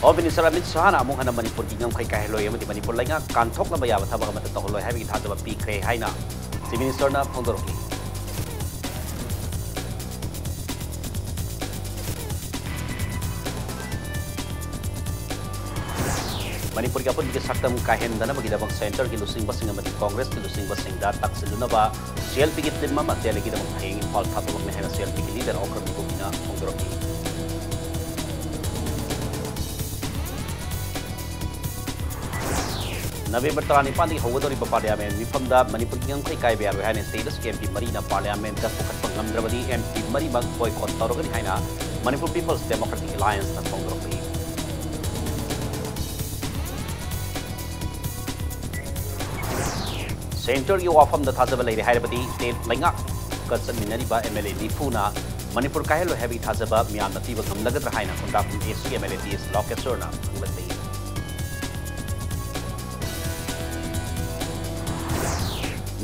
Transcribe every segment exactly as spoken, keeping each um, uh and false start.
Home Minister Amit Shahꯅ ꯑꯃꯨꯛ ꯍꯟꯅ ꯃꯅꯤꯄꯨꯔꯒꯤ ꯉꯝꯈꯩ ꯀꯥꯏꯍꯜꯂꯣꯏ ꯑꯃꯗꯤ ꯃꯅꯤꯄꯨꯔ ꯂꯩꯉꯥꯛ ꯀꯥꯟꯊꯣꯛꯅꯕ ꯌꯥꯕ ꯊꯕꯛ ꯑꯃꯠꯇ ꯇꯧꯍꯜꯂꯣꯏ ꯍꯥꯏꯕꯒꯤ ꯊꯥꯖꯕ ꯄꯤꯈ꯭ꯔꯦ ꯍꯥꯏꯅ Chief Ministerꯅ ꯐꯣꯡꯗꯣꯔꯛꯂꯤ꯫ ꯃꯅꯤꯄꯨꯔꯒꯤ ꯑꯄꯨꯟꯕꯒꯤ ꯁꯛꯇꯝ ꯀꯥꯏꯍꯟꯗꯅꯕꯒꯤꯗꯃꯛ centreꯒꯤ ꯂꯨꯆꯤꯡꯕꯁꯤꯡ ꯑꯃꯗꯤ Congressꯀꯤ ꯂꯨꯆꯤꯡꯕꯁꯤꯡꯗ ꯇꯛꯁꯤꯜꯂꯨꯅꯕ CLPꯒꯤ team ꯑꯃ Delhiꯒꯤꯗꯃꯛ ꯍꯌꯦꯡ ꯏꯝꯐꯥꯜ ꯊꯥꯗꯣꯛꯂꯛꯅꯤ ꯍꯥꯏꯅ CLPꯒꯤ leader ꯑꯣꯀ꯭ꯔꯝ ꯏꯕꯣꯕꯤꯅ ꯐꯣꯡꯗꯣꯔꯛꯂꯤ꯫ ꯅꯕꯦꯝꯕꯔ ꯇꯔꯥꯅꯤꯄꯥꯟꯗꯒꯤ ꯍꯧꯒꯗꯧꯔꯤꯕ Parliament ꯃꯤꯐꯝꯗ ꯃꯅꯤꯄꯨꯔꯒꯤ ꯉꯝꯈꯩ ꯀꯥꯏꯕ ꯌꯥꯔꯣꯏ ꯍꯥꯏꯅ stateꯀꯤ MP ꯃꯔꯤꯅ Parliamentꯇ ꯄꯨꯈꯠꯄ ꯉꯝꯗ꯭ꯔꯕꯗꯤ MP ꯃꯔꯤꯃꯛ boycott ꯇꯧꯔꯒꯅꯤ ꯍꯥꯏꯅ Manipur People's Democratic Allianceꯅ ꯐꯣꯡꯗꯣꯔꯛꯂꯤ꯫ Centreꯒꯤ ꯋꯥꯐꯝꯗ ꯊꯥꯖꯕ ꯂꯩꯔꯦ ꯍꯥꯏꯔꯕꯗꯤ state ꯂꯩꯉꯥꯛꯀ ꯆꯠꯃꯤꯟꯅꯔꯤꯕ MLA ꯅꯤꯐꯨꯅ ꯃꯅꯤꯄꯨꯔ ꯀꯥꯏꯍꯜꯂꯣꯏ ꯍꯥꯏꯕꯒꯤ ꯊꯥꯖꯕ ꯃꯤꯌꯥꯝꯅ ꯄꯤꯕ ꯉꯝꯂꯒꯗ꯭ꯔꯥ ꯍꯥꯏꯅ ꯈꯣꯡꯗ꯭ꯔꯥꯛꯄꯝ Eastꯀꯤ MLA ꯇꯤ ꯑꯦꯁ ꯂꯣꯀꯦꯁ꯭ꯋꯔꯅ ꯍꯪꯂꯛꯂꯤ꯫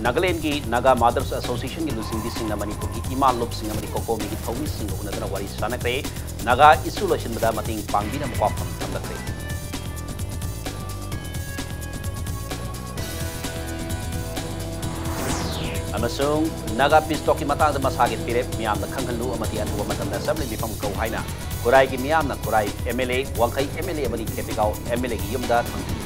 ꯅꯥꯒꯥꯂꯦꯟꯗꯒꯤ Naga Mothers Associationꯒꯤ ꯂꯨꯆꯤꯡꯕꯤꯁꯤꯡꯅ ꯃꯅꯤꯄꯨꯔꯒꯤ ꯏꯃꯥ ꯂꯣꯞꯁꯤꯡ ꯑꯃꯗꯤ COCOMIꯒꯤ ꯊꯧꯃꯤꯁꯤꯡꯒ ꯎꯅꯗꯨꯅ ꯋꯥꯔꯤ ꯁꯥꯟꯅꯈ꯭ꯔꯦ꯫ ꯅꯥꯒꯥ issue ꯂꯣꯏꯁꯤꯟꯕꯗ ꯃꯇꯦꯡ ꯄꯥꯡꯕꯤꯅꯕ ꯋꯥꯐꯝ ꯊꯝꯂꯛꯈ꯭ꯔꯦ꯫ ꯑꯃꯁꯨꯡ Naga peace talkꯀꯤ ꯃꯇꯥꯡꯗ ꯃꯁꯥꯒꯤ ꯐꯤꯔꯦꯞ ꯃꯤꯌꯥꯝꯗ ꯈꯪꯍꯜꯂꯨ ꯑꯃꯗꯤ ꯑꯊꯨꯕ ꯃꯇꯝꯗ Assembly ꯃꯤꯐꯝ ꯀꯧ ꯍꯥꯏꯅ ꯈꯨꯔꯥꯏꯒꯤ ꯃꯤꯌꯥꯝꯅ ꯈꯨꯔꯥꯏ MLA, ꯋꯥꯡꯈꯩ MLA ꯑꯃꯗꯤ ꯈꯦꯇ꯭ꯔꯤꯒꯥꯎ MLAꯒꯤ ꯌꯨꯝꯗ ꯊꯥꯡꯖꯤꯟꯈ꯭ꯔꯦ꯫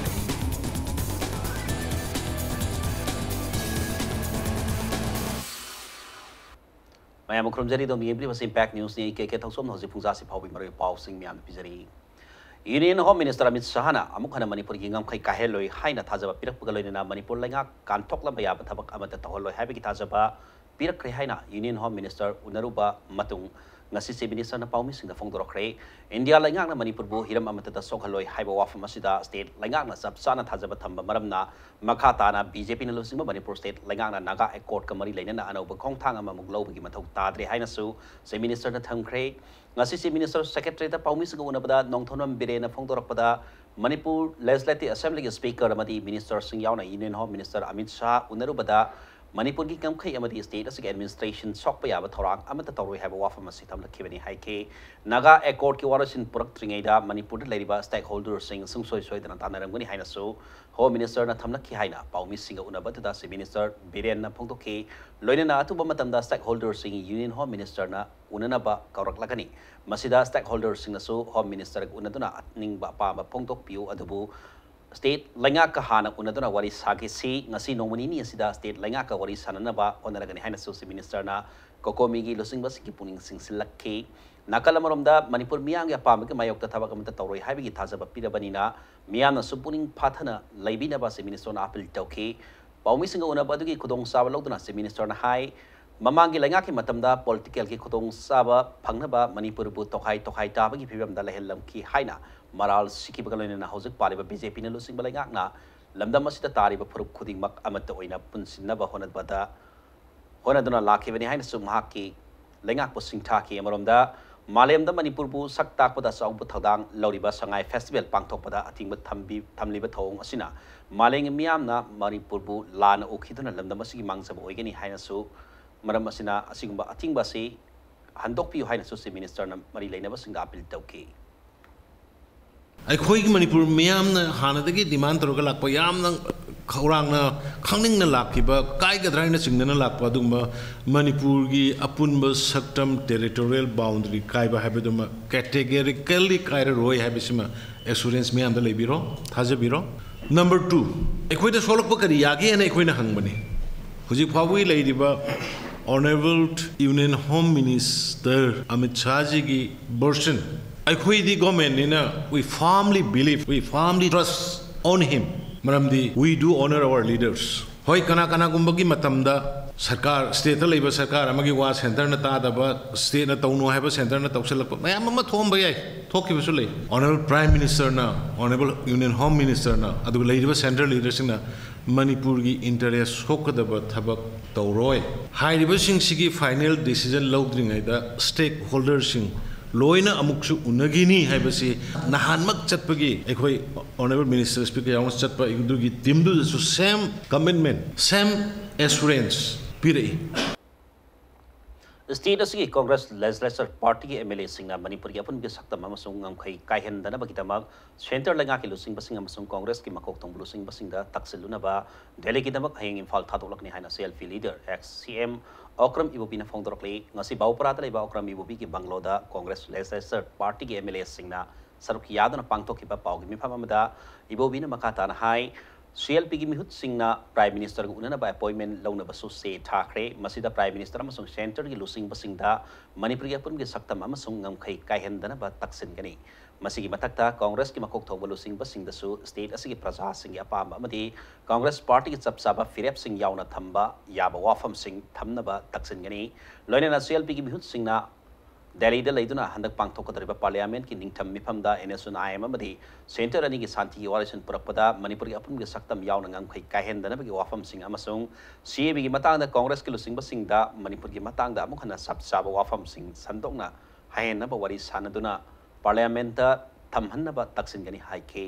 ꯃꯌꯥꯝ ꯈꯨꯔꯨꯝꯖꯔꯤ, ꯑꯗꯣꯝ ꯌꯦꯡꯕꯤꯔꯤꯕꯁꯤ Impact Newsꯅꯤ꯫ ꯑꯩ ꯀꯦ ꯀꯦ ꯊꯧꯁꯣꯝꯅ ꯍꯧꯖꯤꯛ ꯄꯨꯡꯖꯥꯁꯤ ꯐꯥꯎꯕꯒꯤ ꯃꯔꯨꯑꯣꯏꯕ ꯄꯥꯎꯁꯤꯡ ꯃꯌꯥꯝꯗ ꯄꯤꯖꯔꯤ꯫ Union Home Minister ꯑꯃꯤꯠ ꯁꯍꯥꯅ ꯑꯃꯨꯛ ꯍꯟꯅ ꯃꯅꯤꯄꯨꯔꯒꯤ ꯉꯝꯈꯩ ꯀꯥꯏꯍꯜꯂꯣꯏ ꯍꯥꯏꯅ ꯊꯥꯖꯕ ꯄꯤꯔꯛꯄꯒ ꯂꯣꯏꯅꯅ ꯃꯅꯤꯄꯨꯔ ꯂꯩꯉꯥꯛ ꯀꯥꯟꯊꯣꯛꯂꯝꯕ ꯌꯥꯕ ꯊꯕꯛ ꯑꯃꯠꯇ ꯇꯧꯍꯜꯂꯣꯏ ꯍꯥꯏꯕꯒꯤ ꯊꯥꯖꯕ ꯄꯤꯔꯛꯈ꯭ꯔꯦ ꯍꯥꯏꯅ Union Home Minister ꯎꯅꯔꯨꯕ ꯃꯇꯨꯡ ꯉꯁꯤ Chief Ministerꯅ ꯄꯥꯎꯃꯤꯁꯤꯡꯗ ꯐꯣꯡꯗꯣꯔꯛꯈ꯭ꯔꯦ꯫ ꯏꯟꯗꯤꯌꯥ ꯂꯩꯉꯥꯛꯅ ꯃꯅꯤꯄꯨꯔꯕꯨ ꯍꯤꯔꯝ ꯑꯃꯠꯇꯗ ꯁꯣꯛꯍꯜꯂꯣꯏ ꯍꯥꯏꯕ ꯋꯥꯐꯝ ꯑꯁꯤꯗ state ꯂꯩꯉꯥꯛꯅ ꯆꯞ ꯆꯥꯅ ꯊꯥꯖꯕ ꯊꯝꯕ ꯃꯔꯝꯅ ꯃꯈꯥ ꯇꯥꯅ BJPꯅ ꯂꯨꯆꯤꯡꯕ ꯃꯅꯤꯄꯨꯔ state ꯂꯩꯉꯥꯛꯅ Naga Accordꯀ ꯃꯔꯤ ꯂꯩꯅꯅ ꯑꯅꯧꯕ ꯈꯣꯡꯊꯥꯡ ꯑꯃꯃꯨꯛ ꯂꯧꯕꯒꯤ ꯃꯊꯧ ꯇꯥꯗ꯭ꯔꯦ ꯍꯥꯏꯅꯁꯨ Chief Ministerꯗ ꯊꯝꯈ꯭ꯔꯦ꯫ ꯉꯁꯤ Chief Minister Secretariatꯇ ꯄꯥꯎꯃꯤꯁꯤꯡꯒ ꯎꯅꯕꯗ Nongthombam ꯕꯤꯔꯦꯟꯅ ꯐꯣꯡꯗꯣꯔꯛꯄꯗ Manipur Legislative Assemblyꯒꯤ Speaker ꯑꯃꯗꯤ Ministerꯁꯤꯡ ꯌꯥꯎꯅ Union Home Minister ꯑꯃꯤꯠ ꯁꯍꯥ ꯎꯅꯔꯨꯕꯗ ꯃꯅꯤꯄꯨꯔꯒꯤ ꯉꯝꯈꯩ ꯑꯃꯗꯤ state ꯑꯁꯤꯒꯤ administration ꯁꯣꯛꯄ ꯌꯥꯕ ꯊꯧꯔꯥꯡ ꯑꯃꯠꯇ ꯇꯧꯔꯣꯏ ꯍꯥꯏꯕ ꯋꯥꯐꯝ ꯑꯁꯤ ꯊꯝꯂꯛꯈꯤꯕꯅꯤ ꯍꯥꯏꯈꯤ꯫ ꯅꯥꯒꯥ Accordꯀꯤ ꯋꯥꯔꯣꯏꯁꯤꯟ ꯄꯨꯔꯛꯇ꯭ꯔꯤꯉꯩꯗ ꯃꯅꯤꯄꯨꯔꯗ ꯂꯩꯔꯤꯕ stakeholderꯁꯤꯡ ꯁꯨꯡꯁꯣꯏ ꯁꯣꯏꯗꯅ ꯇꯥꯟꯅꯔꯝꯒꯅꯤ ꯍꯥꯏꯅꯁꯨ Home Ministerꯅ ꯊꯝꯂꯛꯈꯤ ꯍꯥꯏꯅ ꯄꯥꯎꯃꯤꯁꯤꯡꯒ ꯎꯅꯕ ꯑꯗꯨꯗ Chief Minister ꯕꯤꯔꯦꯟꯅ ꯐꯣꯡꯗꯣꯛꯈꯤ꯫ ꯂꯣꯏꯅꯅ ꯑꯊꯨꯕ ꯃꯇꯝꯗ stakeholderꯁꯤꯡ Union Home Ministerꯅ ꯎꯅꯅꯕ ꯀꯧꯔꯛꯂꯒꯅꯤ꯫ ꯃꯁꯤꯗ stakeholderꯁꯤꯡꯅꯁꯨ Home Ministerꯒ ꯎꯅꯗꯨꯅ ꯑꯅꯤꯡꯕ ꯑꯄꯥꯝꯕ ꯐꯣꯡꯗꯣꯛꯄꯤꯌꯨ, ꯑꯗꯨꯕꯨ state ꯂꯩꯉꯥꯛꯀ ꯍꯥꯟꯅ ꯎꯅꯗꯨꯅ ꯋꯥꯔꯤ ꯁꯥꯈꯤꯁꯤ꯫ ꯉꯁꯤ ꯅꯣꯡꯃ ꯅꯤꯅꯤ ꯑꯁꯤꯗ state ꯂꯩꯉꯥꯛꯀ ꯋꯥꯔꯤ ꯁꯥꯟꯅꯅꯕ ꯍꯣꯠꯅꯔꯒꯅꯤ ꯍꯥꯏꯅꯁꯨ Chief Ministerꯅ COCOMIꯒꯤ ꯂꯨꯆꯤꯡꯕꯁꯤꯡꯒꯤ ꯄꯨꯛꯅꯤꯡ ꯆꯤꯡꯁꯤꯜꯂꯛꯈꯤ꯫ ꯅꯥꯀꯜ ꯑꯃꯔꯣꯝꯗ ꯃꯅꯤꯄꯨꯔ ꯃꯤꯌꯥꯝꯒꯤ ꯑꯄꯥꯝꯕꯒꯤ ꯃꯥꯌꯣꯛꯇ ꯊꯕꯛ ꯑꯃꯠꯇ ꯇꯧꯔꯣꯏ ꯍꯥꯏꯕꯒꯤ ꯊꯥꯖꯕ ꯄꯤꯔꯕꯅꯤꯅ ꯃꯤꯌꯥꯝꯅꯁꯨ ꯄꯨꯛꯅꯤꯡ ꯐꯥꯊꯅ ꯂꯩꯕꯤꯅꯕ Chief Ministerꯅ appeal ꯇꯧꯈꯤ꯫ ꯄꯥꯎꯃꯤꯁꯤꯡꯒ ꯎꯅꯕ ꯑꯗꯨꯒꯤ ꯈꯨꯗꯣꯡꯆꯥꯕ ꯂꯧꯗꯨꯅ Chief Ministerꯅ ꯍꯥꯏ, ꯃꯃꯥꯡꯒꯤ ꯂꯩꯉꯥꯛꯀꯤ ꯃꯇꯝꯗ politicalꯒꯤ ꯈꯨꯗꯣꯡꯆꯥꯕ ꯐꯪꯅꯕ ꯃꯅꯤꯄꯨꯔꯕꯨ ꯇꯣꯈꯥꯏ ꯇꯣꯈꯥꯏ ꯇꯥꯕꯒꯤ ꯐꯤꯕꯝꯗ ꯂꯩꯍꯜꯂꯝꯈꯤ ꯍꯥꯏꯅ ꯃꯔꯥꯜ ꯁꯤꯈꯤꯕꯒ ꯂꯣꯏꯅꯅ ꯍꯧꯖꯤꯛ ꯄꯥꯜꯂꯤꯕ BJPꯅ ꯂꯨꯆꯤꯡꯕ ꯂꯩꯉꯥꯛꯅ ꯂꯝꯗꯝ ꯑꯁꯤꯗ ꯇꯥꯔꯤꯕ ꯐꯨꯔꯨꯞ ꯈꯨꯗꯤꯡꯃꯛ ꯑꯃꯠꯇ ꯑꯣꯏꯅ ꯄꯨꯟꯁꯤꯟꯅꯕ ꯍꯣꯠꯅꯕꯗ ꯍꯣꯠꯅꯗꯨꯅ ꯂꯥꯛꯈꯤꯕꯅꯤ ꯍꯥꯏꯅꯁꯨ ꯃꯍꯥꯛꯀꯤ ꯂꯩꯉꯥꯛꯄꯨ ꯁꯤꯡꯊꯥꯈꯤ꯫ ꯑꯃꯔꯣꯝꯗ ꯃꯥꯂꯦꯝꯗ ꯃꯅꯤꯄꯨꯔꯕꯨ ꯁꯛ ꯇꯥꯛꯄꯗ ꯑꯆꯧꯕ ꯊꯧꯗꯥꯡ ꯂꯧꯔꯤꯕ ꯁꯉꯥꯏ festival ꯄꯥꯡꯊꯣꯛꯄꯗ ꯑꯊꯤꯡꯕ ꯊꯝꯕꯤ-, ꯊꯝꯂꯤꯕ ꯊꯧꯑꯣꯡ ꯑꯁꯤꯅ ꯃꯥꯂꯦꯝꯒꯤ ꯃꯤꯌꯥꯝꯅ ꯃꯅꯤꯄꯨꯔꯕꯨ ꯂꯥꯟꯅ ꯎꯈꯤꯗꯨꯅ ꯂꯝꯗꯝ ꯑꯁꯤꯒꯤ ꯃꯥꯡꯖꯕ ꯑꯣꯏꯒꯅꯤ ꯍꯥꯏꯅꯁꯨ, ꯃꯔꯝ ꯑꯁꯤꯅ ꯑꯁꯤꯒꯨꯝꯕ ꯑꯊꯤꯡꯕ ꯑꯁꯤ ꯍꯟꯗꯣꯛꯄꯤꯌꯨ ꯍꯥꯏꯅꯁꯨ Chief Ministerꯅ ꯃꯔꯤ ꯂꯩꯅꯕꯁꯤꯡꯗ appeal ꯇꯧꯈꯤ꯫ ꯑꯩꯈꯣꯏꯒꯤ ꯃꯅꯤꯄꯨꯔ ꯃꯤꯌꯥꯝꯅ ꯍꯥꯟꯅꯗꯒꯤ demand ꯇꯧꯔꯒ ꯂꯥꯛꯄ, ꯌꯥꯝꯅ ꯈꯧꯔꯥꯡꯅ ꯈꯪꯅꯤꯡꯅ ꯂꯥꯛꯈꯤꯕ, ꯀꯥꯏꯒꯗ꯭ꯔꯥ ꯍꯥꯏꯅ ꯆꯤꯡꯅꯅ ꯂꯥꯛꯄ ꯑꯗꯨꯒꯨꯝꯕ ꯃꯅꯤꯄꯨꯔꯒꯤ ꯑꯄꯨꯟꯕ ꯁꯛꯇꯝ, territorial boundary ꯀꯥꯏꯕ ꯍꯥꯏꯕꯗꯨꯃ categorically ꯀꯥꯏꯔꯔꯣꯏ ꯍꯥꯏꯕꯁꯤꯃ assurance ꯃꯤꯌꯥꯝꯗ ꯂꯩꯕꯤꯔꯣ, ꯊꯥꯖꯕꯤꯔꯣ꯫ Number two, ꯑꯩꯈꯣꯏꯗ ꯁꯣꯛꯂꯛꯄ ꯀꯔꯤ ꯌꯥꯒꯦ ꯍꯥꯏꯅ ꯑꯩꯈꯣꯏꯅ ꯍꯪꯕꯅꯤ꯫ ꯍꯧꯖꯤꯛ ꯐꯥꯎꯕꯒꯤ ꯂꯩꯔꯤꯕ Honourable Union Home Minister Amit ꯁꯥꯍꯖꯤꯒꯤ version, ꯑꯩꯈꯣꯏꯗꯤ governmentꯅꯤꯅ we firmly believe, we firmly trust on him꯫ ꯃꯔꯝꯗꯤ we do honour our leaders꯫ ꯍꯣꯏ, ꯀꯅꯥ ꯀꯅꯥꯒꯨꯝꯕꯒꯤ ꯃꯇꯝꯗ ꯁꯔꯀꯥꯔ, stateꯇ ꯂꯩꯕ ꯁꯔꯀꯥꯔ ꯑꯃꯒꯤ ꯋꯥ centreꯅ ꯇꯥꯗꯕ, stateꯅ ꯇꯧꯅꯨ ꯍꯥꯏꯕ centreꯅ ꯇꯧꯁꯤꯜꯂꯛꯄ ꯃꯌꯥꯝ ꯑꯃ ꯊꯣꯛꯑꯝꯕ ꯌꯥꯏ, ꯊꯣꯛꯈꯤꯕꯁꯨ ꯂꯩ꯫ Honourable Prime Ministerꯅ, Honourable Union Home Ministerꯅ, ꯑꯗꯨꯒ ꯂꯩꯔꯤꯕ central leaderꯁꯤꯡꯅ ꯃꯅꯤꯄꯨꯔꯒꯤ interest ꯁꯣꯛꯀꯗꯕ ꯊꯕꯛ ꯇꯧꯔꯣꯏ꯫ ꯍꯥꯏꯔꯤꯕꯁꯤꯡꯁꯤꯒꯤ final decision ꯂꯧꯗ꯭ꯔꯤꯉꯩꯗ stakeholderꯁꯤꯡ ꯂꯣꯏꯅ ꯑꯃꯨꯛꯁꯨ ꯎꯅꯈꯤꯅꯤ ꯍꯥꯏꯕꯁꯤ ꯅꯍꯥꯟꯃꯛ ꯆꯠꯄꯒꯤ ꯑꯩꯈꯣꯏ Honourable Minister Speaker ꯌꯥꯎꯅ ꯆꯠꯄ ꯑꯗꯨꯒꯤ teamꯗꯨꯗꯁꯨ same commitment, same assurance ꯄꯤꯔꯛꯏ꯫ State ꯑꯁꯤꯒꯤ Congress Legislature Partyꯒꯤ MLAꯁꯤꯡꯅ ꯃꯅꯤꯄꯨꯔꯒꯤ ꯑꯄꯨꯟꯕꯒꯤ ꯁꯛꯇꯝ ꯑꯃꯁꯨꯡ ꯉꯝꯈꯩ ꯀꯥꯏꯍꯟꯗꯅꯕꯒꯤꯗꯃꯛ Centre ꯂꯩꯉꯥꯛꯀꯤ ꯂꯨꯆꯤꯡꯕꯁꯤꯡ ꯑꯃꯁꯨꯡ Congressꯀꯤ ꯃꯀꯣꯛ ꯊꯣꯡꯕ ꯂꯨꯆꯤꯡꯕꯁꯤꯡꯗ ꯇꯛꯁꯤꯜꯂꯨꯅꯕ ꯗꯦꯜꯂꯤꯒꯤꯗꯃꯛ ꯍꯌꯦꯡ ꯏꯝꯐꯥꯜ ꯊꯥꯗꯣꯛꯂꯛꯀꯅꯤ ꯍꯥꯏꯅ CLP leader ex CM Okram ꯏꯕꯣꯕꯤꯅ ꯐꯣꯡꯗꯣꯔꯛꯂꯤ꯫ ꯉꯁꯤ ꯕꯥꯎꯄꯔꯥꯗ ꯂꯩꯕ ꯑꯣꯀ꯭ꯔꯝ ꯏꯕꯣꯕꯤꯒꯤ bungalow ꯗ Congress Legislature Partyꯒꯤ MLAꯁꯤꯡꯅ ꯁꯔꯨꯛ ꯌꯥꯗꯨꯅ ꯄꯥꯡꯊꯣꯛꯈꯤꯕ ꯄꯥꯎꯒꯤ ꯃꯤꯐꯝ ꯑꯃꯗ ꯏꯕꯣꯕꯤꯅ ꯃꯈꯥ ꯇꯥꯅ ꯍꯥꯏ, CLPꯒꯤ ꯃꯤꯍꯨꯠꯁꯤꯡꯅ Prime Ministerꯒ ꯎꯅꯅꯕ appointment ꯂꯧꯅꯕꯁꯨ ꯆꯦ ꯊꯥꯈ꯭ꯔꯦ꯫ ꯃꯁꯤꯗ Prime Minister ꯑꯃꯁꯨꯡ Centreꯒꯤ ꯂꯨꯆꯤꯡꯕꯁꯤꯡꯗ ꯃꯅꯤꯄꯨꯔꯒꯤ ꯑꯄꯨꯟꯕꯒꯤ ꯁꯛꯇꯝ ꯑꯃꯁꯨꯡ ꯉꯝꯈꯩ ꯀꯥꯏꯍꯟꯗꯅꯕ ꯇꯛꯁꯤꯟꯒꯅꯤ꯫ ꯃꯁꯤꯒꯤ ꯃꯊꯛꯇ Congressꯀꯤ ꯃꯀꯣꯛ ꯊꯣꯡꯕ ꯂꯨꯆꯤꯡꯕꯁꯤꯡꯗꯁꯨ state ꯑꯁꯤꯒꯤ ꯄ꯭ꯔꯖꯥꯁꯤꯡꯒꯤ ꯑꯄꯥꯝꯕ ꯑꯃꯗꯤ Congress Partyꯒꯤ ꯆꯞ ꯆꯥꯕ ꯐꯤꯔꯦꯞꯁꯤꯡ ꯌꯥꯎꯅ ꯊꯝꯕ ꯌꯥꯕ ꯋꯥꯐꯝꯁꯤꯡ ꯊꯝꯅꯕ ꯇꯛꯁꯤꯟꯒꯅꯤ꯫ ꯂꯣꯏꯅꯅ CLPꯒꯤ ꯃꯤꯍꯨꯠꯁꯤꯡꯅ ꯗꯦꯜꯂꯤꯗ ꯂꯩꯗꯨꯅ ꯍꯟꯗꯛ ꯄꯥꯡꯊꯣꯛꯀꯗꯧꯔꯤꯕ Parliamentꯀꯤ ꯅꯤꯡꯊꯝ ꯃꯤꯐꯝꯗ NSUNIM ꯑꯃꯗꯤ Centre ꯑꯅꯤꯒꯤ ꯁꯥꯟꯇꯤꯒꯤ ꯋꯥꯔꯣꯏꯁꯤꯟ ꯄꯨꯔꯛꯄꯗ ꯃꯅꯤꯄꯨꯔꯒꯤ ꯑꯄꯨꯟꯕꯒꯤ ꯁꯛꯇꯝ ꯌꯥꯎꯅ ꯉꯝꯈꯩ ꯀꯥꯏꯍꯟꯗꯅꯕꯒꯤ ꯋꯥꯐꯝꯁꯤꯡ ꯑꯃꯁꯨꯡ CABꯒꯤ ꯃꯇꯥꯡꯗ Congressꯀꯤ ꯂꯨꯆꯤꯡꯕꯁꯤꯡꯗ ꯃꯅꯤꯄꯨꯔꯒꯤ ꯃꯇꯥꯡꯗ ꯑꯃꯨꯛ ꯍꯟꯅ ꯆꯞ ꯆꯥꯕ ꯋꯥꯐꯝꯁꯤꯡ ꯁꯟꯗꯣꯛꯅ ꯍꯥꯏꯍꯟꯅꯕ ꯋꯥꯔꯤ ꯁꯥꯟꯅꯗꯨꯅ Parliamentꯇ ꯊꯝꯍꯟꯅꯕ ꯇꯛꯁꯤꯟꯒꯅꯤ ꯍꯥꯏꯈꯤ꯫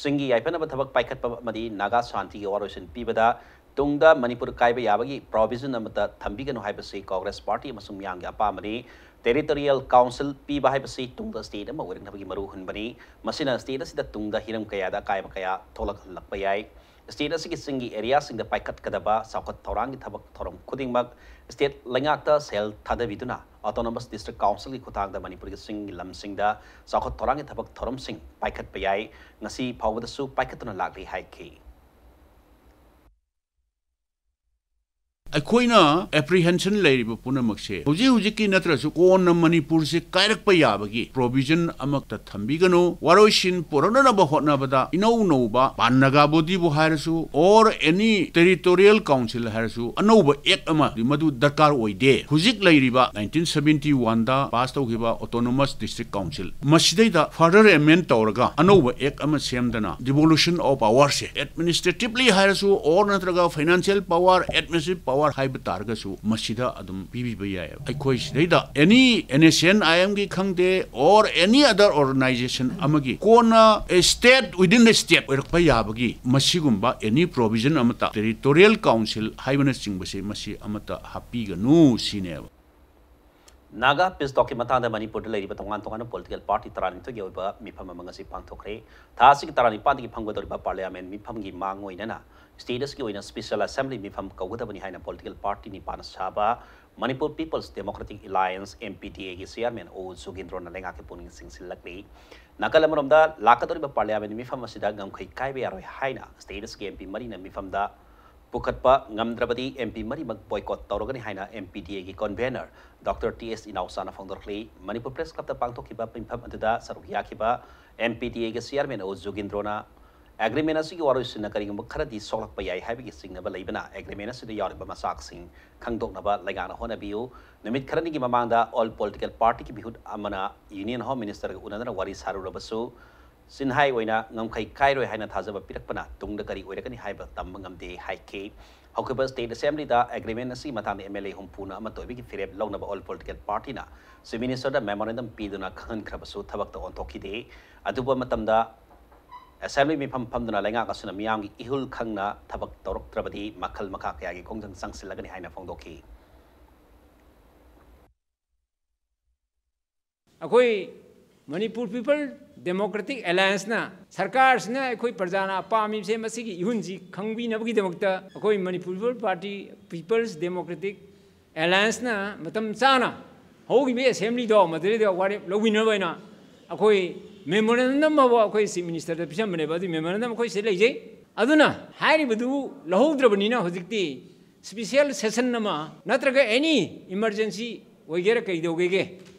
ꯆꯤꯡꯒꯤ ꯌꯥꯏꯐꯅꯕ ꯊꯕꯛ ꯄꯥꯏꯈꯠꯄ ꯑꯃꯗꯤ ꯅꯥꯒꯥ ꯁꯥꯟꯇꯤꯒꯤ ꯋꯥꯔꯣꯏꯁꯤꯟ ꯄꯤꯕꯗ ꯇꯨꯡꯗ ꯃꯅꯤꯄꯨꯔ ꯀꯥꯏꯕ ꯌꯥꯕꯒꯤ provision ꯑꯃꯠꯇ ꯊꯝꯕꯤꯒꯅꯨ ꯍꯥꯏꯕꯁꯤ Congress Party ꯑꯃꯁꯨꯡ ꯃꯤꯌꯥꯝꯒꯤ ꯑꯄꯥꯝꯕꯅꯤ꯫ Territorial Council ꯄꯤꯕ ꯍꯥꯏꯕꯁꯤ ꯇꯨꯡꯗ state ꯑꯃ ꯑꯣꯏꯔꯛꯅꯕꯒꯤ ꯃꯔꯨ ꯍꯨꯟꯕꯅꯤ꯫ ꯃꯁꯤꯅ state ꯑꯁꯤꯗ ꯇꯨꯡꯗ ꯍꯤꯔꯝ ꯀꯌꯥꯗ ꯑꯀꯥꯏꯕ ꯀꯌꯥ ꯊꯣꯛꯂꯛꯍꯜꯂꯛꯄ ꯌꯥꯏ꯫ State ꯑꯁꯤꯒꯤ ꯆꯤꯡꯒꯤ areaꯁꯤꯡꯗ ꯄꯥꯏꯈꯠꯀꯗꯕ ꯆꯥꯎꯈꯠ ꯊꯧꯔꯥꯡꯒꯤ ꯊꯕꯛ ꯊꯧꯔꯝ ꯈꯨꯗꯤꯡꯃꯛ state ꯂꯩꯉꯥꯛꯇ ꯁꯦꯜ ꯊꯥꯗꯕꯤꯗꯨꯅ Autonomous District Councilꯒꯤ ꯈꯨꯠꯊꯥꯡꯗ ꯃꯅꯤꯄꯨꯔꯒꯤ ꯆꯤꯡꯒꯤ ꯂꯝꯁꯤꯡꯗ ꯆꯥꯎꯈꯠ ꯊꯧꯔꯥꯡꯒꯤ ꯊꯕꯛ ꯊꯧꯔꯝꯁꯤꯡ ꯄꯥꯏꯈꯠꯄ ꯌꯥꯏ꯫ ꯉꯁꯤ ꯐꯥꯎꯕꯗꯁꯨ ꯄꯥꯏꯈꯠꯇꯨꯅ ꯂꯥꯛꯂꯤ ꯍꯥꯏꯈꯤ꯫ ꯑꯩꯈꯣꯏꯅ apprehension ꯂꯩꯔꯤꯕ ꯄꯨꯝꯅꯃꯛꯁꯦ ꯍꯧꯖꯤꯛ ꯍꯧꯖꯤꯛꯀꯤ ꯅꯠꯇ꯭ꯔꯁꯨ ꯀꯣꯟꯅ ꯃꯅꯤꯄꯨꯔꯁꯦ ꯀꯥꯏꯔꯛꯄ ꯌꯥꯕꯒꯤ provision ꯑꯃꯠꯇ ꯊꯝꯕꯤꯒꯅꯨ꯫ ꯋꯥꯔꯣꯏꯁꯤꯟ ꯄꯨꯔꯛꯅꯅꯕ ꯍꯣꯠꯅꯕꯗ ꯏꯅꯧ ꯅꯧꯕ Pan Naga Bodyꯕꯨ ꯍꯥꯏꯔꯁꯨ or any Territorial Council ꯍꯥꯏꯔꯁꯨ ꯑꯅꯧꯕ act ꯑꯃ ꯃꯗꯨ ꯗꯔꯀꯥꯔ ꯑꯣꯏꯗꯦ꯫ ꯍꯧꯖꯤꯛ ꯂꯩꯔꯤꯕ nineteen seventy oneꯗ pass ꯇꯧꯈꯤꯕ Autonomous District Council ꯃꯁꯤꯗꯩꯗ further amend ꯇꯧꯔꯒ ꯑꯅꯧꯕ act ꯑꯃ ꯁꯦꯝꯗꯅ devolution of powerꯁꯦ administratively ꯍꯥꯏꯔꯁꯨ or ꯅꯠꯇ꯭ꯔꯒ financial power, administrative power ꯍꯥꯏꯕ ꯇꯥꯔꯒꯁꯨ ꯃꯁꯤꯗ ꯑꯗꯨꯝ ꯄꯤꯕꯤꯕ ꯌꯥꯏ꯫ ꯑꯩꯈꯣꯏ ꯁꯤꯗꯩꯗ any N S C N I M ꯒꯤ ꯈꯪꯗꯦ, or any other organization ꯑꯃꯒꯤ ꯀꯣꯟꯅ state within the state ꯑꯣꯏꯔꯛꯄ ꯌꯥꯕꯒꯤ ꯃꯁꯤꯒꯨꯝꯕ any provision ꯑꯃꯠꯇ, territorial council ꯍꯥꯏꯕꯅꯆꯤꯡꯕꯁꯦ ꯃꯁꯤ ꯑꯃꯠꯇ ꯍꯥꯞꯄꯤꯒꯅꯨ ꯁꯤꯅꯦꯕ꯫ ꯅꯥꯒꯥ peace talkꯀꯤ ꯃꯇꯥꯡꯗ ꯃꯅꯤꯄꯨꯔꯗ ꯂꯩꯔꯤꯕ ꯇꯣꯉꯥꯟ ꯇꯣꯉꯥꯟꯕ political party ꯇꯔꯥꯅꯤꯊꯣꯏꯒꯤ ꯑꯣꯏꯕ ꯃꯤꯐꯝ ꯑꯃ ꯉꯁꯤ ꯄꯥꯡꯊꯣꯛꯈ꯭ꯔꯦ꯫ ꯊꯥ ꯑꯁꯤꯒꯤ ꯇꯔꯥꯅꯤꯄꯥꯟꯗꯒꯤ ꯐꯪꯒꯗꯧꯔꯤꯕ parliament ꯃꯤꯐꯝꯒꯤ ꯃꯥꯡ ꯑꯣꯏꯅꯅ stateꯀꯤ ꯑꯣꯏꯅ special assembly ꯃꯤꯐꯝ ꯀꯧꯒꯗꯕꯅꯤ ꯍꯥꯏꯅ political party ꯅꯤꯄꯥꯟꯅ ꯁꯥꯕ Manipur People's Democratic Alliance, M P D Aꯒꯤ chairman O ꯖꯨꯒꯦꯟꯗ꯭ꯔꯣꯅ ꯂꯩꯉꯥꯛꯀꯤ ꯄꯨꯛꯅꯤꯡ ꯆꯤꯡꯁꯤꯜꯂꯛꯂꯤ꯫ ꯅꯥꯀꯜ ꯑꯃꯔꯣꯝꯗ ꯂꯥꯛꯀꯗꯧꯔꯤꯕ parliament ꯃꯤꯐꯝ ꯑꯁꯤꯗ ꯉꯝꯈꯩ ꯀꯥꯏꯕ ꯌꯥꯔꯣꯏ ꯍꯥꯏꯅ stateꯀꯤ M P ꯃꯔꯤꯅ ꯃꯤꯐꯝꯗ ꯄꯨꯈꯠꯄ ꯉꯝꯗ꯭ꯔꯕꯗꯤ M P ꯃꯔꯤꯃꯛ boycott ꯇꯧꯔꯒꯅꯤ ꯍꯥꯏꯅ M P D Aꯒꯤ convener Doctor T S ꯏꯅꯥꯎꯆꯥꯅ ꯐꯣꯡꯗꯣꯔꯛꯂꯤ꯫ Manipur Press Clubꯇ ꯄꯥꯡꯊꯣꯛꯈꯤꯕ ꯃꯤꯐꯝ ꯑꯗꯨꯗ ꯁꯔꯨꯛ ꯌꯥꯈꯤꯕ M P D Aꯒꯤ chairman O ꯖꯨꯒꯦꯟꯗ꯭ꯔꯣꯅ agreement ꯑꯁꯤꯒꯤ ꯋꯥꯔꯣꯏꯁꯤꯟꯅ ꯀꯔꯤꯒꯨꯝꯕ ꯈꯔꯗꯤ ꯁꯣꯛꯂꯛꯄ ꯌꯥꯏ ꯍꯥꯏꯕꯒꯤ ꯆꯤꯡꯅꯕ ꯂꯩꯕꯅ agreement ꯑꯁꯤꯗ ꯌꯥꯎꯔꯤꯕ ꯃꯆꯥꯛꯁꯤꯡ ꯈꯪꯗꯣꯛꯅꯕ ꯂꯩꯉꯥꯛꯅ ꯍꯣꯠꯅꯕꯤꯌꯨ꯫ ꯅꯨꯃꯤꯠ ꯈꯔꯅꯤꯒꯤ ꯃꯃꯥꯡꯗ all political partyꯒꯤ ꯃꯤꯍꯨꯠ ꯑꯃꯅ Union Home Ministerꯒ ꯎꯅꯗꯨꯅ ꯋꯥꯔꯤ ꯁꯥꯔꯨꯔꯕꯁꯨ ꯆꯤꯟꯍꯥꯏ ꯑꯣꯏꯅ ꯉꯝꯈꯩ ꯀꯥꯏꯔꯣꯏ ꯍꯥꯏꯅ ꯊꯥꯖꯕ ꯄꯤꯔꯛꯄꯅ ꯇꯨꯡꯗ ꯀꯔꯤ ꯑꯣꯏꯔꯛꯀꯅꯤ ꯍꯥꯏꯕ ꯇꯝꯕ ꯉꯝꯗꯦ ꯍꯥꯏꯈꯤ꯫ ꯍꯧꯈꯤꯕ state assemblyꯗ agreement ꯑꯁꯤꯒꯤ ꯃꯇꯥꯡꯗ M L A ꯍꯨꯝꯐꯨꯅ ꯑꯃꯠꯇ ꯑꯣꯏꯕꯒꯤ ꯐꯤꯔꯦꯞ ꯂꯧꯅꯕ all political partyꯅ Chief Ministerꯗ memorandum ꯄꯤꯗꯨꯅ ꯈꯪꯍꯟꯈ꯭ꯔꯕꯁꯨ ꯊꯕꯛꯇ ꯑꯣꯟꯊꯣꯛꯈꯤꯗꯦ꯫ ꯑꯗꯨꯕꯨ ꯃꯇꯝꯗ assembly ꯃꯤꯐꯝ ꯐꯝꯗꯨꯅ ꯂꯩꯉꯥꯛ ꯑꯁꯤꯅ ꯃꯤꯌꯥꯝꯒꯤ ꯏꯍꯨꯜ ꯈꯪꯅ ꯊꯕꯛ ꯇꯧꯔꯛꯇ꯭ꯔꯕꯗꯤ ꯃꯈꯜ ꯃꯈꯥ ꯀꯌꯥꯒꯤ ꯈꯣꯡꯖꯪ ꯆꯪꯁꯤꯜꯂꯒꯅꯤ ꯍꯥꯏꯅ ꯐꯣꯡꯗꯣꯛꯈꯤ꯫ ꯑꯩꯈꯣꯏ Manipur People Democratic Allianceꯅ ꯁꯔꯀꯥꯔꯁꯤꯅ ꯑꯩꯈꯣꯏ ꯄ꯭ꯔꯖꯥꯅ ꯄꯥꯝꯃꯤꯕꯁꯦ ꯃꯁꯤꯒꯤ ꯏꯍꯨꯟꯁꯤ ꯈꯪꯕꯤꯅꯕꯒꯤꯗꯃꯛꯇ ꯑꯩꯈꯣꯏ Manipur People Party, People's Democratic Allianceꯅ ꯃꯇꯝ ꯆꯥꯅ ꯍꯧꯈꯤꯕ assemblyꯗꯣ ꯃꯗꯨꯗꯩꯗ ꯋꯥꯔꯦꯞ ꯂꯧꯕꯤꯅꯕ ꯍꯥꯏꯅ ꯑꯩꯈꯣꯏ memorandum ꯑꯃ ꯑꯩꯈꯣꯏ Chief Ministerꯗ ꯄꯤꯁꯟꯕꯅꯦꯕ꯫ ꯑꯗꯨꯒꯤ memorandum ꯑꯩꯈꯣꯏ ꯁꯤꯗ ꯂꯩꯖꯩ꯫ ꯑꯗꯨꯅ ꯍꯥꯏꯔꯤꯕꯗꯨ ꯂꯧꯍꯧꯗ꯭ꯔꯕꯅꯤꯅ ꯍꯧꯖꯤꯛꯇꯤ special session ꯑꯃ ꯅꯠꯇ꯭ꯔꯒ any emergency ꯑꯣꯏꯒꯦꯔꯥ ꯀꯩꯗꯧꯒꯦꯒꯦ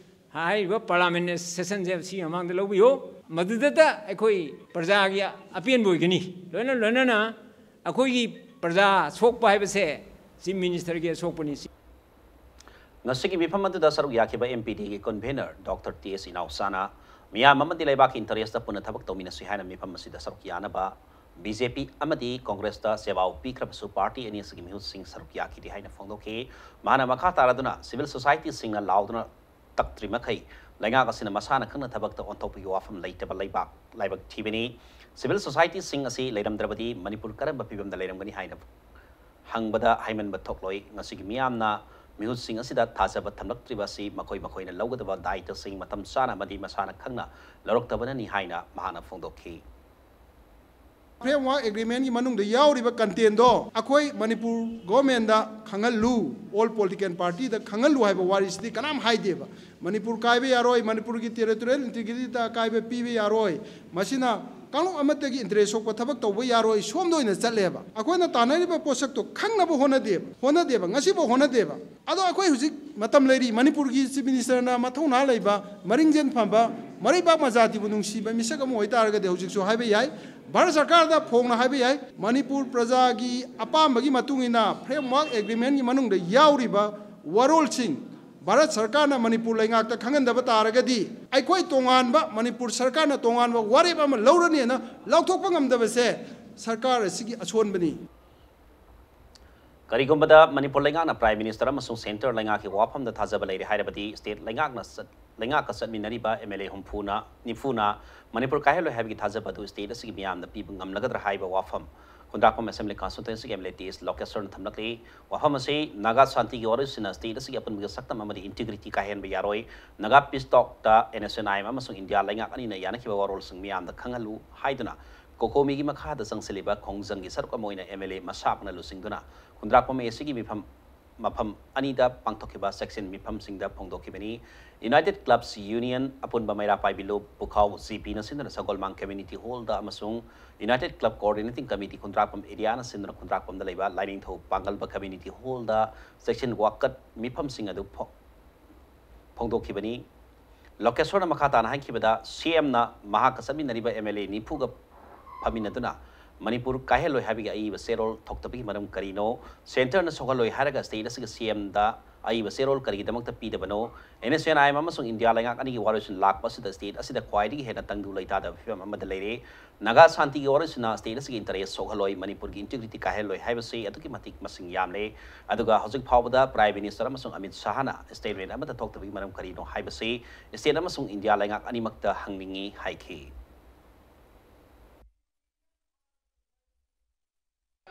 ꯍꯥꯏꯔꯤꯕ parliament sessionꯁꯦ ꯁꯤ ꯃꯃꯥꯡꯗ ꯂꯧꯕꯤꯌꯨ꯫ ꯃꯗꯨꯗꯇ ꯑꯩꯈꯣꯏ ꯄ꯭ꯔꯖꯥꯒꯤ ꯑꯄꯦꯟꯕ ꯑꯣꯏꯒꯅꯤ꯫ ꯂꯣꯏꯅ ꯂꯣꯏꯅꯅ ꯑꯩꯈꯣꯏꯒꯤ ꯄ꯭ꯔꯖꯥ ꯁꯣꯛꯄ ꯍꯥꯏꯕꯁꯦ Chief Ministerꯒꯤ ꯑꯁꯣꯛꯄꯅꯤ꯫ ꯉꯁꯤꯒꯤ ꯃꯤꯐꯝ ꯑꯗꯨꯗ ꯁꯔꯨꯛ ꯌꯥꯈꯤꯕ M P Dꯒꯤ convener Doctor T S ꯏꯅꯥꯎꯆꯥꯅ ꯃꯤꯌꯥꯝ ꯑꯃꯗꯤ ꯂꯩꯕꯥꯛꯀꯤ interestꯇ ꯄꯨꯟꯅ ꯊꯕꯛ ꯇꯧꯃꯤꯟꯅꯁꯤ ꯍꯥꯏꯅ ꯃꯤꯐꯝ ꯑꯁꯤꯗ ꯁꯔꯨꯛ ꯌꯥꯅꯕ ꯕꯤ ꯖꯦ ꯄꯤ ꯑꯃꯗꯤ ꯀꯣꯡꯒ꯭ꯔꯦꯁꯇ ꯆꯦꯕꯥꯎ ꯄꯤꯈ꯭ꯔꯕꯁꯨ ꯄꯥꯔꯇꯤ ꯑꯅꯤ ꯑꯁꯤꯒꯤ ꯃꯤꯍꯨꯠꯁꯤꯡ ꯁꯔꯨꯛ ꯌꯥꯈꯤꯗꯦ ꯍꯥꯏꯅ ꯐꯣꯡꯗꯣꯛꯈꯤ꯫ ꯃꯍꯥꯛꯅ ꯃꯈꯥ ꯇꯥꯔꯗꯨꯅ ꯁꯤꯚꯤꯜ ꯁꯣꯁꯥꯏꯇꯤꯁꯤꯡꯅ ꯂꯥꯎꯗꯨꯅ ꯇꯛꯇ꯭ꯔꯤ ꯃꯈꯩ ꯂꯩꯉꯥꯛ ꯑꯁꯤꯅ ꯃꯁꯥꯅ ꯈꯪꯅ ꯊꯕꯛꯇ ꯑꯣꯟꯊꯣꯛꯄꯒꯤ ꯋꯥꯐꯝ ꯂꯩꯇꯕ ꯂꯩꯕꯥꯛ ꯂꯥꯏꯕꯛ ꯊꯤꯕꯅꯤ꯫ ꯁꯤꯚꯤꯜ ꯁꯣꯁꯥꯏꯇꯤꯁꯤꯡ ꯑꯁꯤ ꯂꯩꯔꯝꯗ꯭ꯔꯕꯗꯤ ꯃꯅꯤꯄꯨꯔ ꯀꯔꯝꯕ ꯐꯤꯕꯝꯗ ꯂꯩꯔꯝꯒꯅꯤ ꯍꯥꯏꯅ ꯍꯪꯕꯗ ꯍꯥꯏꯃꯟꯕ ꯊꯣꯛꯂꯣꯏ꯫ ꯉꯁꯤꯒꯤ ꯃꯤꯌꯥꯝꯅ ꯃꯤꯍꯨꯠꯁꯤꯡ ꯑꯁꯤꯗ ꯊꯥꯖꯕ ꯊꯝꯂꯛꯇ꯭ꯔꯤꯕ ꯑꯁꯤ ꯃꯈꯣꯏ ꯃꯈꯣꯏꯅ ꯂꯧꯒꯗꯕ ꯗꯥꯌꯤꯇ꯭ꯋꯁꯤꯡ ꯃꯇꯝ ꯆꯥꯅ ꯑꯃꯗꯤ ꯃꯁꯥꯅ ꯈꯪꯅ ꯂꯧꯔꯛꯇꯕꯅꯅꯤ ꯍꯥꯏꯅ ꯃꯍꯥꯛꯅ ꯐꯣꯡꯗꯣꯛꯈꯤ꯫ Framework Agreement ꯀꯤ ꯃꯅꯨꯡꯗ ꯌꯥꯎꯔꯤꯕ content ꯗꯣ ꯑꯩꯈꯣꯏ ꯃꯅꯤꯄꯨꯔ government ꯗ ꯈꯪꯍꯜꯂꯨ, all political party ꯗ ꯈꯪꯍꯜꯂꯨ ꯍꯥꯏꯕ ꯋꯥꯔꯤꯁꯤꯗꯤ ꯀꯅꯥꯝ ꯍꯥꯏꯗꯦꯕ꯫ ꯃꯅꯤꯄꯨꯔ ꯀꯥꯏꯕ ꯌꯥꯔꯣꯏ, ꯃꯅꯤꯄꯨꯔꯒꯤ territorial integrity ꯗ ꯑꯀꯥꯏꯕ ꯄꯤꯕ ꯌꯥꯔꯣꯏ, ꯃꯁꯤꯅ ꯀꯥꯡꯂꯨꯞ ꯑꯃꯠꯇꯒꯤ interest ꯁꯣꯛꯄ ꯊꯕꯛ ꯇꯧꯕ ꯌꯥꯔꯣꯏ, ꯁꯣꯝꯗ ꯑꯣꯏꯅ ꯆꯠꯂꯦꯕ꯫ ꯑꯩꯈꯣꯏꯅ ꯇꯥꯟꯅꯔꯤꯕ ꯄꯣꯠꯁꯛꯇꯣ ꯈꯪꯅꯕ ꯍꯣꯠꯅꯗꯦꯕ, ꯍꯣꯠꯅꯗꯦꯕ, ꯉꯁꯤꯐꯥꯎ ꯍꯣꯠꯅꯗꯦꯕ꯫ ꯑꯗꯣ ꯑꯩꯈꯣꯏ ꯍꯧꯖꯤꯛ ꯃꯇꯝ ꯂꯩꯔꯤ, ꯃꯅꯤꯄꯨꯔꯒꯤ Chief Minister ꯅ ꯃꯊꯧꯅꯥ ꯂꯩꯕ, ꯃꯔꯤꯡꯖꯦꯜ ꯐꯝꯕ, ꯃꯔꯩꯕꯥꯛ ꯃꯖꯥꯇꯤꯕꯨ ꯅꯨꯡꯁꯤꯕ ꯃꯤꯁꯛ ꯑꯃ ꯑꯣꯏꯇꯥꯔꯒꯗꯤ ꯍꯧꯖꯤꯛꯁꯨ ꯍꯥꯏꯕ ꯌꯥꯏ, ꯚꯥꯔꯠ ꯁꯔꯀꯥꯔꯗ ꯐꯣꯡꯅ ꯍꯥꯏꯕ ꯌꯥꯏ, ꯃꯅꯤꯄꯨꯔ ꯄ꯭ꯔꯖꯥꯒꯤ ꯑꯄꯥꯝꯕꯒꯤ ꯃꯇꯨꯡ ꯏꯟꯅ Framework Agreement ꯀꯤ ꯃꯅꯨꯡꯗ ꯌꯥꯎꯔꯤꯕ ꯋꯥꯔꯣꯜꯁꯤꯡ ꯚꯥꯔꯠ ꯁꯔꯀꯥꯔꯅ ꯃꯅꯤꯄꯨꯔ ꯂꯩꯉꯥꯛꯇ ꯈꯪꯍꯟꯗꯕ ꯇꯥꯔꯒꯗꯤ, ꯑꯩꯈꯣꯏ ꯇꯣꯉꯥꯟꯕ, ꯃꯅꯤꯄꯨꯔ ꯁꯔꯀꯥꯔꯅ ꯇꯣꯉꯥꯟꯕ ꯋꯥꯔꯦꯞ ꯑꯃ ꯂꯧꯔꯅꯤꯅ ꯂꯥꯎꯊꯣꯛꯄ ꯉꯝꯗꯕꯁꯦ ꯁꯔꯀꯥꯔ ꯑꯁꯤꯒꯤ ꯑꯁꯣꯟꯕꯅꯤ꯫ ꯀꯔꯤꯒꯨꯝꯕꯗ ꯃꯅꯤꯄꯨꯔ ꯂꯩꯉꯥꯛꯅ Prime Minister ꯑꯃꯁꯨꯡ centre ꯂꯩꯉꯥꯛꯀꯤ ꯋꯥꯐꯝꯗ ꯊꯥꯖꯕ ꯂꯩꯔꯦ ꯍꯥꯏꯔꯕꯗꯤ, state ꯂꯩꯉꯥꯛꯅ ꯆꯠ-, ꯂꯩꯉꯥꯛꯀ ꯆꯠꯃꯤꯟꯅꯔꯤꯕ M L A ꯍꯨꯝꯐꯨꯅ, ꯅꯤꯐꯨꯅ ꯃꯅꯤꯄꯨꯔ ꯀꯥꯏꯍꯜꯂꯣꯏ ꯍꯥꯏꯕꯒꯤ ꯊꯥꯖꯕ ꯑꯗꯨ state ꯑꯁꯤꯒꯤ ꯃꯤꯌꯥꯝꯅ ꯄꯤꯕ ꯉꯝꯂꯒꯗ꯭ꯔꯥ ꯍꯥꯏꯕ ꯋꯥꯐꯝ ꯈꯨꯟꯗ꯭ꯔꯥꯛꯄꯝ Assembly Constituency ꯒꯤ M L A T S ꯂꯣꯀꯦꯁ꯭ꯋꯔꯅ ꯊꯝꯂꯛꯂꯤ꯫ ꯋꯥꯐꯝ ꯑꯁꯤ ꯅꯥꯒꯥ ꯁꯥꯟꯇꯤꯒꯤ ꯋꯥꯔꯣꯏꯁꯤꯟꯅ state ꯑꯁꯤꯒꯤ ꯑꯄꯨꯟꯕꯒꯤ ꯁꯛꯇꯝ ꯑꯃꯗꯤ integrity ꯀꯥꯏꯍꯟꯕ ꯌꯥꯔꯣꯏ꯫ ꯅꯥꯒꯥ peace talk ꯇ N S C N I M ꯑꯃꯁꯨꯡ ꯏꯟꯗꯤꯌꯥ ꯂꯩꯉꯥꯛ ꯑꯅꯤꯅ ꯌꯥꯅꯈꯤꯕ ꯋꯥꯔꯣꯜꯁꯤꯡ ꯃꯤꯌꯥꯝꯗ ꯈꯪꯍꯜꯂꯨ ꯍꯥꯏꯗꯨꯅ ꯀꯣꯀꯣꯃꯤꯒꯤ ꯃꯈꯥꯗ ꯆꯪꯁꯤꯜꯂꯤꯕ ꯈꯣꯡꯖꯪꯒꯤ ꯁꯔꯨꯛ ꯑꯃ ꯑꯣꯏꯅ M L A ꯃꯁꯥꯃꯛꯅ ꯂꯨꯆꯤꯡꯗꯨꯅ ꯈꯨꯟꯗ꯭ꯔꯥꯛꯄꯝ A C ꯒꯤ ꯃꯤꯐꯝ, ꯃꯐꯝ ꯑꯅꯤꯗ ꯄꯥꯡꯊꯣꯛꯈꯤꯕ section ꯃꯤꯐꯝꯁꯤꯡꯗ ꯐꯣꯡꯗꯣꯛꯈꯤꯕꯅꯤ꯫ United Clubs Union ꯑꯄꯨꯟꯕ ꯃꯩꯔꯥ ꯄꯥꯏꯕꯤ ꯂꯨꯞ ꯄꯨꯈꯥꯎ G P ꯅ ꯁꯤꯟꯗꯨꯅ ꯁꯒꯣꯜꯃꯥꯡ Community Hall ꯗ ꯑꯃꯁꯨꯡ United Club Coordinating Committee ꯈꯨꯟꯗ꯭ꯔꯥꯛꯄꯝ area ꯅ ꯁꯤꯟꯗꯨꯅ ꯈꯨꯟꯗ꯭ꯔꯥꯛꯄꯝꯗ ꯂꯩꯕ ꯂꯥꯏꯅꯤꯡꯊꯧ ꯄꯥꯡꯒꯜꯕ Community Hall ꯗ section ꯋꯥꯀꯠ ꯃꯤꯐꯝꯁꯤꯡ ꯑꯗꯨ ꯐꯣ-, ꯐꯣꯡꯗꯣꯛꯈꯤꯕꯅꯤ꯫ ꯂꯣꯀꯦꯁ꯭ꯋꯔꯅ ꯃꯈꯥ ꯇꯥꯅ ꯍꯥꯏꯈꯤꯕꯗ, C M ꯅ ꯃꯍꯥꯛꯀ ꯆꯠꯃꯤꯟꯅꯔꯤꯕ M L A ꯅꯤꯐꯨꯒ ꯐꯝꯃꯤꯟꯅꯗꯨꯅ ꯃꯅꯤꯄꯨꯔ ꯀꯥꯏꯍꯜꯂꯣꯏ ꯍꯥꯏꯕꯒꯤ ꯑꯏꯕ ꯆꯦꯔꯣꯜ ꯊꯣꯛꯇꯕꯒꯤ ꯃꯔꯝ ꯀꯔꯤꯅꯣ? Centre ꯅ ꯁꯣꯛꯍꯜꯂꯣꯏ ꯍꯥꯏꯔꯒ state ꯑꯁꯤꯒꯤ C M ꯗ ꯑꯏꯕ ꯆꯦꯔꯣꯜ ꯀꯔꯤꯒꯤꯗꯃꯛꯇ ꯄꯤꯗꯕꯅꯣ? NSCN-IM ꯑꯃꯁꯨꯡ ꯏꯟꯗꯤꯌꯥ ꯂꯩꯉꯥꯛ ꯑꯅꯤꯒꯤ ꯋꯥꯔꯣꯏꯁꯤꯟ ꯂꯥꯛꯄ ꯑꯁꯤꯗ state ꯑꯁꯤꯗ ꯈ꯭ꯋꯥꯏꯗꯒꯤ ꯍꯦꯟꯅ ꯇꯪꯗꯨ ꯂꯩꯇꯥꯗꯕ ꯐꯤꯕꯝ ꯑꯃꯗ ꯂꯩꯔꯦ꯫ ꯅꯥꯒꯥ ꯁꯥꯟꯇꯤꯒꯤ ꯋꯥꯔꯣꯏꯁꯤꯟꯅ state ꯑꯁꯤꯒꯤ interest ꯁꯣꯛꯍꯜꯂꯣꯏ, ꯃꯅꯤꯄꯨꯔꯒꯤ integrity ꯀꯥꯏꯍꯜꯂꯣꯏ ꯍꯥꯏꯕꯁꯤ ꯑꯗꯨꯛꯀꯤ ꯃꯇꯤꯛ ꯃꯁꯤꯡ ꯌꯥꯝꯂꯦ꯫ ꯑꯗꯨꯒ ꯍꯧꯖꯤꯛ ꯐꯥꯎꯕꯗ Prime Minister ꯑꯃꯁꯨꯡ ꯑꯃꯤꯠ ꯁꯥꯍꯅ statement ꯑꯃꯠꯇ ꯊꯣꯛꯇꯕꯒꯤ ꯃꯔꯝ ꯀꯔꯤꯅꯣ ꯍꯥꯏꯕꯁꯤ state ꯑꯃꯁꯨꯡ ꯏꯟꯗꯤꯌꯥ ꯂꯩꯉꯥꯛ ꯑꯅꯤꯃꯛꯇ ꯍꯪꯅꯤꯡꯏ ꯍꯥꯏꯈꯤ꯫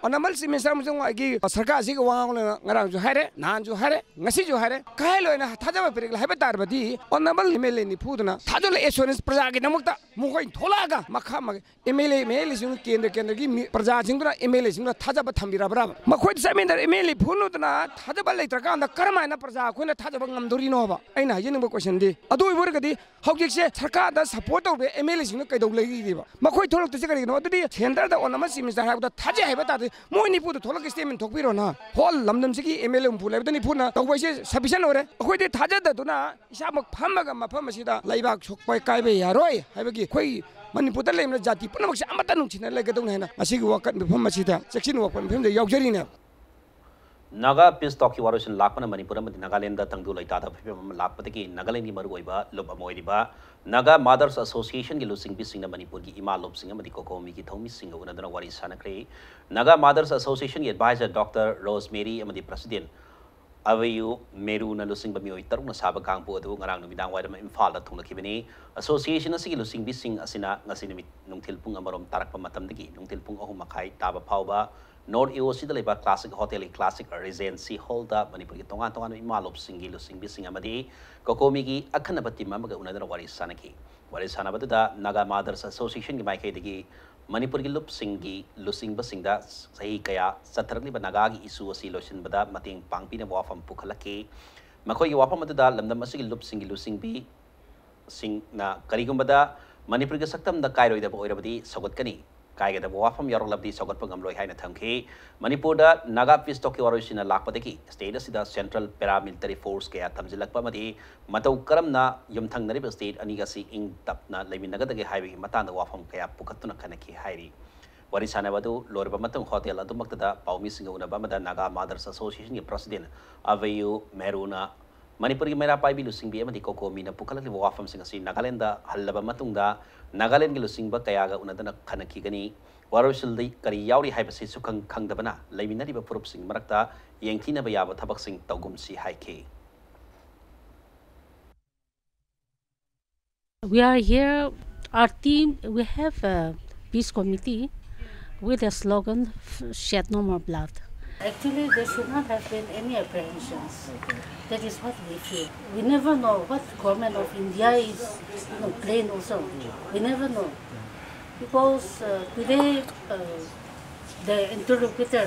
Honourable Chief Minister ꯑꯃꯁꯨꯡ ꯑꯩꯒꯤ ꯁꯔꯀꯥꯔꯁꯤꯒꯤ ꯋꯥ ꯉꯥꯡꯂꯒ ꯉꯔꯥꯡꯁꯨ ꯍꯥꯏꯔꯦ, ꯅꯍꯥꯟꯁꯨ ꯍꯥꯏꯔꯦ, ꯉꯁꯤꯁꯨ ꯍꯥꯏꯔꯦ, ꯀꯥꯏꯍꯜꯂꯣꯏꯅ ꯊꯥꯖꯕ ꯄꯤꯔꯛꯂꯦ ꯍꯥꯏꯕ ꯇꯥꯔꯕꯗꯤ Honourable MLA ꯅꯤꯐꯨꯗꯨꯅ ꯊꯥꯖꯕ assurance ꯄ꯭ꯔꯖꯥꯒꯤꯗꯃꯛꯇ ꯃꯈꯣꯏ ꯊꯣꯛꯂꯛꯑꯒ ꯃꯈꯥ ꯃꯈꯥ MLA, MLA ꯁꯤꯡ, ꯀꯦꯟꯗ꯭ꯔ ꯀꯦꯟꯗ꯭ꯔꯒꯤ ꯃꯤ-, ꯄ꯭ꯔꯖꯥꯁꯤꯡꯗꯨꯅ MLA ꯁꯤꯡꯗꯨꯅ ꯊꯥꯖꯕ ꯊꯝꯕꯤꯔꯕ꯭ꯔꯥ? ꯃꯈꯣꯏꯗ ꯆꯠꯃꯤꯟꯅꯔ MLA ꯐꯨꯅꯨꯗꯅ ꯊꯥꯖꯕ ꯂꯩꯇ꯭ꯔꯀꯥꯟꯗ ꯀꯔꯝꯍꯥꯏꯅ ꯄ꯭ꯔꯖꯥ ꯑꯩꯈꯣꯏꯅ ꯊꯥꯖꯕ ꯉꯝꯗꯣꯔꯤꯅꯣꯕ? ꯑꯩꯅ ꯍꯥꯏꯖꯅꯤꯡꯕ question ꯗꯤ ꯑꯗꯨ ꯑꯣꯏꯕ ꯑꯣꯏꯔꯒꯗꯤ ꯍꯧꯖꯤꯛꯁꯦ ꯁꯔꯀꯥꯔꯗ support ꯇꯧꯕ MLA ꯁꯤꯡꯅ ꯀꯩꯗꯧ ꯂꯩꯔꯤꯕ? ꯃꯈꯣꯏ ꯊꯣꯛꯂꯛꯇꯣꯏꯁꯦ ꯀꯔꯤꯒꯤꯅꯣ? ꯑꯗꯨꯗꯤ centre ꯗ Honourable Chief Minister ꯍꯥꯏꯕꯗ ꯊꯥꯖꯩ ꯍꯥꯏꯕ ꯇꯥꯔꯗꯤ ꯃꯣꯏ ꯅꯤꯐꯨꯗ ꯊꯣꯛꯂꯛꯀ statement ꯊꯣꯛꯄꯤꯔꯣꯅ꯫ Whole ꯂꯝꯗꯝꯁꯤꯒꯤ MLA ꯍꯨꯝꯐꯨ ꯂꯩꯕꯗ ꯅꯤꯐꯨꯅ ꯇꯧꯕ ꯍꯥꯏꯁꯦ sufficient ꯑꯣꯏꯔꯦ꯫ ꯑꯩꯈꯣꯏꯗꯤ ꯊꯥꯖꯗꯗꯨꯅ ꯏꯁꯥꯃꯛ ꯐꯝꯃꯒ ꯃꯐꯝ ꯑꯁꯤꯗ ꯂꯩꯕꯥꯛ ꯁꯣꯛꯄ ꯀꯥꯏꯕ ꯌꯥꯔꯣꯏ ꯍꯥꯏꯕꯒꯤ ꯑꯩꯈꯣꯏ ꯃꯅꯤꯄꯨꯔꯗ ꯂꯩꯔꯤꯕ ꯖꯥꯇꯤ ꯄꯨꯝꯅꯃꯛꯁꯦ ꯑꯃꯠꯇ ꯅꯨꯡꯁꯤꯅ ꯂꯩꯒꯗꯧꯅꯤ ꯍꯥꯏꯅ ꯉꯁꯤꯒꯤ ꯋꯥꯀꯠ ꯃꯤꯐꯝ ꯑꯁꯤꯗ ꯆꯦꯛꯁꯤꯟ ꯋꯥꯀꯠ ꯃꯤꯐꯝꯗ ꯌꯥꯎꯖꯔꯤꯅꯦ꯫ ꯅꯥꯒꯥ peace talk ꯀꯤ ꯋꯥꯔꯣꯏꯁꯤꯟ ꯂꯥꯛꯄꯅ ꯃꯅꯤꯄꯨꯔ ꯑꯃꯗꯤ ꯅꯥꯒꯥꯂꯦꯟꯗ ꯇꯪꯗꯨ ꯂꯩꯇꯥꯗꯕ ꯐꯤꯕꯝ ꯑꯃ ꯂꯥꯛꯄꯗꯒꯤ ꯅꯥꯒꯥꯂꯦꯟꯒꯤ ꯃꯔꯨꯑꯣꯏꯕ ꯂꯨꯞ ꯑꯃ ꯑꯣꯏꯔꯤꯕ Naga Mothers Association ꯒꯤ ꯂꯨꯆꯤꯡꯕꯤꯁꯤꯡꯅ ꯃꯅꯤꯄꯨꯔꯒꯤ ꯏꯃꯥ ꯂꯣꯞꯁꯤꯡ ꯑꯃꯗꯤ COCOMI ꯒꯤ ꯊꯧꯃꯤꯁꯤꯡꯒ ꯎꯅꯗꯨꯅ ꯋꯥꯔꯤ ꯁꯥꯟꯅꯈ꯭ꯔꯦ꯫ Naga Mothers Association ꯒꯤ advisor Doctor Rose Mary ꯑꯃꯗꯤ president ꯑꯕꯌꯨ ꯃꯦꯔꯨꯅ ꯂꯨꯆꯤꯡꯕ ꯃꯤꯑꯣꯏ ꯇꯔꯨꯛꯅ ꯁꯥꯕ ꯀꯥꯡꯕꯨ ꯑꯗꯨ ꯉꯔꯥꯡ ꯅꯨꯃꯤꯗꯥꯡ ꯋꯥꯏꯔꯝ ꯏꯝꯐꯥꯜꯗ ꯊꯨꯡꯂꯈꯤꯕꯅꯤ꯫ Association ꯑꯁꯤꯒꯤ ꯂꯨꯆꯤꯡꯕꯤꯁꯤꯡ ꯑꯁꯤꯅ ꯉꯁꯤ ꯅꯨꯃꯤꯠ ꯅꯨꯡꯊꯤꯜ ꯄꯨꯡ ꯑꯃꯔꯣꯝ ꯇꯥꯔꯛꯄ ꯃꯇꯝꯗꯒꯤ ꯅꯨꯡꯊꯤꯜ ꯄꯨꯡ ꯑꯍꯨꯝ ꯃꯈꯥꯏ ꯇꯥꯕ ꯐꯥꯎꯕ North AOC ꯗ ꯂꯩꯕ Classic Hotel ꯒꯤ Classic Regency Hall ꯗ ꯃꯅꯤꯄꯨꯔꯒꯤ ꯇꯣꯉꯥꯟ ꯇꯣꯉꯥꯟꯕ ꯏꯃꯥ ꯂꯣꯞꯁꯤꯡꯒꯤ ꯂꯨꯆꯤꯡꯕꯤꯁꯤꯡ ꯑꯃꯗꯤ COCOMI ꯒꯤ ꯑꯈꯟꯅꯕ team ꯑꯃꯒ ꯎꯅꯗꯨꯅ ꯋꯥꯔꯤ ꯁꯥꯟꯅꯈꯤ꯫ ꯋꯥꯔꯤ ꯁꯥꯟꯅꯕꯗꯨꯗ Naga Mothers Association ꯒꯤ ꯃꯥꯏꯀꯩꯗꯒꯤ ꯃꯅꯤꯄꯨꯔꯒꯤ ꯂꯨꯞꯁꯤꯡꯒꯤ ꯂꯨꯆꯤꯡꯕꯁꯤꯡꯗ ꯆꯍꯤ ꯀꯌꯥ ꯆꯠꯊꯔꯛꯂꯤꯕ ꯅꯥꯒꯥꯒꯤ issue ꯑꯁꯤ ꯂꯣꯏꯁꯤꯟꯕꯗ ꯃꯇꯦꯡ ꯄꯥꯡꯕꯤꯅꯕ ꯋꯥꯐꯝ ꯄꯨꯈꯠꯂꯛꯈꯤ꯫ ꯃꯈꯣꯏꯒꯤ ꯋꯥꯐꯝ ꯑꯗꯨꯗ ꯂꯝꯗꯝ ꯑꯁꯤꯒꯤ ꯂꯨꯞꯁꯤꯡꯒꯤ ꯂꯨꯆꯤꯡꯕꯤ ꯁꯤꯡꯅ ꯀꯔꯤꯒꯨꯝꯕꯗ ꯃꯅꯤꯄꯨꯔꯒꯤ ꯁꯛꯇꯝꯗ ꯀꯥꯏꯔꯣꯏꯗꯕ ꯑꯣꯏꯔꯕꯗꯤ ꯁꯧꯒꯠꯀꯅꯤ, ꯀꯥꯏꯒꯗꯕ ꯋꯥꯐꯝ ꯌꯥꯎꯔꯛꯂꯕꯗꯤ ꯁꯧꯒꯠꯄ ꯉꯝꯂꯣꯏ ꯍꯥꯏꯅ ꯊꯝꯈꯤ꯫ ꯃꯅꯤꯄꯨꯔꯗ ꯅꯥꯒꯥ peace talk ꯀꯤ ꯋꯥꯔꯣꯏꯁꯤꯟꯅ ꯂꯥꯛꯄꯗꯒꯤ state ꯑꯁꯤꯗ central paramilitary force ꯀꯌꯥ ꯊꯝꯖꯤꯜꯂꯛꯄ ꯑꯃꯗꯤ ꯃꯇꯧ ꯀꯔꯝꯅ ꯌꯨꯝꯊꯪꯅꯔꯤꯕ state ꯑꯅꯤꯒ ꯑꯁꯤ ꯏꯪ ꯇꯞꯅ ꯂꯩꯃꯤꯟꯅꯒꯗꯒꯦ ꯍꯥꯏꯕꯒꯤ ꯃꯇꯥꯡꯗ ꯋꯥꯐꯝ ꯀꯌꯥ ꯄꯨꯈꯠꯇꯨꯅ ꯈꯟꯅꯈꯤ ꯍꯥꯏꯔꯤ꯫ ꯋꯥꯔꯤ ꯁꯥꯟꯅꯕ ꯑꯗꯨ ꯂꯣꯏꯔꯕ ꯃꯇꯨꯡ ꯍꯣꯇꯦꯜ ꯑꯗꯨꯃꯛꯇꯗ ꯄꯥꯎꯃꯤꯁꯤꯡꯒ ꯎꯅꯕ ꯑꯃꯗ ꯅꯥꯒꯥ ꯃꯥꯗꯔꯁ ꯑꯦꯁꯣꯁꯤꯌꯦꯁꯟꯒꯤ ꯄ꯭ꯔꯁꯤꯗꯦꯟ ꯑꯚꯌꯨ ꯃꯦꯔꯨꯅ ꯃꯅꯤꯄꯨꯔꯒꯤ ꯃꯩꯔꯥ ꯄꯥꯏꯕꯤ ꯂꯨꯆꯤꯡꯕꯤ ꯑꯃꯗꯤ ꯀꯣꯀꯣꯃꯤꯅ ꯄꯨꯈꯠꯂꯛꯂꯤꯕ ꯋꯥꯐꯝꯁꯤꯡ ꯑꯁꯤ ꯅꯥꯒꯥꯂꯦꯟꯗ ꯍꯜꯂꯕ ꯃꯇꯨꯡꯗ ꯅꯥꯒꯥꯂꯦꯟꯒꯤ ꯂꯨꯆꯤꯡꯕ ꯀꯌꯥꯒ ꯎꯅꯗꯨꯅ ꯈꯟꯅꯈꯤꯒꯅꯤ꯫ ꯋꯥꯔꯣꯏꯁꯤꯜꯗꯤ ꯀꯔꯤ ꯌꯥꯎꯔꯤ ꯍꯥꯏꯕꯁꯤ ꯁꯨꯈꯪ ꯈꯪꯗꯕꯅ ꯂꯩꯃꯤꯟꯅꯔꯤꯕ ꯐꯨꯔꯨꯞꯁꯤꯡ ꯃꯔꯛꯇ ꯌꯦꯡꯊꯤꯅꯕ ꯌꯥꯕ ꯊꯕꯛꯁꯤꯡ ꯇꯧꯒꯨꯝꯁꯤ ꯍꯥꯏꯈꯤ꯫ We are here, our team, we have a peace committee with a slogan, "Shed no more blood." Actually, there should not have been any apprehensions. That is what we feel. We never know what government of India is, you know, playing also. We never know. Because uh, today, uh, the interlocutor,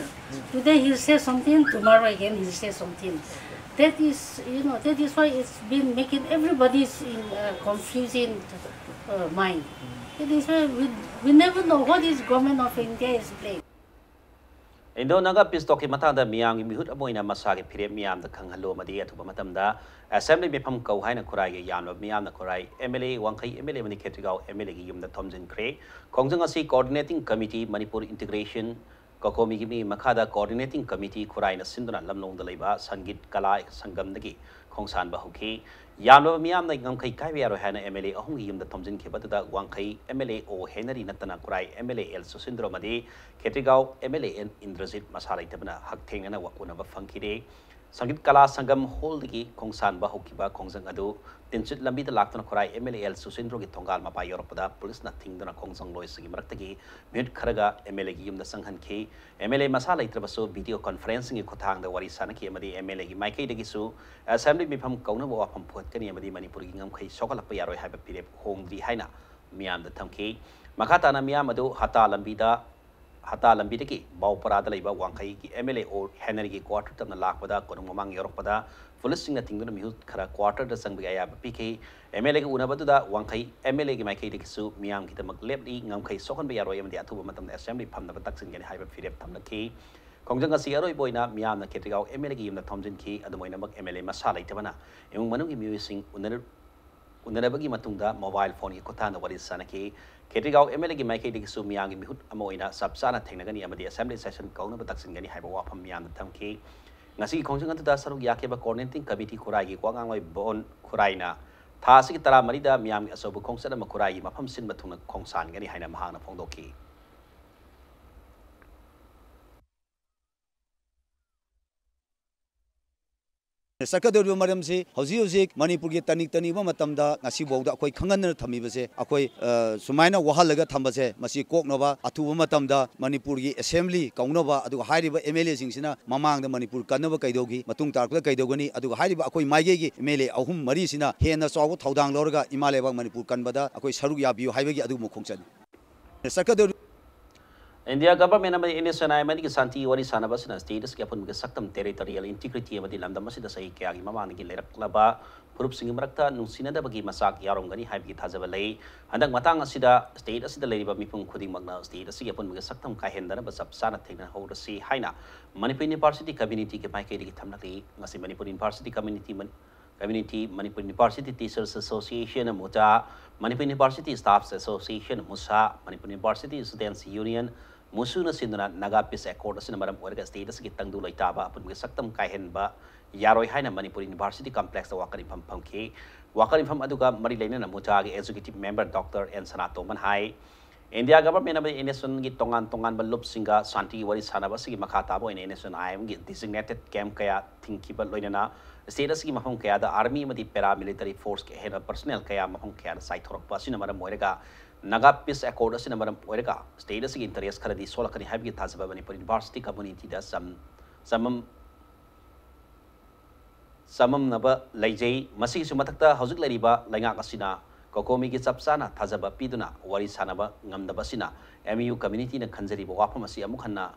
today he says something, tomorrow again he says something. That is, you know, that is why it's been making everybody's in uh, confusing uh, mind. That is why we, we never know what is government of India is playing. Indo Naga peace ꯇꯣꯛꯀꯤ ꯃꯇꯥꯡꯗ ꯃꯤꯌꯥꯝꯒꯤ ꯃꯤꯍꯨꯠ ꯑꯃ ꯑꯣꯏꯅ ꯃꯁꯥꯒꯤ ꯐꯤꯔꯦꯞ ꯃꯤꯌꯥꯝꯗ ꯈꯪꯍꯜꯂꯨ ꯑꯃꯗꯤ ꯑꯊꯨꯕ ꯃꯇꯝꯗ ꯑꯦꯁꯦꯝꯕ꯭ꯂꯤ ꯃꯤꯐꯝ ꯀꯧ ꯍꯥꯏꯅ ꯈꯨꯔꯥꯏꯒꯤ ꯌꯥꯝꯂꯕ ꯃꯤꯌꯥꯝꯅ ꯈꯨꯔꯥꯏ ꯑꯦꯝ ꯑꯦꯜ ꯑꯦ, ꯋꯥꯡꯈꯩ ꯑꯦꯝ ꯑꯦꯜ ꯑꯦ ꯑꯃꯗꯤ ꯈꯦꯇ꯭ꯔꯤꯒꯥꯎ ꯑꯦꯝ ꯑꯦꯜ ꯑꯦꯒꯤ ꯌꯨꯝꯗ ꯊꯣꯝꯖꯤꯟꯈ꯭ꯔꯦ꯫ ꯈꯣꯡꯖꯪ ꯑꯁꯤ ꯀꯣꯑꯣꯔꯗꯤꯅꯦꯇꯤꯡ ꯀꯃꯤꯇꯤ ꯃꯅꯤꯄꯨꯔ ꯏꯟꯇꯤꯒ꯭ꯔꯦꯁꯟ ꯀꯣꯀꯣꯃꯤꯒꯤ ꯃꯤ ꯃꯈꯥꯗ ꯀꯣꯑꯣꯔꯗꯤꯅꯦꯇꯤꯡ ꯀꯃꯤꯇꯤ ꯈꯨꯔꯥꯏꯅ ꯁꯤꯟꯗꯨꯅ ꯂꯝꯂꯣꯡꯗ ꯂꯩꯕ ꯁꯪꯒꯤꯠ ꯀꯂꯥ ꯁꯪꯒꯝꯗꯒꯤ ꯈꯣꯡꯁꯥꯟꯕ ꯍꯧꯈꯤ꯫ ꯌꯥꯝꯂꯕ ꯃꯤꯌꯥꯝꯅ ꯉꯝꯈꯩ ꯀꯥꯏꯕ ꯌꯥꯔꯣꯏ ꯍꯥꯏꯅ ꯑꯦꯝ ꯑꯦꯜ ꯑꯦ ꯑꯍꯨꯝꯒꯤ ꯌꯨꯝꯗ ꯊꯣꯝꯖꯤꯟꯈꯤꯕ ꯑꯗꯨꯗ ꯋꯥꯡꯈꯩ ꯑꯦꯝ ꯑꯦꯜ ꯑꯦ ꯑꯣ ꯍꯦꯅꯔꯤ ꯅꯠꯇꯅ ꯈꯨꯔꯥꯏ ꯑꯦꯝ ꯑꯦꯜ ꯑꯦ ꯑꯦꯜ ꯁꯨꯁꯤꯟꯗ꯭ꯔꯣ ꯑꯃꯗꯤ ꯈꯦꯇ꯭ꯔꯤꯒꯥꯎ M L A N Indrajit ꯃꯁꯥ ꯂꯩꯇꯕꯅ ꯍꯛꯊꯦꯡꯅꯅ ꯎꯅꯕ ꯐꯪꯈꯤꯗꯦ꯫ ꯁꯪꯒꯤꯠ ꯀꯂꯥ ꯁꯪꯒꯝ ꯍꯣꯜꯗꯒꯤ ꯈꯣꯡꯁꯥꯟꯕ ꯍꯧꯈꯤꯕ ꯈꯣꯡꯖꯪ ꯑꯗꯨ ꯇꯤꯟꯆꯨꯠ ꯂꯝꯕꯤꯗ ꯂꯥꯛꯇꯨꯅ ꯈꯨꯔꯥꯏ ꯑꯦꯝ ꯑꯦꯜ ꯑꯦ ꯑꯦꯜ ꯁꯨꯁꯤꯟꯗ꯭ꯔꯣꯒꯤ ꯊꯣꯡꯒꯥꯜ ꯃꯄꯥ ꯌꯧꯔꯛꯄꯗ ꯄꯨꯂꯤꯁꯅ ꯊꯤꯡꯗꯨꯅ ꯈꯣꯡꯖꯪꯂꯣꯏꯁꯤꯡꯒꯤ ꯃꯔꯛꯇꯒꯤ ꯃꯤꯍꯨꯠ ꯈꯔꯒ ꯑꯦꯝ ꯑꯦꯜ ꯑꯦꯒꯤ ꯌꯨꯝꯗ ꯆꯪꯍꯟꯈꯤ꯫ ꯑꯦꯝ ꯑꯦꯜ ꯑꯦ ꯃꯁꯥ ꯂꯩꯇ꯭ꯔꯕꯁꯨ ꯚꯤꯗꯤꯑꯣ ꯀꯣꯟꯐꯔꯦꯟꯁꯤꯡꯒꯤ ꯈꯨꯠꯊꯥꯡꯗ ꯋꯥꯔꯤ ꯁꯥꯟꯅꯈꯤ ꯑꯃꯗꯤ ꯑꯦꯝ ꯑꯦꯜ ꯑꯦꯒꯤ ꯃꯥꯏꯀꯩꯗꯒꯤꯁꯨ ꯑꯦꯁꯦꯝꯕ꯭ꯂꯤ ꯃꯤꯐꯝ ꯀꯧꯅꯕ ꯋꯥꯐꯝ ꯄꯨꯈꯠꯀꯅꯤ ꯑꯃꯗꯤ ꯃꯅꯤꯄꯨꯔꯒꯤ ꯉꯝꯈꯩ ꯁꯣꯛꯍꯜꯂꯛꯄ ꯌꯥꯔꯣꯏ ꯍꯥꯏꯕ ꯐꯤꯔꯦꯞ ꯍꯣꯡꯗ꯭ꯔꯤ ꯍꯥꯏꯅ ꯃꯤꯌꯥꯝꯗ ꯊꯝꯈꯤ꯫ ꯃꯈꯥ ꯇꯥꯅ ꯃꯤꯌꯥꯝ ꯑꯗꯨ ꯍꯇꯥ ꯂꯝꯕꯤꯗ ꯍꯇꯥ ꯂꯝꯕꯤꯗꯒꯤ ꯕꯥꯎꯄꯔꯥꯗ ꯂꯩꯕ ꯋꯥꯡꯈꯩꯒꯤ ꯑꯦꯝ ꯑꯦꯜ ꯑꯦ ꯑꯣ ꯍꯦꯅꯔꯤꯒꯤ ꯀ꯭ꯋꯥꯇꯔ ꯇꯝꯅ ꯂꯥꯛꯄꯗ ꯀꯣꯅꯨꯡ ꯃꯃꯥꯡ ꯌꯧꯔꯛꯄꯗ ꯄꯨꯂꯤꯁꯁꯤꯡꯅ ꯊꯤꯡꯗꯨꯅ ꯃꯤꯍꯨꯠ ꯈꯔ ꯀ꯭ꯋꯥꯇꯔꯗ ꯆꯪꯕꯒꯤ ꯑꯌꯥꯕ ꯄꯤꯈꯤ꯫ ꯑꯦꯝ ꯑꯦꯜ ꯑꯦꯒ ꯎꯅꯕꯗꯨꯗ ꯋꯥꯡꯈꯩ ꯑꯦꯝ ꯑꯦꯜ ꯑꯦꯒꯤ ꯃꯥꯏꯀꯩꯗꯒꯤꯁꯨ ꯃꯤꯌꯥꯝꯒꯤꯗꯃꯛ ꯂꯦꯞꯂꯤ, ꯉꯝꯈꯩ ꯁꯣꯛꯍꯟꯕ ꯌꯥꯔꯣꯏ ꯑꯃꯗꯤ ꯑꯊꯨꯕ ꯃꯇꯝꯗ ꯑꯦꯁꯦꯝꯕ꯭ꯂꯤ ꯐꯝꯅꯕ ꯇꯛꯁꯤꯟꯒꯅꯤ ꯍꯥꯏꯕ ꯐꯤꯔꯦꯞ ꯊꯝꯂꯛꯈꯤ꯫ ꯈꯣꯡꯖꯪ ꯑꯁꯤ ꯑꯔꯣꯏꯕ ꯑꯣꯏꯅ ꯃꯤꯌꯥꯝꯅ ꯈꯦꯇ꯭ꯔꯤꯒꯥꯎ ꯑꯦꯝ ꯑꯦꯜ ꯑꯦꯒꯤ ꯌꯨꯝꯗ ꯊꯣꯝꯖꯤꯟꯈꯤ꯫ ꯑꯗꯨꯝ ꯑꯣꯏꯅꯃꯛ ꯑꯦꯝ ꯑꯦꯜ ꯑꯦ ꯃꯁꯥ ꯂꯩꯇꯕꯅ ꯏꯃꯨꯡ ꯃꯅꯨꯡꯒꯤ ꯃꯤꯑꯣꯏꯁꯤꯡ ꯎꯅꯔ ꯎꯅꯔꯕꯒꯤ ꯃꯇꯨꯡꯗ mobile phoneꯒꯤ ꯈꯨꯠꯊꯥꯡꯗ ꯋꯥꯔꯤ ꯁꯥꯟꯅꯈꯤ꯫ ꯈꯦꯇ꯭ꯔꯤꯒꯥꯎ MLAꯒꯤ ꯃꯥꯏꯀꯩꯗꯒꯤꯁꯨ ꯃꯤꯌꯥꯝꯒꯤ ꯃꯤꯍꯨꯠ ꯑꯃ ꯑꯣꯏꯅ ꯆꯞ ꯆꯥꯅ ꯊꯦꯡꯅꯒꯅꯤ ꯑꯃꯗꯤ assembly session ꯀꯧꯅꯕ ꯇꯛꯁꯤꯟꯒꯅꯤ ꯍꯥꯏꯕ ꯋꯥꯐꯝ ꯃꯤꯌꯥꯝꯗ ꯊꯝꯈꯤ꯫ ꯉꯁꯤꯒꯤ ꯈꯣꯡꯖꯪ ꯑꯗꯨꯗ ꯁꯔꯨꯛ ꯌꯥꯈꯤꯕ coordinating committee ꯈꯨꯔꯥꯏꯒꯤ ꯋꯥꯉꯥꯡꯂꯣꯏ ꯕꯣꯟ ꯈꯨꯔꯥꯏꯅ ꯊꯥ ꯑꯁꯤꯒꯤ ꯇꯔꯥꯃꯔꯤꯗ ꯃꯤꯌꯥꯝꯒꯤ ꯑꯆꯧꯕ ꯈꯣꯡꯆꯠ ꯑꯃ ꯈꯨꯔꯥꯏꯒꯤ ꯃꯐꯝ ꯁꯤꯟꯕ ꯊꯨꯡꯅ ꯈꯣꯡꯁꯥꯟꯒꯅꯤ ꯍꯥꯏꯅ ꯃꯍꯥꯛꯅ ꯐꯣꯡꯗꯣꯛꯈꯤ꯫ ꯆꯠꯀꯗꯧꯔꯤꯕ ꯃꯔꯝꯁꯤ ꯍꯧꯖꯤꯛ ꯍꯧꯖꯤꯛ ꯃꯅꯤꯄꯨꯔꯒꯤ ꯇꯅꯤꯛ ꯇꯅꯤꯛꯕ ꯃꯇꯝꯗ ꯉꯁꯤꯐꯥꯎꯗ ꯑꯩꯈꯣꯏ ꯈꯪꯍꯟꯗꯅ ꯊꯝꯃꯤꯕꯁꯦ, ꯑꯩꯈꯣꯏ, ꯑ, ꯁꯨꯃꯥꯏꯅ ꯋꯥꯍꯜꯂꯒ ꯊꯝꯕꯁꯦ, ꯃꯁꯤ ꯀꯣꯛꯅꯕ, ꯑꯊꯨꯕ ꯃꯇꯝꯗ ꯃꯅꯤꯄꯨꯔꯒꯤ assembly ꯀꯧꯅꯕ, ꯑꯗꯨꯒ ꯍꯥꯏꯔꯤꯕ MLAꯁꯤꯡꯁꯤꯅ ꯃꯃꯥꯡꯗ ꯃꯅꯤꯄꯨꯔ ꯀꯟꯅꯕ ꯀꯩꯗꯧꯈꯤ, ꯃꯇꯨꯡ ꯇꯥꯔꯛꯄꯗ ꯀꯩꯗꯧꯒꯅꯤ, ꯑꯗꯨꯒ ꯍꯥꯏꯔꯤꯕ ꯑꯩꯈꯣꯏ ꯃꯥꯏꯀꯩꯒꯤ MLA ꯑꯍꯨꯝ ꯃꯔꯤꯁꯤꯅ ꯍꯦꯟꯅ ꯆꯥꯎꯕ ꯊꯧꯗꯥꯡ ꯂꯧꯔꯒ ꯏꯃꯥ ꯂꯩꯕꯥꯛ ꯃꯅꯤꯄꯨꯔ ꯀꯟꯕꯗ ꯑꯩꯈꯣꯏ ꯁꯔꯨꯛ ꯌꯥꯕꯤꯌꯨ ꯍꯥꯏꯕꯒꯤ ꯑꯗꯨꯒꯨꯝꯕ ꯈꯣꯡꯆꯠꯅꯤ꯫ ꯆꯠꯀꯗꯧꯔꯤ꯫ India government ꯑꯃꯗꯤ NSCN-IM ꯑꯅꯤꯒꯤ ꯁꯥꯟꯇꯤ ꯋꯥꯔꯤ ꯁꯥꯟꯅꯕ ꯑꯁꯤꯅ state ꯑꯁꯤꯒꯤ ꯑꯄꯨꯟꯕꯒꯤ ꯁꯛꯇꯝ, territorial integrity ꯑꯃꯗꯤ ꯂꯝꯗꯝ ꯑꯁꯤꯗ ꯆꯍꯤ ꯀꯌꯥꯒꯤ ꯃꯃꯥꯡꯗꯒꯤ ꯂꯩꯔꯛꯂꯕ ꯐꯨꯔꯨꯞꯁꯤꯡꯒꯤ ꯃꯔꯛꯇ ꯅꯨꯡꯁꯤꯅꯗꯕꯒꯤ ꯃꯆꯥꯛ ꯌꯥꯎꯔꯝꯒꯅꯤ ꯍꯥꯏꯕꯒꯤ ꯊꯥꯖꯕ ꯂꯩ꯫ ꯍꯟꯗꯛ ꯃꯇꯥꯡ ꯑꯁꯤꯗ state ꯑꯁꯤꯗ ꯂꯩꯔꯤꯕ ꯃꯤꯄꯨꯝ ꯈꯨꯗꯤꯡꯃꯛꯅ state ꯑꯁꯤꯒꯤ ꯑꯄꯨꯟꯕꯒꯤ ꯁꯛꯇꯝ ꯀꯥꯏꯍꯟꯗꯅꯕ ꯆꯞ ꯆꯥꯅ ꯊꯦꯡꯅꯍꯧꯔꯁꯤ ꯍꯥꯏꯅ Manipur University community-ꯒꯤ ꯃꯥꯏꯀꯩꯗꯒꯤ ꯊꯝꯂꯛꯂꯤ꯫ ꯉꯁꯤ Manipur University community ꯃꯅꯤ-, Community, Manipur University Teachers Association, MUTA, Manipur University Staffs Association, MUSA, Manipur University Students Union, MUSU-ꯅ ꯁꯤꯟꯗꯨꯅ Naga Peace Accord ꯑꯁꯤꯅ ꯃꯔꯝ ꯑꯣꯏꯔꯒ state ꯑꯁꯤꯒꯤ ꯇꯪꯗꯨ ꯂꯩꯇꯥꯕ ꯑꯄꯨꯟꯕꯒꯤ ꯁꯛꯇꯝ ꯀꯥꯏꯍꯟꯕ ꯌꯥꯔꯣꯏ ꯍꯥꯏꯅ Manipur University complex-ꯇ ꯋꯥꯀꯠ ꯃꯤꯐꯝ ꯐꯝꯈꯤ꯫ ꯋꯥꯀꯠ ꯃꯤꯐꯝ ꯑꯗꯨꯒ ꯃꯔꯤ ꯂꯩꯅꯅ MUTA-ꯒꯤ executive member Doctor N ꯁꯅꯥꯇꯣꯝꯕꯟ ꯍꯥꯏ, India government ꯑꯃꯗꯤ NSCN-ꯒꯤ ꯇꯣꯉꯥꯟ ꯇꯣꯉꯥꯟꯕ ꯂꯨꯞꯁꯤꯡꯒ ꯁꯥꯟꯇꯤ ꯋꯥꯔꯤ ꯁꯥꯟꯅꯕ ꯑꯁꯤꯒꯤ ꯃꯈꯥ ꯇꯥꯕ ꯑꯣꯏꯅ NSCN-IM-ꯒꯤ designated camp ꯀꯌꯥ ꯊꯤꯡꯈꯤꯕ ꯂꯣꯏꯅꯅ state ꯑꯁꯤꯒꯤ ꯃꯐꯝ ꯀꯌꯥꯗ army ꯑꯃꯗꯤ paramilitary force-ꯀꯤ ꯑꯍꯦꯟꯕ personnel ꯀꯌꯥ ꯃꯐꯝ ꯀꯌꯥꯗ ꯆꯥꯏꯊꯣꯔꯛꯄ ꯑꯁꯤꯅ ꯃꯔꯝ ꯑꯣꯏꯔꯒ Naga Peace Accord ꯑꯁꯤꯅ ꯃꯔꯝ ꯑꯣꯏꯔꯒ state ꯑꯁꯤꯒꯤ interest ꯈꯔꯗꯤ ꯁꯣꯛꯂꯛꯀꯅꯤ ꯍꯥꯏꯕꯒꯤ ꯊꯥꯖꯕ Manipur University community-ꯗ ꯆꯝ-, ꯆꯃꯝ-, ꯆꯃꯝꯅꯕ ꯂꯩꯖꯩ꯫ ꯃꯁꯤꯒꯤꯁꯨ ꯃꯊꯛꯇ ꯍꯧꯖꯤꯛ ꯂꯩꯔꯤꯕ ꯂꯩꯉꯥꯛ ꯑꯁꯤꯅ COCOMI-ꯒꯤ ꯆꯞ ꯆꯥꯅ ꯊꯥꯖꯕ ꯄꯤꯗꯨꯅ ꯋꯥꯔꯤ ꯁꯥꯅꯕ ꯉꯝꯗꯕ ꯑꯁꯤꯅ MU community-ꯅ ꯈꯟꯖꯔꯤꯕ ꯋꯥꯐꯝ ꯑꯁꯤ ꯑꯃꯨꯛ ꯍꯟꯅ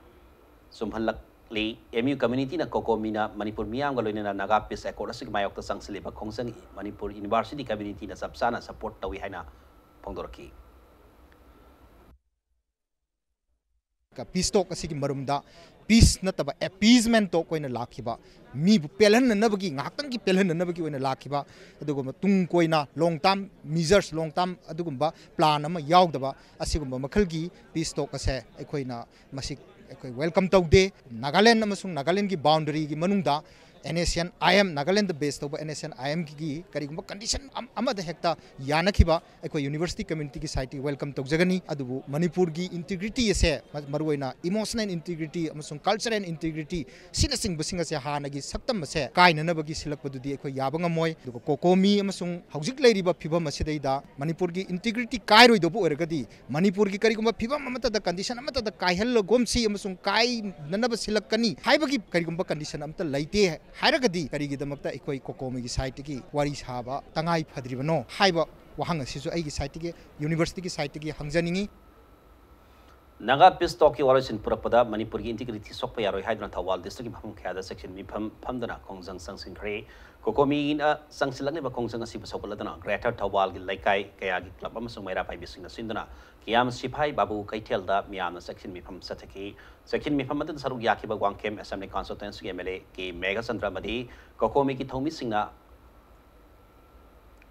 ꯆꯨꯝꯍꯜꯂꯛꯂꯤ꯫ MU community-ꯅ COCOMI-ꯅ ꯃꯅꯤꯄꯨꯔ ꯃꯤꯌꯥꯝꯒ ꯂꯣꯏꯅꯅ Naga Peace Accord ꯑꯁꯤꯒꯤ ꯃꯥꯌꯣꯛꯇ ꯆꯪꯁꯤꯜꯂꯤꯕ ꯈꯣꯡꯖꯪ Manipur University community-ꯅ ꯆꯞ ꯆꯥꯅ support ꯇꯧꯏ ꯍꯥꯏꯅ ꯐꯣꯡꯗꯣꯔꯛꯈꯤ꯫ ꯄꯤꯁ ꯇꯣꯛ ꯑꯁꯤꯒꯤ ꯃꯔꯨꯝꯗ ꯄꯤꯁ ꯅꯠꯇꯕ ꯑꯦꯄꯤꯁꯃꯦꯟ ꯇꯣꯛ ꯑꯣꯏꯅ ꯂꯥꯛꯈꯤꯕ, ꯃꯤꯕꯨ ꯄꯦꯜꯍꯟꯅꯅꯕꯒꯤ, ꯉꯥꯏꯍꯥꯛꯇꯪꯒꯤ ꯄꯦꯜꯍꯟꯅꯅꯕꯒꯤ ꯑꯣꯏꯅ ꯂꯥꯛꯈꯤꯕ, ꯑꯗꯨꯒꯨꯝꯕ ꯇꯨꯡ ꯀꯣꯏꯅ ꯂꯣꯡ ꯇꯥꯔꯝ ꯃꯤꯖꯔꯁ, ꯂꯣꯡ ꯇꯥꯔꯝ ꯑꯗꯨꯒꯨꯝꯕ ꯄ꯭ꯂꯥꯟ ꯑꯃ ꯌꯥꯎꯗꯕ ꯑꯁꯤꯒꯨꯝꯕ ꯃꯈꯜꯒꯤ ꯄꯤꯁ ꯇꯣꯛ ꯑꯁꯦ ꯑꯩꯈꯣꯏꯅ ꯃꯁꯤ ꯑꯩꯈꯣꯏ ꯋꯦꯜꯀꯝ ꯇꯧꯗꯦ꯫ ꯅꯥꯒꯥꯂꯦꯟ ꯑꯃꯁꯨꯡ ꯅꯥꯒꯥꯂꯦꯟꯒꯤ ꯕꯥꯎꯟꯗꯔꯤꯒꯤ ꯃꯅꯨꯡꯗ NSCN IM, ꯅꯥꯒꯥꯂꯦꯟꯗ ꯕꯦꯁ ꯇꯧꯕ NSCN IMꯒꯤ ꯀꯔꯤꯒꯨꯝꯕ ꯀꯟꯗꯤꯁꯟ ꯑꯃꯗ ꯍꯦꯛꯇ ꯌꯥꯅꯈꯤꯕ ꯑꯩꯈꯣꯏ ꯌꯨꯅꯤꯚꯔꯁꯤꯇꯤ ꯀꯝꯃ꯭ꯌꯨꯅꯤꯇꯤꯒꯤ ꯁꯥꯏꯠꯇꯒꯤ ꯋꯦꯜꯀꯝ ꯇꯧꯖꯒꯅꯤ꯫ ꯑꯗꯨꯕꯨ ꯃꯅꯤꯄꯨꯔꯒꯤ ꯏꯟꯇꯤꯒ꯭ꯔꯤꯇꯤ ꯑꯁꯦ, ꯃ-, ꯃꯔꯨꯑꯣꯏꯅ ꯏꯃꯣꯁꯅꯦꯜ ꯏꯟꯇꯤꯒ꯭ꯔꯤꯇꯤ ꯑꯃꯁꯨꯡ ꯀꯜꯆꯔꯦꯜ ꯏꯟꯇꯤꯒ꯭ꯔꯤꯇꯤ, ꯁꯤꯅꯆꯤꯡꯕꯁꯤꯡ ꯑꯁꯦ ꯍꯥꯟꯅꯒꯤ ꯁꯛꯇꯝ ꯑꯁꯦ ꯀꯥꯏꯅꯅꯕꯒꯤ ꯁꯤꯜꯂꯛꯄꯗꯨꯗꯤ ꯑꯩꯈꯣꯏ ꯌꯥꯕ ꯉꯝꯃꯣꯏ꯫ ꯑꯗꯨꯒ ꯀꯣꯀꯣꯃꯤ ꯑꯃꯁꯨꯡ ꯍꯧꯖꯤꯛ ꯂꯩꯔꯤꯕ ꯐꯤꯕꯝ ꯑꯁꯤꯗꯩꯗ ꯃꯅꯤꯄꯨꯔꯒꯤ ꯏꯟꯇꯤꯒ꯭ꯔꯤꯇꯤ ꯀꯥꯏꯔꯣꯏꯗꯧꯕ ꯑꯣꯏꯔꯒꯗꯤ, ꯃꯅꯤꯄꯨꯔꯒꯤ ꯀꯔꯤꯒꯨꯝꯕ ꯐꯤꯕꯝ ꯑꯃꯠꯇꯗ, ꯀꯟꯗꯤꯁꯟ ꯑꯃꯠꯇꯗ ꯀꯥꯏꯍꯜꯂꯒꯨꯝꯁꯤ ꯑꯃꯁꯨꯡ ꯀꯥꯏꯅꯅꯕ ꯁꯤꯜꯂꯛꯀꯅꯤ ꯍꯥꯏꯕꯒꯤ ꯀꯔꯤꯒꯨꯝꯕ ꯀꯟꯗꯤꯁꯟ ꯑꯃꯠꯇ ꯂꯩꯇꯦ ꯍꯥꯏꯔꯒꯗꯤ, ꯀꯔꯤꯒꯤꯗꯃꯛꯇ ꯑꯩꯈꯣꯏ ꯀꯣꯀꯣꯃꯤꯒꯤ ꯁꯥꯏꯠꯇꯒꯤ ꯋꯥꯔꯤ ꯁꯥꯕ ꯇꯉꯥꯏ ꯐꯗ꯭ꯔꯤꯕꯅꯣ ꯍꯥꯏꯕ ꯋꯥꯍꯪ ꯑꯁꯤꯁꯨ ꯑꯩꯒꯤ ꯁꯥꯏꯠꯇꯒꯤ, ꯌꯨꯅꯤꯚꯔꯁꯤꯇꯤꯒꯤ ꯁꯥꯏꯠꯇꯒꯤ ꯍꯪꯖꯅꯤꯡꯏ꯫ ꯅꯥꯒꯥ ꯄꯤꯁ ꯇꯣꯛꯀꯤ ꯋꯥꯔꯣꯏꯁꯤꯟ ꯄꯨꯔꯛꯄꯗ ꯃꯅꯤꯄꯨꯔꯒꯤ ꯏꯟꯇꯤꯒ꯭ꯔꯤꯇꯤ ꯁꯣꯛꯄ ꯌꯥꯔꯣꯏ ꯍꯥꯏꯗꯨꯅ ꯊꯧꯕꯥꯜ ꯗꯤꯁꯇ꯭ꯔꯤꯛꯀꯤ ꯃꯐꯝ ꯀꯌꯥꯗ ꯆꯦꯛꯁꯤꯟ ꯃꯤꯐꯝ ꯐꯝꯗꯨꯅ ꯈꯣꯡꯖꯪ ꯆꯪꯁꯤꯟꯈ꯭ꯔꯦ꯫ ꯀꯣꯀꯣꯃꯤꯅ ꯆꯪꯁꯤꯜꯂꯛꯂꯤꯕ ꯈꯣꯡꯖꯪ ꯑꯁꯤꯕꯨ ꯁꯧꯒꯠꯂꯗꯨꯅ ꯒ꯭ꯔꯦꯇꯔ ꯊꯧꯕꯥꯜꯒꯤ ꯂꯩꯀꯥꯏ ꯀꯌꯥꯒꯤ ꯀ꯭ꯂꯕ ꯑꯃꯁꯨꯡ ꯃꯩꯔꯥ ꯄꯥꯏꯕꯤꯁꯤꯡꯅ ꯁꯤꯟꯗꯨꯅ ꯀꯤꯌꯥꯝ ꯁꯤꯐꯥꯏ ꯕꯥꯕꯨ ꯀꯩꯊꯦꯜꯗ ꯃꯤꯌꯥꯝꯅ ꯆꯦꯛꯁꯤꯟ ꯃꯤꯐꯝ ꯆꯠꯊꯈꯤ꯫ ꯆꯦꯛꯁꯤꯟ ꯃꯤꯐꯝ ꯑꯗꯨꯗ ꯁꯔꯨꯛ ꯌꯥꯈꯤꯕ ꯋꯥꯡꯈꯦꯝ ꯑꯦꯁꯦꯝꯕ꯭ꯂꯤ ꯀꯟꯁꯇꯤꯇ꯭ꯋꯦꯟꯁꯤꯒꯤ MLA ꯀꯦ ꯃꯦꯘꯆꯟꯗ꯭ꯔ ꯑꯃꯗꯤ ꯀꯣꯀꯣꯃꯤꯒꯤ ꯊꯧꯃꯤꯁꯤꯡꯅ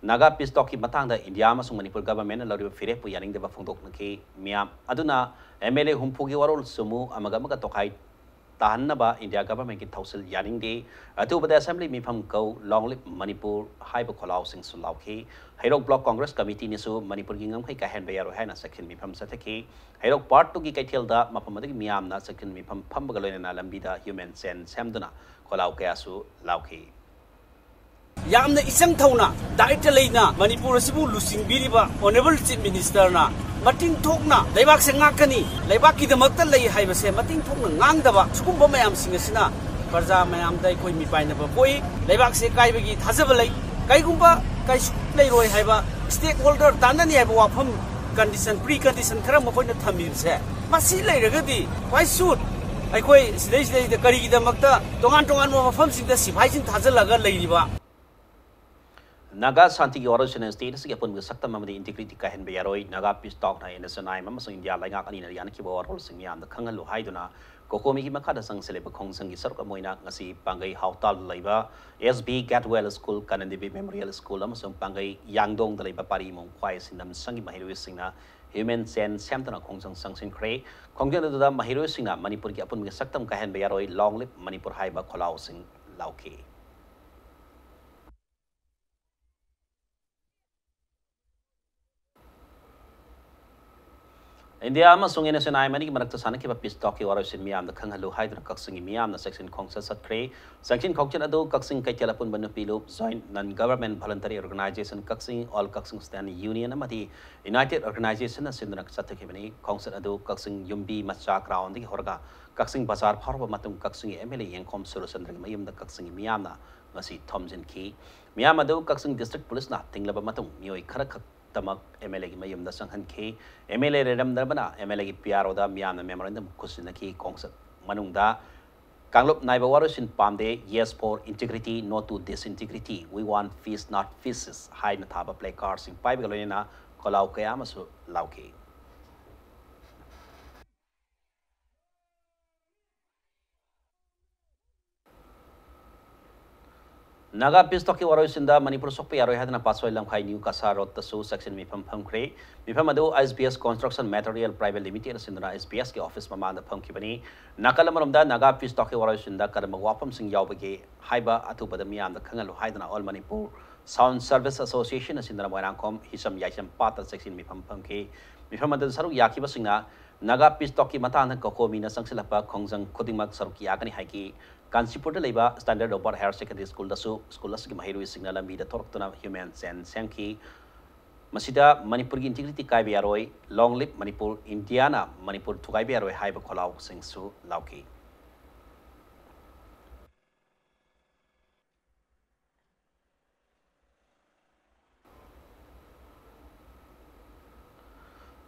ꯅꯥꯒꯥ ꯄꯤꯁ ꯇꯣꯛꯀꯤ ꯃꯇꯥꯡꯗ ꯏꯟꯗꯤꯌꯥ ꯑꯃꯁꯨꯡ ꯃꯅꯤꯄꯨꯔ ꯒꯚꯔꯟꯃꯦꯟꯠꯅ ꯂꯧꯔꯤꯕ ꯐꯤꯔꯦꯞꯄꯨ ꯌꯥꯅꯤꯡꯗꯕ ꯐꯣꯡꯗꯣꯛꯅꯈꯤ꯫ ꯃꯤꯌꯥꯝ ꯑꯗꯨꯅ MLA ꯍꯨꯝꯐꯨꯒꯤ ꯋꯥꯔꯣꯜ ꯆꯨꯝꯃꯨ, ꯑꯃꯒ ꯑꯃꯒ ꯇꯣꯈꯥꯏ ꯇꯥꯍꯟꯅꯕ ꯏꯟꯗꯤꯌꯥ ꯒꯚꯔꯟꯃꯦꯟꯠꯀꯤ ꯊꯧꯁꯤꯜ ꯌꯥꯅꯤꯡꯗꯦ꯫ ꯑꯊꯨꯕꯗ ꯑꯦꯁꯦꯝꯕ꯭ꯂꯤ ꯃꯤꯐꯝ ꯀꯧ, Long Live Manipur ꯍꯥꯏꯕ ꯈꯣꯜꯂꯥꯎꯁꯤꯡꯁꯨ ꯂꯥꯎꯈꯤ꯫ ꯍꯩꯔꯣꯛ ꯕ꯭ꯂꯣꯛ ꯀꯣꯡꯒ꯭ꯔꯦꯁ ꯀꯃꯤꯇꯤꯅꯁꯨ ꯃꯅꯤꯄꯨꯔꯒꯤ ꯉꯝꯈꯩ ꯀꯥꯏꯍꯟꯕ ꯌꯥꯔꯣꯏ ꯍꯥꯏꯅ ꯆꯦꯛꯁꯤꯟ ꯃꯤꯐꯝ ꯆꯠꯊꯈꯤ꯫ ꯍꯩꯔꯣꯛ ꯄꯥꯔꯠ ꯇꯨꯒꯤ ꯀꯩꯊꯦꯜꯗ ꯃꯐꯝ ꯑꯗꯨꯒꯤ ꯃꯤꯌꯥꯝꯅ ꯆꯦꯛꯁꯤꯟ ꯃꯤꯐꯝ ꯐꯝꯕꯒ ꯂꯣꯏꯅꯅ ꯂꯝꯕꯤꯗ ꯍ꯭ꯌꯨꯃꯦꯟ ꯆꯦꯟ ꯁꯦꯝꯗꯨꯅ ꯈꯣꯜꯂꯥꯎ ꯀꯌꯥꯁꯨ ꯂꯥꯎꯈꯤ꯫ ꯌꯥꯝꯅ ꯏꯆꯪ ꯊꯧꯅ, ꯗꯥꯏꯇ ꯂꯩꯅ ꯃꯅꯤꯄꯨꯔ ꯑꯁꯤꯕꯨ ꯂꯨꯆꯤꯡꯕꯤꯔꯤꯕ ꯑꯣꯅꯔꯦꯕꯜ ꯆꯤꯐ ꯃꯤꯅꯤꯁꯇꯔꯅ ꯃꯇꯤꯡ ꯊꯣꯛꯅ ꯂꯩꯕꯥꯛꯁꯦ ꯉꯥꯛꯀꯅꯤ, ꯂꯩꯕꯥꯛꯀꯤꯗꯃꯛꯇ ꯂꯩ ꯍꯥꯏꯕꯁꯦ ꯃꯇꯤꯡ ꯊꯣꯛꯅ ꯉꯥꯡꯗꯕ ꯁꯤꯒꯨꯝꯕ ꯃꯌꯥꯝꯁꯤꯡ ꯑꯁꯤꯅ ꯄ꯭ꯔꯖꯥ ꯃꯌꯥꯝꯗ ꯑꯩꯈꯣꯏ ꯃꯤꯄꯥꯏꯅꯕ ꯄꯣꯛꯏ꯫ ꯂꯩꯕꯥꯛꯁꯦ ꯀꯥꯏꯕꯒꯤ ꯊꯥꯖꯕ ꯂꯩ꯫ ꯀꯩꯒꯨꯝꯕ ꯀꯩꯁꯨ ꯂꯩꯔꯣꯏ ꯍꯥꯏꯕ ꯁ꯭ꯇꯦꯛ ꯍꯣꯜꯗꯔ ꯇꯥꯟꯅꯅꯤ ꯍꯥꯏꯕ ꯋꯥꯐꯝ, ꯀꯟꯗꯤꯁꯟ, ꯄ꯭ꯔꯤ ꯀꯟꯗꯤꯁꯟ ꯈꯔ ꯃꯈꯣꯏꯅ ꯊꯝꯃꯤꯕꯁꯦ, ꯃꯁꯤ ꯂꯩꯔꯒꯗꯤ why should ꯑꯩꯈꯣꯏ ꯁꯤꯗꯩꯁꯤꯗꯩꯗ ꯀꯔꯤꯒꯤꯗꯃꯛꯇ ꯇꯣꯉꯥꯟ ꯇꯣꯉꯥꯟꯕ ꯃꯐꯝꯁꯤꯡꯗ ꯁꯤꯐꯥꯏꯁꯤꯡ ꯊꯥꯖꯤꯜꯂꯒ ꯂꯩꯔꯤꯕ? ꯅꯥꯒꯥ ꯁꯥꯟꯇꯤꯒꯤ ꯋꯥꯔꯣꯏꯁꯤꯟꯅ state ꯑꯁꯤꯒꯤ ꯑꯄꯨꯟꯕꯒꯤ ꯁꯛꯇꯝ ꯑꯃꯗꯤ integrity ꯀꯥꯏꯍꯟꯕ ꯌꯥꯔꯣꯏ꯫ Naga peace talkꯅ N S C N I M ꯑꯃꯁꯨꯡ ꯏꯟꯗꯤꯌꯥ ꯂꯩꯉꯥꯛ ꯑꯅꯤꯅ ꯌꯥꯅꯈꯤꯕ ꯋꯥꯔꯣꯜꯁꯤꯡ ꯃꯤꯌꯥꯝꯗ ꯈꯪꯍꯜꯂꯨ ꯍꯥꯏꯗꯨꯅ COCOMIꯒꯤ ꯃꯈꯥꯗ ꯆꯪꯁꯤꯜꯂꯤꯕ ꯈꯣꯡꯖꯪꯒꯤ ꯁꯔꯨꯛ ꯑꯃ ꯑꯣꯏꯅ ꯉꯁꯤ ꯄꯥꯡꯒꯩ ꯍꯥꯎꯇꯥꯜꯗ ꯂꯩꯕ S B Gatewell School, Kanan Devi Memorial School ꯑꯃꯁꯨꯡ ꯄꯥꯡꯒꯩ ꯌꯥꯡꯗꯣꯡꯗ ꯂꯩꯕ ꯄꯥꯔꯤ ꯃꯣꯡꯈ꯭ꯋꯥꯏ ꯁꯤꯟꯅꯝ ꯁꯪꯒꯤ ꯃꯍꯩꯔꯣꯏꯁꯤꯡꯅ human chain ꯁꯦꯝꯗꯨꯅ ꯈꯣꯡꯖꯪ ꯆꯪꯁꯤꯟꯈ꯭ꯔꯦ꯫ ꯈꯣꯡꯖꯪ ꯑꯗꯨꯗ ꯃꯍꯩꯔꯣꯏꯁꯤꯡꯅ ꯃꯅꯤꯄꯨꯔꯒꯤ ꯑꯄꯨꯟꯕꯒꯤ ꯁꯛꯇꯝ ꯀꯥꯏꯍꯟꯕ ꯌꯥꯔꯣꯏ, Long live Manipur ꯍꯥꯏꯕ ꯈꯣꯜꯂꯥꯎꯁꯤꯡ ꯂꯥꯎꯈꯤ꯫ ꯏꯟꯗꯤꯌꯥ ꯑꯃꯁꯨꯡ N S C N I M ꯑꯅꯤꯒꯤ ꯃꯔꯛꯇ ꯁꯥꯟꯅꯈꯤꯕ peace talkꯀꯤ ꯋꯥꯔꯣꯏꯁꯤꯟ ꯃꯤꯌꯥꯝꯗ ꯈꯪꯍꯜꯂꯨ ꯍꯥꯏꯗꯨꯅ ꯀꯛꯆꯤꯡꯒꯤ ꯃꯤꯌꯥꯝꯅ ꯆꯦꯛꯁꯤꯟ ꯈꯣꯡꯆꯠ ꯆꯠꯈ꯭ꯔꯦ꯫ ꯆꯦꯛꯁꯤꯟ ꯈꯣꯡꯆꯠ ꯑꯗꯨ ꯀꯛꯆꯤꯡ ꯀꯩꯊꯦꯜ ꯑꯄꯨꯟꯕ ꯅꯨꯄꯤ ꯂꯨꯞ, Joint Non Government Voluntary Organization ꯀꯛꯆꯤꯡ, All Kakching Student Union ꯑꯃꯗꯤ United Organizationꯅ ꯁꯤꯟꯗꯨꯅ ꯆꯠꯊꯈꯤꯕꯅꯤ꯫ ꯈꯣꯡꯆꯠ ꯑꯗꯨ ꯀꯛꯆꯤꯡ ꯌꯨꯝꯕꯤ ꯃꯆꯥ groundꯗꯒꯤ ꯍꯧꯔꯒ ꯀꯛꯆꯤꯡ ꯕꯖꯥꯔ ꯐꯥꯎꯔꯕ ꯃꯇꯨꯡ ꯀꯛꯆꯤꯡꯒꯤ M L A ꯌꯦꯡꯈꯣꯝ ꯁꯨꯔꯆꯟꯗ꯭ꯔꯒꯤ ꯃꯌꯨꯝꯗ ꯀꯛꯆꯤꯡꯒꯤ ꯃꯤꯌꯥꯝꯅ ꯉꯁꯤ ꯊꯣꯝꯖꯤꯟꯈꯤ꯫ ꯃꯤꯌꯥꯝ ꯑꯗꯨ ꯀꯛꯆꯤꯡ District Policeꯅ ꯊꯤꯡꯂꯕ ꯃꯇꯨꯡ ꯃꯤꯑꯣꯏ ꯈꯔ ꯈꯛꯇꯃꯛ M L Aꯒꯤ ꯃꯌꯨꯝꯗ ꯆꯪꯍꯟꯈꯤ꯫ M L A ꯂꯩꯔꯝꯗ꯭ꯔꯕꯅ M L Aꯒꯤ P R Oꯗ ꯃꯤꯌꯥꯝꯅ memorandum ꯈꯨꯠꯁꯤꯟꯅꯈꯤ꯫ ꯈꯣꯡꯆꯠ ꯃꯅꯨꯡꯗ ꯀꯥꯡꯂꯨꯞ ꯅꯥꯏꯕ ꯋꯥꯔꯣꯏꯁꯤꯟ ꯄꯥꯝꯗꯦ, Yes for integrity, No to disintegrity, We want peace, not pieces ꯍꯥꯏꯅ ꯊꯥꯕ placardꯁꯤꯡ ꯄꯥꯏꯕꯒ ꯂꯣꯏꯅꯅ ꯈꯣꯜꯂꯥꯎ ꯀꯌꯥ ꯑꯃꯁꯨ ꯂꯥꯎꯈꯤ꯫ ꯅꯥꯒꯥ peace talkꯀꯤ ꯋꯥꯔꯣꯏꯁꯤꯟꯗ ꯃꯅꯤꯄꯨꯔ ꯁꯣꯛꯄ ꯌꯥꯔꯣꯏ ꯍꯥꯏꯗꯨꯅ ꯄꯥꯠꯁꯣꯏ ꯂꯝꯈꯥꯏ New Kasa Roadꯇꯁꯨ ꯆꯦꯛꯁꯤꯟ ꯃꯤꯐꯝ ꯐꯝꯈ꯭ꯔꯦ꯫ ꯃꯤꯐꯝ ꯑꯗꯨ S B S Construction Material Private Limited ꯁꯤꯟꯗꯨꯅ S B Sꯀꯤ office ꯃꯃꯥꯡꯗ ꯐꯝꯈꯤꯕꯅꯤ꯫ ꯅꯥꯀꯜ ꯑꯃꯔꯣꯝꯗ ꯅꯥꯒꯥ peace talkꯀꯤ ꯋꯥꯔꯣꯏꯁꯤꯟꯗ ꯀꯔꯝꯕ ꯋꯥꯐꯝꯁꯤꯡ ꯌꯥꯎꯕꯒꯦ ꯍꯥꯏꯕ ꯑꯊꯨꯕꯗ ꯃꯤꯌꯥꯝꯗ ꯈꯪꯍꯜꯂꯨ ꯍꯥꯏꯗꯨꯅ All Manipur Sound Service Association ꯁꯤꯟꯗꯨꯅ ꯃꯣꯏꯔꯥꯡꯈꯣꯝ ꯍꯤꯁꯝ ꯌꯥꯏꯁꯝ ꯄꯥꯠꯇ ꯆꯦꯛꯁꯤꯟ ꯃꯤꯐꯝ ꯐꯝꯈꯤ꯫ ꯃꯤꯐꯝ ꯑꯗꯨꯗ ꯁꯔꯨꯛ ꯌꯥꯈꯤꯕꯁꯤꯡꯅ ꯅꯥꯒꯥ peace talkꯀꯤ ꯃꯇꯥꯡꯗ COCOMIꯅ ꯆꯪꯁꯤꯜꯂꯛꯄ ꯈꯣꯡꯖꯪ ꯈꯨꯗꯤꯡꯃꯛ ꯁꯔꯨꯛ ꯌꯥꯒꯅꯤ ꯍꯥꯏꯈꯤ꯫ ꯀꯥꯟꯆꯤꯄꯨꯔꯗ ꯂꯩꯕ Standard Upper Higher Secondary Schoolꯗꯁꯨ school ꯑꯁꯤꯒꯤ ꯃꯍꯩꯔꯣꯏꯁꯤꯡꯅ ꯂꯝꯕꯤꯗ ꯊꯣꯛꯂꯛꯇꯨꯅ human chain ꯁꯦꯝꯈꯤ꯫ ꯃꯁꯤꯗ ꯃꯅꯤꯄꯨꯔꯒꯤ integrity ꯀꯥꯏꯕ ꯌꯥꯔꯣꯏ, Long live Manipur, ꯏꯟꯗꯤꯌꯥꯅ ꯃꯅꯤꯄꯨꯔ ꯊꯨꯒꯥꯏꯕ ꯌꯥꯔꯣꯏ ꯍꯥꯏꯕ ꯈꯣꯜꯂꯥꯎꯁꯤꯡꯁꯨ ꯂꯥꯎꯈꯤ꯫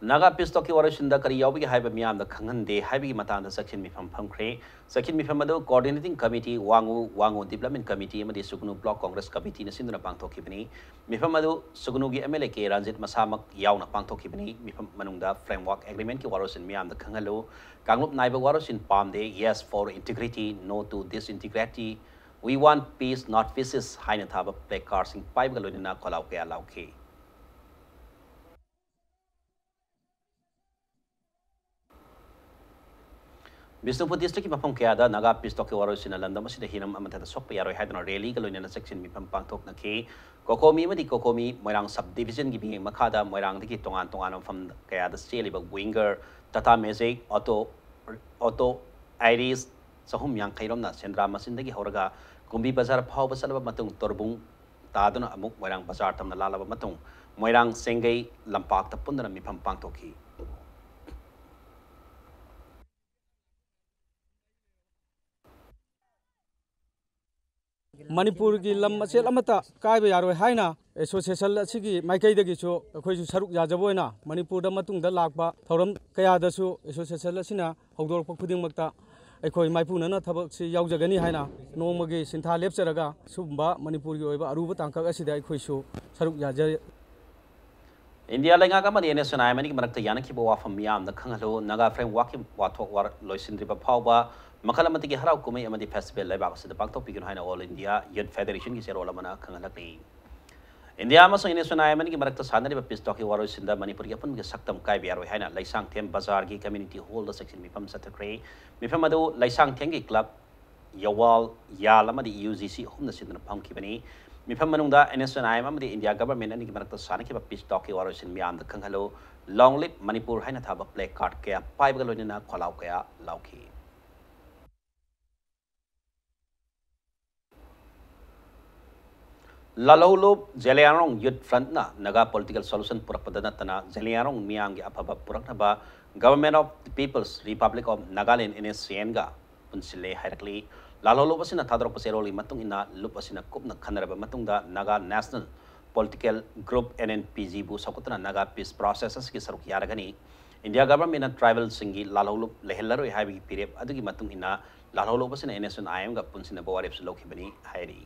ꯅꯥꯒꯥ ꯄꯤꯁ ꯇꯣꯛꯀꯤ ꯋꯥꯔꯣꯏꯁꯤꯟꯗ ꯀꯔꯤ ꯌꯥꯎꯕꯒꯦ ꯍꯥꯏꯕ ꯃꯤꯌꯥꯝꯗ ꯈꯪꯍꯟꯗꯦ ꯍꯥꯏꯕꯒꯤ ꯃꯇꯥꯡꯗ ꯆꯦꯛꯁꯤꯟ ꯃꯤꯐꯝ ꯐꯝꯈ꯭ꯔꯦ꯫ ꯆꯦꯛꯁꯤꯟ ꯃꯤꯐꯝ ꯑꯗꯨ Coordinating Committee, ꯋꯥꯉꯨ, ꯋꯥꯉꯨ Development Committee ꯑꯃꯗꯤ ꯁꯨꯒꯅꯨ Block Congress Committeeꯅ ꯁꯤꯟꯗꯨꯅ ꯄꯥꯡꯊꯣꯛꯈꯤꯕꯅꯤ꯫ ꯃꯤꯐꯝ ꯑꯗꯨ ꯁꯨꯒꯅꯨꯒꯤ MLA ꯀꯦ ꯔꯟꯖꯤꯠ ꯃꯁꯥꯃꯛ ꯌꯥꯎꯅ ꯄꯥꯡꯊꯣꯛꯈꯤꯕꯅꯤ꯫ ꯃꯤꯐꯝ ꯃꯅꯨꯡꯗ Framework Agreementꯀꯤ ꯋꯥꯔꯣꯏꯁꯤꯟ ꯃꯤꯌꯥꯝꯗ ꯈꯪꯍꯜꯂꯨ, ꯀꯥꯡꯂꯨꯞ ꯅꯥꯏꯕ ꯋꯥꯔꯣꯏꯁꯤꯟ ꯄꯥꯝꯗꯦ, Yes for Integrity, No to Disintegrity, We Want Peace, Not Pieces ꯍꯥꯏꯅ ꯊꯥꯕ placardꯁꯤꯡ ꯄꯥꯏꯕꯒ ꯂꯣꯏꯅꯅ ꯈꯣꯜꯂꯥꯎ ꯀꯌꯥ ꯂꯥꯎꯈꯤ꯫ ꯕꯤꯁꯅꯨꯄꯨꯔ districtꯀꯤ ꯃꯐꯝ ꯀꯌꯥꯗ ꯅꯥꯒꯥ ꯄꯤꯁ ꯇꯣꯛꯀꯤ ꯋꯥꯔꯣꯏꯁꯤꯟꯅ ꯂꯝꯗꯝ ꯑꯁꯤꯗ ꯍꯤꯔꯝ ꯑꯃꯠꯇꯗ ꯁꯣꯛꯄ ꯌꯥꯔꯣꯏ ꯍꯥꯏꯗꯨꯅ rallyꯒ ꯂꯣꯏꯅꯅ ꯆꯦꯛꯁꯤꯟ ꯃꯤꯐꯝ ꯄꯥꯡꯊꯣꯛꯅꯈꯤ꯫ ꯀꯣꯀꯣꯃꯤ ꯑꯃꯗꯤ ꯀꯣꯀꯣꯃꯤ ꯃꯣꯏꯔꯥꯡ sub divisionꯒꯤ ꯃꯤꯠꯌꯦꯡ ꯃꯈꯥꯗ ꯃꯣꯏꯔꯥꯡꯗꯒꯤ ꯇꯣꯉꯥꯟ ꯇꯣꯉꯥꯟꯕ ꯃꯐꯝ ꯀꯌꯥꯗ ꯆꯦꯜꯂꯤꯕ Winger, Tata Magic, Auto, Auto Iris ꯆꯍꯨꯝ ꯌꯥꯡꯈꯩ ꯔꯣꯝꯅ ꯁꯦꯟꯗ꯭ꯔꯥ ꯃꯆꯤꯟꯗꯒꯤ ꯍꯧꯔꯒ ꯀꯨꯝꯕꯤ ꯕꯖꯥꯔ ꯐꯥꯎꯕ ꯆꯠꯂꯕ ꯃꯇꯨꯡ ꯇꯣꯔꯕꯨꯡ ꯇꯥꯗꯨꯅ ꯑꯃꯨꯛ ꯃꯣꯏꯔꯥꯡ ꯕꯖꯥꯔ ꯇꯝꯅ ꯂꯥꯜꯂꯕ ꯃꯇꯨꯡ ꯃꯣꯏꯔꯥꯡ ꯆꯦꯡꯒꯩ ꯂꯝꯄꯥꯛꯇ ꯄꯨꯟꯗꯨꯅ ꯃꯤꯐꯝ ꯄꯥꯡꯊꯣꯛꯈꯤ꯫ ꯃꯅꯤꯄꯨꯔꯒꯤ ꯂꯝ ꯃꯆꯦꯠ ꯑꯃꯠꯇ ꯀꯥꯏꯕ ꯌꯥꯔꯣꯏ ꯍꯥꯏꯅ association ꯑꯁꯤꯒꯤ ꯃꯥꯏꯀꯩꯗꯒꯤꯁꯨ ꯑꯩꯈꯣꯏꯁꯨ ꯁꯔꯨꯛ ꯌꯥꯖꯕ ꯑꯣꯏꯅ ꯃꯅꯤꯄꯨꯔꯗ ꯃꯇꯨꯡꯗ ꯂꯥꯛꯄ ꯊꯧꯔꯝ ꯀꯌꯥꯗꯁꯨ association ꯑꯁꯤꯅ ꯍꯧꯗꯣꯔꯛꯄ ꯈꯨꯗꯤꯡꯃꯛꯇ ꯑꯩꯈꯣꯏ ꯃꯥꯏꯄꯨꯅꯅ ꯊꯕꯛꯁꯤ ꯌꯥꯎꯖꯒꯅꯤ ꯍꯥꯏꯅ ꯅꯣꯡꯃꯒꯤ ꯁꯤꯟꯊꯥ ꯂꯦꯞꯆꯔꯒ ꯁꯤꯒꯨꯝꯕ ꯃꯅꯤꯄꯨꯔꯒꯤ ꯑꯣꯏꯕ ꯑꯔꯨꯕ ꯇꯥꯡꯀꯛ ꯑꯁꯤꯗ ꯑꯩꯈꯣꯏꯁꯨ ꯁꯔꯨꯛ ꯌꯥꯖꯩ꯫ ꯏꯟꯗꯤꯌꯥ ꯂꯩꯉꯥꯛ ꯑꯃꯗꯤ NSCN-IM ꯑꯅꯤꯒꯤ ꯃꯔꯛꯇ ꯌꯥꯅꯈꯤꯕ ꯋꯥꯐꯝ ꯃꯤꯌꯥꯝꯗ ꯈꯪꯍꯜꯂꯨ, ꯅꯥꯒꯥ Frameworkꯀꯤ ꯋꯥꯊꯣꯛ ꯋꯥꯔ ꯂꯣꯏꯁꯤꯟꯗ꯭ꯔꯤꯕ ꯐꯥꯎꯕ ꯃꯈꯜ ꯑꯃꯠꯇꯒꯤ ꯍꯔꯥꯎ ꯀꯨꯝꯍꯩ ꯑꯃꯗꯤ festival ꯂꯩꯕꯥꯛ ꯑꯁꯤꯗ ꯄꯥꯡꯊꯣꯛꯄꯤꯒꯅꯨ ꯍꯥꯏꯅ All India Youth Federationꯒꯤ ꯆꯦꯔꯣꯜ ꯑꯃꯅ ꯈꯪꯍꯜꯂꯛꯂꯤ꯫ ꯏꯟꯗꯤꯌꯥ ꯑꯃꯁꯨꯡ NSCN-IM ꯑꯅꯤꯒꯤ ꯃꯔꯛꯇ ꯁꯥꯟꯅꯔꯤꯕ ꯄꯤꯁ ꯇꯣꯛꯀꯤ ꯋꯥꯔꯣꯏꯁꯤꯟꯗ ꯃꯅꯤꯄꯨꯔꯒꯤ ꯑꯄꯨꯟꯕꯒꯤ ꯁꯛꯇꯝ ꯀꯥꯏꯕ ꯌꯥꯔꯣꯏ ꯍꯥꯏꯅ ꯂꯩꯁꯥꯡꯊꯦꯝ ꯕꯖꯥꯔꯒꯤ community hallꯗ ꯆꯦꯛꯁꯤꯟ ꯃꯤꯐꯝ ꯆꯠꯊꯈ꯭ꯔꯦ꯫ ꯃꯤꯐꯝ ꯑꯗꯨ ꯂꯩꯁꯥꯡꯊꯦꯝꯒꯤ club ꯌꯋꯥꯜ, ꯌꯥꯜ ꯑꯃꯗꯤ UGC ꯑꯍꯨꯝꯅ ꯁꯤꯟꯗꯨꯅ ꯐꯝꯈꯤꯕꯅꯤ꯫ ꯃꯤꯐꯝ ꯃꯅꯨꯡꯗ NSCN-IM ꯑꯃꯗꯤ ꯏꯟꯗꯤꯌꯥ government ꯑꯅꯤꯒꯤ ꯃꯔꯛꯇ ꯁꯥꯟꯅꯈꯤꯕ ꯄꯤꯁ ꯇꯣꯛꯀꯤ ꯋꯥꯔꯣꯏꯁꯤꯟ ꯃꯤꯌꯥꯝꯗ ꯈꯪꯍꯜꯂꯨ, Long Live Manipur ꯍꯥꯏꯅ ꯊꯥꯕ placard ꯀꯌꯥ ꯄꯥꯏꯕꯒ ꯂꯣꯏꯅꯅ ꯈꯣꯜꯂꯥꯎ ꯀꯌꯥ ꯂꯥꯎꯈꯤ꯫ ꯂꯥꯜꯍꯧꯂꯨꯞ Zeliangrong Youth Frontꯅ Naga political solution ꯄꯨꯔꯛꯄꯗ ꯅꯠꯇꯅ ꯖꯦꯂꯤꯌꯥꯡꯔꯣꯡ ꯃꯤꯌꯥꯝꯒꯤ ꯑꯐꯕ ꯄꯨꯔꯛꯅꯕ Government of the People's Republic of Nagaland, NSCN-ꯒ ꯄꯨꯟꯁꯤꯜꯂꯦ ꯍꯥꯏꯔꯛꯂꯤ꯫ ꯂꯥꯜꯍꯧꯂꯨꯞ ꯑꯁꯤꯅ ꯊꯥꯗꯣꯔꯛꯄ ꯆꯦꯔꯣꯜꯒꯤ ꯃꯇꯨꯡ ꯏꯟꯅ ꯂꯨꯞ ꯑꯁꯤꯅ ꯀꯨꯞꯅ ꯈꯟꯅꯔꯕ ꯃꯇꯨꯡꯗ Naga National Political Group N N P G ꯕꯨ ꯁꯧꯒꯠꯇꯨꯅ Naga Peace Process ꯑꯁꯤꯒꯤ ꯁꯔꯨꯛ ꯌꯥꯔꯒꯅꯤ꯫ India Government ꯅ tribal ꯁꯤꯡꯒꯤ ꯂꯥꯜꯍꯧ ꯂꯩꯍꯜꯂꯔꯣꯏ ꯍꯥꯏꯕꯒꯤ ꯐꯤꯔꯦꯞ ꯑꯗꯨꯒꯤ ꯃꯇꯨꯡ ꯏꯟꯅ ꯂꯥꯜꯍꯧ ꯂꯧꯕꯁꯤꯅ N S N I M ꯒ ꯄꯨꯟꯁꯤꯟꯅꯕ ꯋꯥꯔꯦꯞꯁꯨ ꯂꯧꯈꯤꯕꯅꯤ ꯍꯥꯏꯔꯤ꯫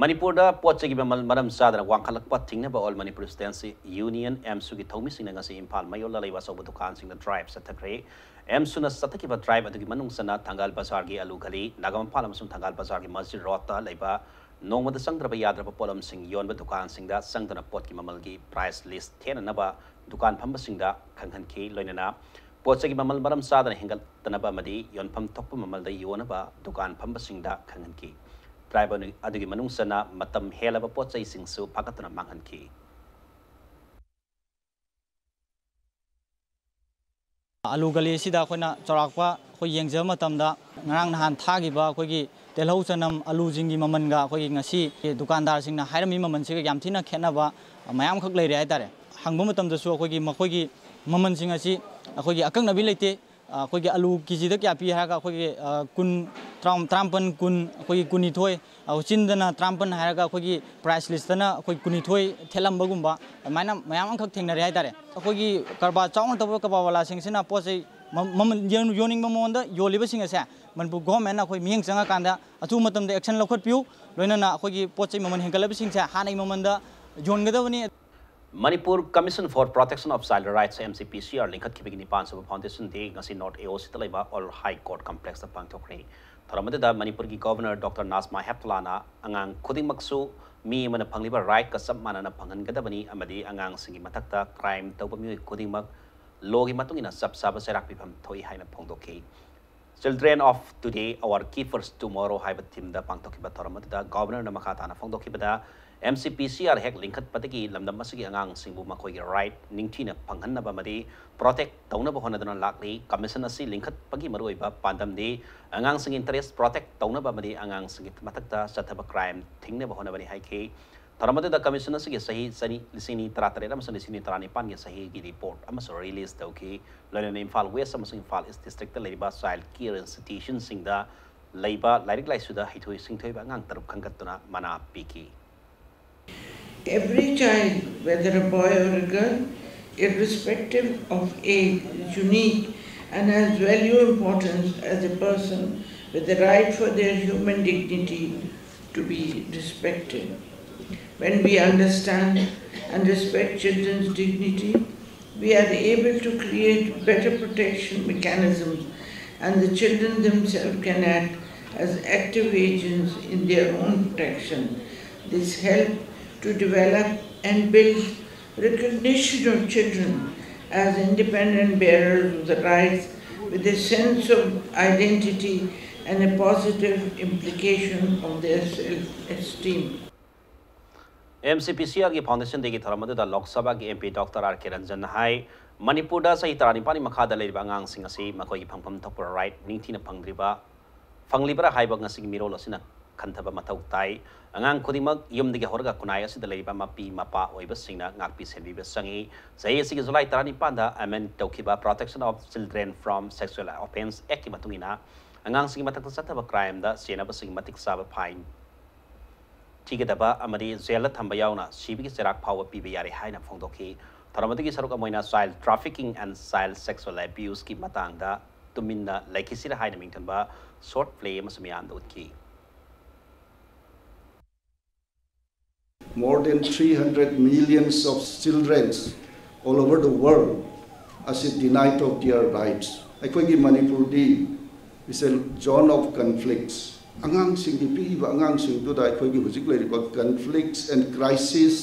ꯃꯅꯤꯄꯨꯔꯗ ꯄꯣꯠ ꯆꯩꯒꯤ ꯃꯃꯜ ꯃꯔꯝ ꯆꯥꯗꯅ ꯋꯥꯡꯈꯠꯂꯛꯄ ꯊꯤꯡꯅꯕ All Manipur Students Union, AMSU ꯒꯤ ꯊꯧꯃꯤꯁꯤꯡꯅ ꯉꯁꯤ ꯏꯝꯐꯥꯜ ꯃꯌꯣꯜꯗ ꯂꯩꯕ ꯑꯆꯧꯕ ꯗꯨꯀꯥꯟꯁꯤꯡꯗ drive ꯆꯠꯊꯈ꯭ꯔꯦ꯫ AMSU ꯅ ꯆꯠꯊꯈꯤꯕ drive ꯑꯗꯨꯒꯤ ꯃꯅꯨꯡ ꯆꯟꯅ ꯊꯪꯒꯥꯜ ꯕꯖꯥꯔꯒꯤ ꯑꯂꯨ ꯒꯂꯤ, ꯅꯥꯒꯥꯃꯄꯥꯜ ꯑꯃꯁꯨꯡ ꯊꯪꯒꯥꯜ ꯕꯖꯥꯔꯒꯤ ꯃꯁꯖꯤꯗ ꯔꯣꯗꯇ ꯂꯩꯕ ꯅꯣꯡꯃꯗ ꯆꯪꯗ꯭ꯔꯕ ꯌꯥꯗ꯭ꯔꯕ ꯄꯣꯠꯂꯝꯁꯤꯡ ꯌꯣꯟꯕ ꯗꯨꯀꯥꯟꯁꯤꯡꯗ ꯆꯪꯗꯨꯅ ꯄꯣꯠꯀꯤ ꯃꯃꯜꯒꯤ price list ꯊꯦꯠꯅꯅꯕ ꯗꯨꯀꯥꯟ ꯐꯝꯕꯁꯤꯡꯗ ꯈꯪꯍꯟꯈꯤ꯫ ꯂꯣꯏꯅꯅ ꯄꯣꯠ ꯆꯩꯒꯤ ꯃꯃꯜ ꯃꯔꯝ ꯆꯥꯗꯅ ꯍꯦꯟꯒꯠꯇꯅꯕ ꯑꯃꯗꯤ ꯌꯣꯟꯐꯝ ꯊꯣꯛꯄ ꯃꯃꯜꯗ ꯌꯣꯟꯅꯕ ꯗꯨꯀꯥꯟ ꯐꯝꯕꯁꯤꯡꯗ ꯈꯪꯍꯟꯈꯤ꯫ Drive ꯑꯗꯨꯒꯤ ꯃꯅꯨꯡ ꯆꯟꯅ ꯃꯇꯝ ꯍꯦꯜꯂꯕ ꯄꯣꯠ ꯆꯩꯁꯤꯡꯁꯨ ꯐꯥꯒꯠꯇꯨꯅ ꯃꯥꯡꯍꯟꯈꯤ꯫ ꯑꯂꯨ ꯒꯂꯤ ꯑꯁꯤꯗ ꯑꯩꯈꯣꯏꯅ ꯆꯥꯎꯔꯥꯛꯄ ꯑꯩꯈꯣꯏ ꯌꯦꯡꯖꯕ ꯃꯇꯝꯗ, ꯉꯔꯥꯡ ꯅꯍꯥꯟ ꯊꯥꯈꯤꯕ ꯑꯩꯈꯣꯏꯒꯤ ꯇꯤꯜꯍꯧ ꯆꯅꯝ ꯑꯂꯨꯁꯤꯡꯒꯤ ꯃꯃꯜꯒ ꯑꯩꯈꯣꯏꯒꯤ ꯉꯁꯤ ꯗꯨꯀꯥꯟꯗꯥꯔꯁꯤꯡꯅ ꯍꯥꯏꯔꯝꯃꯤ ꯃꯃꯜꯁꯤꯒ ꯌꯥꯝ ꯊꯤꯅ ꯈꯦꯠꯅꯕ ꯃꯌꯥꯝ ꯑꯃꯈꯛ ꯂꯩꯔꯦ ꯍꯥꯏꯇꯥꯔꯦ꯫ ꯍꯪꯕ ꯃꯇꯝꯗꯁꯨ ꯑꯩꯈꯣꯏꯒꯤ ꯃꯈꯣꯏꯒꯤ ꯃꯃꯜꯁꯤꯡ ꯑꯁꯤ ꯑꯩꯈꯣꯏꯒꯤ ꯑꯀꯛꯅꯕꯤ ꯂꯩꯇꯦ꯫ ꯑꯩꯈꯣꯏꯒꯤ ꯑꯂꯨ ꯀꯦꯖꯤꯗ ꯀꯌꯥ ꯄꯤ ꯍꯥꯏꯔꯒ ꯑꯩꯈꯣꯏꯒꯤ, ꯑ, ꯀꯨꯟ, ꯇꯔꯥ-, ꯇꯔꯥꯃꯥꯄꯟ, ꯀꯨꯟ, ꯑꯩꯈꯣꯏꯒꯤ ꯀꯨꯟꯅꯤꯊꯣꯏ, ꯑ, ꯆꯤꯟꯗꯅ ꯇꯔꯥꯃꯥꯄꯟ ꯍꯥꯏꯔꯒ ꯑꯩꯈꯣꯏꯒꯤ price listꯇꯅ ꯑꯩꯈꯣꯏ ꯀꯨꯟꯅꯤꯊꯣꯏ ꯊꯦꯠꯂꯝꯕꯒꯨꯝꯕ, ꯑꯗꯨꯃꯥꯏꯅ ꯃꯌꯥꯝ ꯑꯃꯈꯛ ꯊꯦꯡꯅꯔꯦ ꯍꯥꯏꯇꯥꯔꯦ꯫ ꯑꯩꯈꯣꯏꯒꯤ ꯀꯔꯕꯥꯔ ꯆꯥꯎꯅ ꯇꯧꯕ ꯀꯔꯕꯥꯔ ꯋꯥꯂꯥꯁꯤꯡꯁꯤꯅ ꯄꯣꯠ ꯆꯩ ꯃ-, ꯃꯃꯜ ꯌꯣꯟ-, ꯌꯣꯟꯅꯤꯡꯕ ꯃꯑꯣꯡꯗ ꯌꯣꯜꯂꯤꯕꯁꯤꯡ ꯑꯁꯦ ꯃꯅꯤꯄꯨꯔ governmentꯅ ꯑꯩꯈꯣꯏ ꯃꯤꯠꯌꯦꯡ ꯆꯪꯉꯀꯥꯟꯗ ꯑꯊꯨꯕ ꯃꯇꯝꯗ action ꯂꯧꯈꯠꯄꯤꯌꯨ꯫ ꯂꯣꯏꯅꯅ ꯑꯩꯈꯣꯏꯒꯤ ꯄꯣꯠ ꯆꯩ ꯃꯃꯜ ꯍꯦꯟꯒꯠꯂꯕꯁꯤꯡꯁꯦ ꯍꯥꯟꯅꯒꯤ ꯃꯃꯜꯗ ꯌꯣꯟꯒꯗꯕꯅꯤ꯫ Manipur Commission for Protection of Child Rights, M C P C R, ꯂꯤꯡꯈꯠꯈꯤꯕꯒꯤ ꯅꯤꯄꯥꯟ ꯁꯨꯕ foundation day ꯉꯁꯤ North A O Cꯗ ꯂꯩꯕ All High Court Complexꯇ ꯄꯥꯡꯊꯣꯛꯈ꯭ꯔꯦ꯫ ꯊꯧꯔꯝ ꯑꯗꯨꯗ ꯃꯅꯤꯄꯨꯔꯒꯤ Governor Doctor ꯅꯥꯖꯃꯥ ꯍꯦꯞꯇꯨꯂꯥꯅ ꯑꯉꯥꯡ ꯈꯨꯗꯤꯡꯃꯛꯁꯨ ꯃꯤ ꯑꯃꯅ ꯐꯪꯂꯤꯕ rightꯀ ꯆꯞ ꯃꯥꯟꯅꯅ ꯐꯪꯍꯟꯒꯗꯕꯅꯤ ꯑꯃꯗꯤ ꯑꯉꯥꯡꯁꯤꯡꯒꯤ ꯃꯊꯛꯇ crime ꯇꯧꯕ ꯃꯤꯑꯣꯏ ꯈꯨꯗꯤꯡꯃꯛ lawꯒꯤ ꯃꯇꯨꯡ ꯏꯟꯅ ꯆꯞ ꯆꯥꯕ ꯆꯩꯔꯥꯛ ꯄꯤꯐꯝ ꯊꯣꯛꯏ ꯍꯥꯏꯅ ꯐꯣꯡꯗꯣꯛꯈꯤ꯫ Children of Today, Our Keepers Tomorrow ꯍꯥꯏꯕ themeꯗ ꯄꯥꯡꯊꯣꯛꯈꯤꯕ ꯊꯧꯔꯝ ꯑꯗꯨꯗ Governorꯅ ꯃꯈꯥ ꯇꯥꯅ ꯐꯣꯡꯗꯣꯛꯈꯤꯕꯗ, M C P C R ꯍꯦꯛ ꯂꯤꯡꯈꯠꯄꯗꯒꯤ ꯂꯝꯗꯝ ꯑꯁꯤꯒꯤ ꯑꯉꯥꯡꯁꯤꯡꯕꯨ ꯃꯈꯣꯏꯒꯤ right ꯅꯤꯡꯊꯤꯅ ꯐꯪꯍꯟꯅꯕ ꯑꯃꯗꯤ protect ꯇꯧꯅꯕ ꯍꯣꯠꯅꯗꯨꯅ ꯂꯥꯛꯂꯤ꯫ Commission ꯑꯁꯤ ꯂꯤꯡꯈꯠꯄꯒꯤ ꯃꯔꯨꯑꯣꯏꯕ ꯄꯥꯟꯗꯝꯗꯤ ꯑꯉꯥꯡꯁꯤꯡꯒꯤ interest protect ꯇꯧꯅꯕ ꯑꯃꯗꯤ ꯑꯉꯥꯡꯁꯤꯡꯒꯤ ꯃꯊꯛꯇ ꯆꯠꯊꯕ crime ꯊꯤꯡꯅꯕ ꯍꯣꯠꯅꯕꯅꯤ ꯍꯥꯏꯈꯤ꯫ ꯊꯧꯔꯝ ꯑꯗꯨꯗ Commission ꯑꯁꯤꯒꯤ ꯆꯍꯤ ꯆꯅꯤ, ꯂꯤꯁꯤꯡ ꯑꯅꯤ ꯇꯔꯥꯇꯔꯦꯠ ꯑꯃꯁꯨꯡ ꯂꯤꯁꯤꯡ ꯑꯅꯤ ꯇꯔꯥꯅꯤꯄꯥꯟꯒꯤ ꯆꯍꯤꯒꯤ report ꯑꯃꯁꯨ release ꯇꯧꯈꯤ꯫ ꯂꯣꯏꯅꯅ ꯏꯝꯐꯥꯜ West ꯑꯃꯁꯨꯡ ꯏꯝꯐꯥꯜ East districtꯇ ꯂꯩꯔꯤꯕ child care institutionꯁꯤꯡꯗ ꯂꯩꯕ ꯂꯥꯏꯔꯤꯛ ꯂꯥꯏꯁꯨꯗ ꯍꯩꯊꯣꯏ ꯁꯤꯡꯊꯣꯏꯕ ꯑꯉꯥꯡ ꯇꯔꯨꯛ ꯈꯟꯒꯠꯇꯨꯅ ꯃꯅꯥ ꯄꯤꯈꯤ꯫ Every child, whether a boy or a girl, irrespective of age, is unique and has value importance as a person with the right for their human dignity to be respected. When we understand and respect children's dignity, we are able to create better protection mechanisms, and the children themselves can act as active agents in their own protection. This helps to develop and build recognition of children as independent bearers of the rights with a sense of identity and a positive implication of their self-esteem. M C P ꯁꯤ ꯑꯥꯔꯒꯤ foundation ꯗꯦꯒꯤ ꯊꯧꯔꯝ ꯑꯗꯨꯗ ꯂꯣꯛ ꯁꯚꯥꯒꯤ M P doctor R ꯀꯦ ꯔꯟꯖꯟꯅ ꯍꯥꯏ, ꯃꯅꯤꯄꯨꯔꯗ ꯆꯍꯤ ꯇꯔꯥꯅꯤꯄꯥꯟꯒꯤ ꯃꯈꯥꯗ ꯂꯩꯔꯤꯕ ꯑꯉꯥꯡꯁꯤꯡ ꯑꯁꯤ ꯃꯈꯣꯏꯒꯤ ꯐꯪꯐꯝ ꯊꯣꯛꯄ ꯔꯥꯏꯠ ꯅꯤꯡꯊꯤꯅ ꯐꯪꯗ꯭ꯔꯤꯕ, ꯐꯪꯂꯤꯕ꯭ꯔꯥ ꯍꯥꯏꯕ ꯉꯁꯤꯒꯤ ꯃꯤꯔꯣꯜ ꯑꯁꯤꯅ ꯈꯟꯊꯕ ꯃꯊꯧ ꯇꯥꯏ꯫ ꯑꯉꯥꯡ ꯈꯨꯗꯤꯡꯃꯛ ꯌꯨꯝꯗꯒꯤ ꯍꯧꯔꯒ ꯈꯨꯟꯅꯥꯏ ꯑꯁꯤꯗ ꯂꯩꯔꯤꯕ ꯃꯄꯤ ꯃꯄꯥ ꯑꯣꯏꯕꯁꯤꯡꯅ ꯉꯥꯛꯄꯤ ꯁꯦꯟꯕꯤꯕ ꯆꯪꯏ꯫ ꯆꯍꯤ ꯑꯁꯤꯒꯤ ꯖꯨꯂꯥꯏ ꯇꯔꯥꯅꯤꯄꯥꯟꯗ ꯑꯦꯃꯦꯟ ꯇꯧꯈꯤꯕ Protection of Children from Sexual Offence Actꯀꯤ ꯃꯇꯨꯡ ꯏꯟꯅ, ꯑꯉꯥꯡꯁꯤꯡꯒꯤ ꯃꯊꯛꯇ ꯆꯠꯊꯕ crimeꯗ ꯆꯦꯟꯅꯕꯁꯤꯡ ꯃꯇꯤꯛ ꯆꯥꯕ fine ꯊꯤꯒꯗꯕ ꯑꯃꯗꯤ ꯖꯦꯜꯗ ꯊꯝꯕ ꯌꯥꯎꯅ ꯁꯤꯕꯒꯤ ꯆꯩꯔꯥꯛ ꯐꯥꯎꯕ ꯄꯤꯕ ꯌꯥꯔꯦ ꯍꯥꯏꯅ ꯐꯣꯡꯗꯣꯛꯈꯤ꯫ ꯊꯧꯔꯝ ꯑꯗꯨꯒꯤ ꯁꯔꯨꯛ ꯑꯃ ꯑꯣꯏꯅ Child Trafficking and Child Sexual Abuseꯀꯤ ꯃꯇꯥꯡꯗ ꯇꯨꯃꯤꯟꯅ ꯂꯩꯈꯤꯁꯤꯔ ꯍꯥꯏꯅ ꯃꯤꯡꯊꯣꯟꯕ short play ꯑꯃꯁꯨ ꯃꯤꯌꯥꯝꯗ ꯎꯠꯈꯤ꯫ More than three hundred millions of children all over the world ꯑꯁꯤ denied of their rights. ꯑꯩꯈꯣꯏꯒꯤ ꯃꯅꯤꯄꯨꯔꯗꯤ is a zone of conflicts. ꯑꯉꯥꯡꯁꯤꯡꯒꯤ, ꯄꯤꯛꯏꯕ ꯑꯉꯥꯡꯁꯤꯡꯗꯨꯗ ꯑꯩꯈꯣꯏꯒꯤ ꯍꯧꯖꯤꯛ ꯂꯩꯔꯤꯕ conflicts and crisis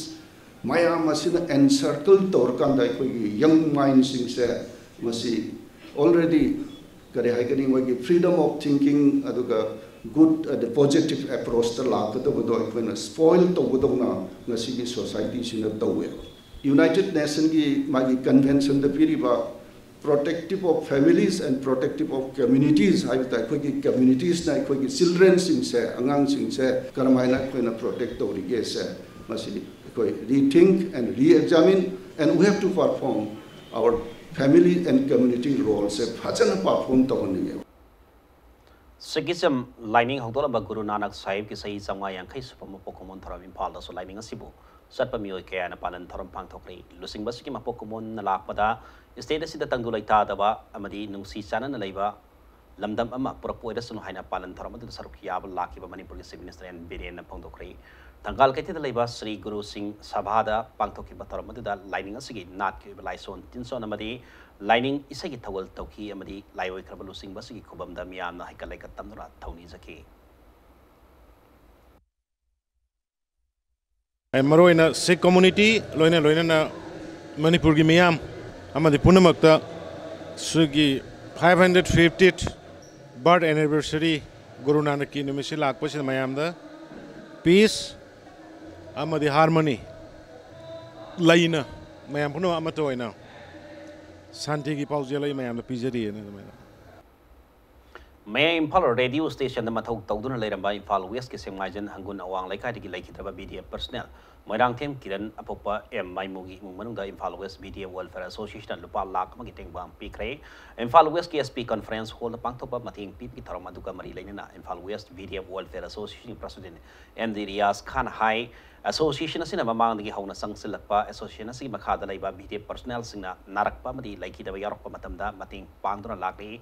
ꯃꯌꯥꯝ ꯑꯁꯤꯅ encircle ꯇꯧꯔꯀꯥꯟꯗ ꯑꯩꯈꯣꯏꯒꯤ young mindꯁꯤꯡꯁꯦ ꯃꯁꯤ already ꯀꯔꯤ ꯍꯥꯏꯒꯅꯤ, ꯃꯣꯏꯒꯤ freedom of thinking ꯑꯗꯨꯒ good ꯑꯗ positive approachꯇ ꯂꯥꯛꯀꯗꯕꯗꯣ ꯑꯩꯈꯣꯏꯅ spoil ꯇꯧꯕꯗꯧꯅ ꯉꯁꯤꯒꯤ societyꯁꯤꯅ ꯇꯧꯋꯦ꯫ United Nationꯒꯤ ꯃꯥꯒꯤ conventionꯗ ꯄꯤꯔꯤꯕ protective of families and protective of communities ꯍꯥꯏꯕꯗ ꯑꯩꯈꯣꯏꯒꯤ communitiesꯅ ꯑꯩꯈꯣꯏꯒꯤ childrenꯁꯤꯡꯁꯦ, ꯑꯉꯥꯡꯁꯤꯡꯁꯦ ꯀꯔꯝꯍꯥꯏꯅ ꯑꯩꯈꯣꯏꯅ protect ꯇꯧꯔꯤꯒꯦꯁꯦ ꯃꯁꯤ ꯑꯩꯈꯣꯏ rethink and re-examine and we have to perform our family and community roleꯁꯦ ꯐꯖꯅ perform ꯇꯧꯍꯟꯅꯤꯡꯉꯦꯕ꯫ ꯁꯤꯈꯤꯖꯝ ꯂꯥꯏꯅꯤꯡ ꯍꯧꯗꯣꯛꯂꯝꯕ ꯒꯨꯔꯨ ꯅꯥꯅꯛ ꯁꯥꯍꯤꯕꯀꯤ ꯆꯍꯤ ꯆꯥꯝꯃꯉꯥ ꯌꯥꯡꯈꯩ ꯁꯨꯕ ꯃꯄꯣꯛ ꯀꯨꯝꯑꯣꯟ ꯊꯧꯔꯝ ꯏꯝꯐꯥꯜꯗꯁꯨ ꯂꯥꯏꯅꯤꯡ ꯑꯁꯤꯕꯨ ꯆꯠꯄ ꯃꯤꯑꯣꯏ ꯀꯌꯥꯅ ꯄꯥꯂꯟ ꯊꯧꯔꯝ ꯄꯥꯡꯊꯣꯛꯈ꯭ꯔꯦ꯫ ꯂꯨꯆꯤꯡꯕ ꯑꯁꯤꯒꯤ ꯃꯄꯣꯛ ꯀꯨꯝꯑꯣꯟꯅ ꯂꯥꯛꯄꯗ state ꯑꯁꯤꯗ ꯇꯪꯗꯨ ꯂꯩꯇꯥꯗꯕ ꯑꯃꯗꯤ ꯅꯨꯡꯁꯤ ꯆꯥꯟꯅꯅ ꯂꯩꯕ ꯂꯝꯗꯝ ꯑꯃ ꯄꯨꯔꯛꯄ ꯑꯣꯏꯔꯁꯅꯨ ꯍꯥꯏꯅ ꯄꯥꯂꯟ ꯊꯧꯔꯝ ꯑꯗꯨꯗ ꯁꯔꯨꯛ ꯌꯥꯕ ꯂꯥꯛꯈꯤꯕ ꯃꯅꯤꯄꯨꯔꯒꯤ Chief Minister ꯑꯦꯟ ꯕꯤꯔꯦꯟꯅ ꯐꯣꯡꯗꯣꯛꯈ꯭ꯔꯦ꯫ ꯊꯪꯒꯥꯜ ꯀꯩꯊꯦꯜꯗ ꯂꯩꯕ ꯁ꯭ꯔꯤ ꯒꯨꯔꯨ ꯁꯤꯡ ꯁꯚꯥꯗ ꯄꯥꯡꯊꯣꯛꯈꯤꯕ ꯊꯧꯔꯝ ꯑꯗꯨꯗ ꯂꯥꯏꯅꯤꯡ ꯑꯁꯤꯒꯤ ꯅꯥꯠꯀꯤ ꯑꯣꯏꯕ ꯂꯥꯏꯁꯣꯟ ꯇꯤꯟꯁꯣꯟ ꯑꯃꯗꯤ ꯂꯥꯏꯅꯤꯡ ꯏꯁꯩꯒꯤ ꯊꯧꯒꯜ ꯇꯧꯈꯤ ꯑꯃꯗꯤ ꯂꯥꯏꯑꯣꯏꯈ꯭ꯔꯕ ꯂꯨꯆꯤꯡꯕ ꯑꯁꯤꯒꯤ ꯈꯨꯕꯝꯗ ꯃꯤꯌꯥꯝꯅ ꯍꯩꯀꯠ ꯂꯩꯀꯠ ꯇꯝꯗꯨꯅ ꯊꯧꯅꯤꯖꯈꯤ꯫ ꯃꯔꯨꯑꯣꯏꯅ Sikh community ꯂꯣꯏꯅ ꯂꯣꯏꯅꯅ ꯃꯅꯤꯄꯨꯔꯒꯤ ꯃꯤꯌꯥꯝ ꯑꯃꯗꯤ ꯄꯨꯝꯅꯃꯛꯇ ꯁꯤꯒꯤ five hundred fiftieth birth anniversary ꯒꯨꯔꯨ ꯅꯥꯅꯛꯀꯤ ꯅꯨꯃꯤꯠꯁꯤ ꯂꯥꯛꯄꯁꯤꯗ ꯃꯌꯥꯝꯗ peace ꯑꯃꯗꯤ harmony ꯂꯩꯅ ꯃꯌꯥꯝ ꯄꯨꯝꯅꯃꯛ ꯑꯃꯠꯇ ꯑꯣꯏꯅ ꯁꯥꯟꯇꯤꯒꯤ ꯄꯥꯎꯖꯦꯜ ꯑꯩ ꯃꯌꯥꯝꯗ ꯄꯤꯖꯔꯤꯑꯅ ꯑꯗꯨꯃꯥꯏꯅ꯫ ꯃꯌꯥꯏ ꯏꯝꯐꯥꯜ ꯔꯦꯗꯤꯑꯣ ꯁ꯭ꯇꯦꯁꯟꯗ ꯃꯊꯧ ꯇꯧꯗꯨꯅ ꯂꯩꯔꯝꯕ ꯏꯝꯐꯥꯜ ꯋꯦꯁꯀꯤ ꯁꯦꯛꯃꯥꯏꯖꯟ ꯍꯪꯒꯨꯟ ꯑꯋꯥꯡ ꯂꯩꯀꯥꯏꯗꯒꯤ ꯂꯩꯈꯤꯗ꯭ꯔꯕ BDF personnel ꯃꯣꯏꯔꯥꯡꯊꯦꯝ ꯀꯤꯔꯟ ꯑꯄꯣꯛꯄ ꯑꯦꯝ ꯃꯥꯏꯃꯨꯒꯤ ꯏꯃꯨꯡ ꯃꯅꯨꯡꯗ ꯏꯝꯐꯥꯜ ꯋꯦꯁ BDF welfare associationꯅ ꯂꯨꯄꯥ ꯂꯥꯈ ꯑꯃꯒꯤ ꯇꯦꯡꯕꯥꯡ ꯄꯤꯈ꯭ꯔꯦ꯫ ꯏꯝꯐꯥꯜ ꯋꯦꯁꯀꯤ SP conference hallꯗ ꯄꯥꯡꯊꯣꯛꯄ ꯃꯇꯦꯡ ꯄꯤꯕꯒꯤ ꯊꯧꯔꯝ ꯑꯗꯨꯒ ꯃꯔꯤ ꯂꯩꯅꯅ ꯏꯝꯐꯥꯜ ꯋꯦꯁ BDF welfare associationꯒꯤ president M D Riyaz Khan ꯍꯥꯏ, association ꯑꯁꯤꯅ ꯃꯃꯥꯡꯗꯒꯤ ꯍꯧꯅ ꯆꯪꯁꯤꯜꯂꯛꯄ association ꯑꯁꯤꯒꯤ ꯃꯈꯥꯗ ꯂꯩꯕ BDF personnelꯁꯤꯡꯅ ꯅꯥꯔꯛꯄ ꯑꯃꯗꯤ ꯂꯩꯈꯤꯗꯕ ꯌꯥꯎꯔꯛꯄ ꯃꯇꯝꯗ ꯃꯇꯦꯡ ꯄꯥꯡꯗꯨꯅ ꯂꯥꯛꯂꯤ꯫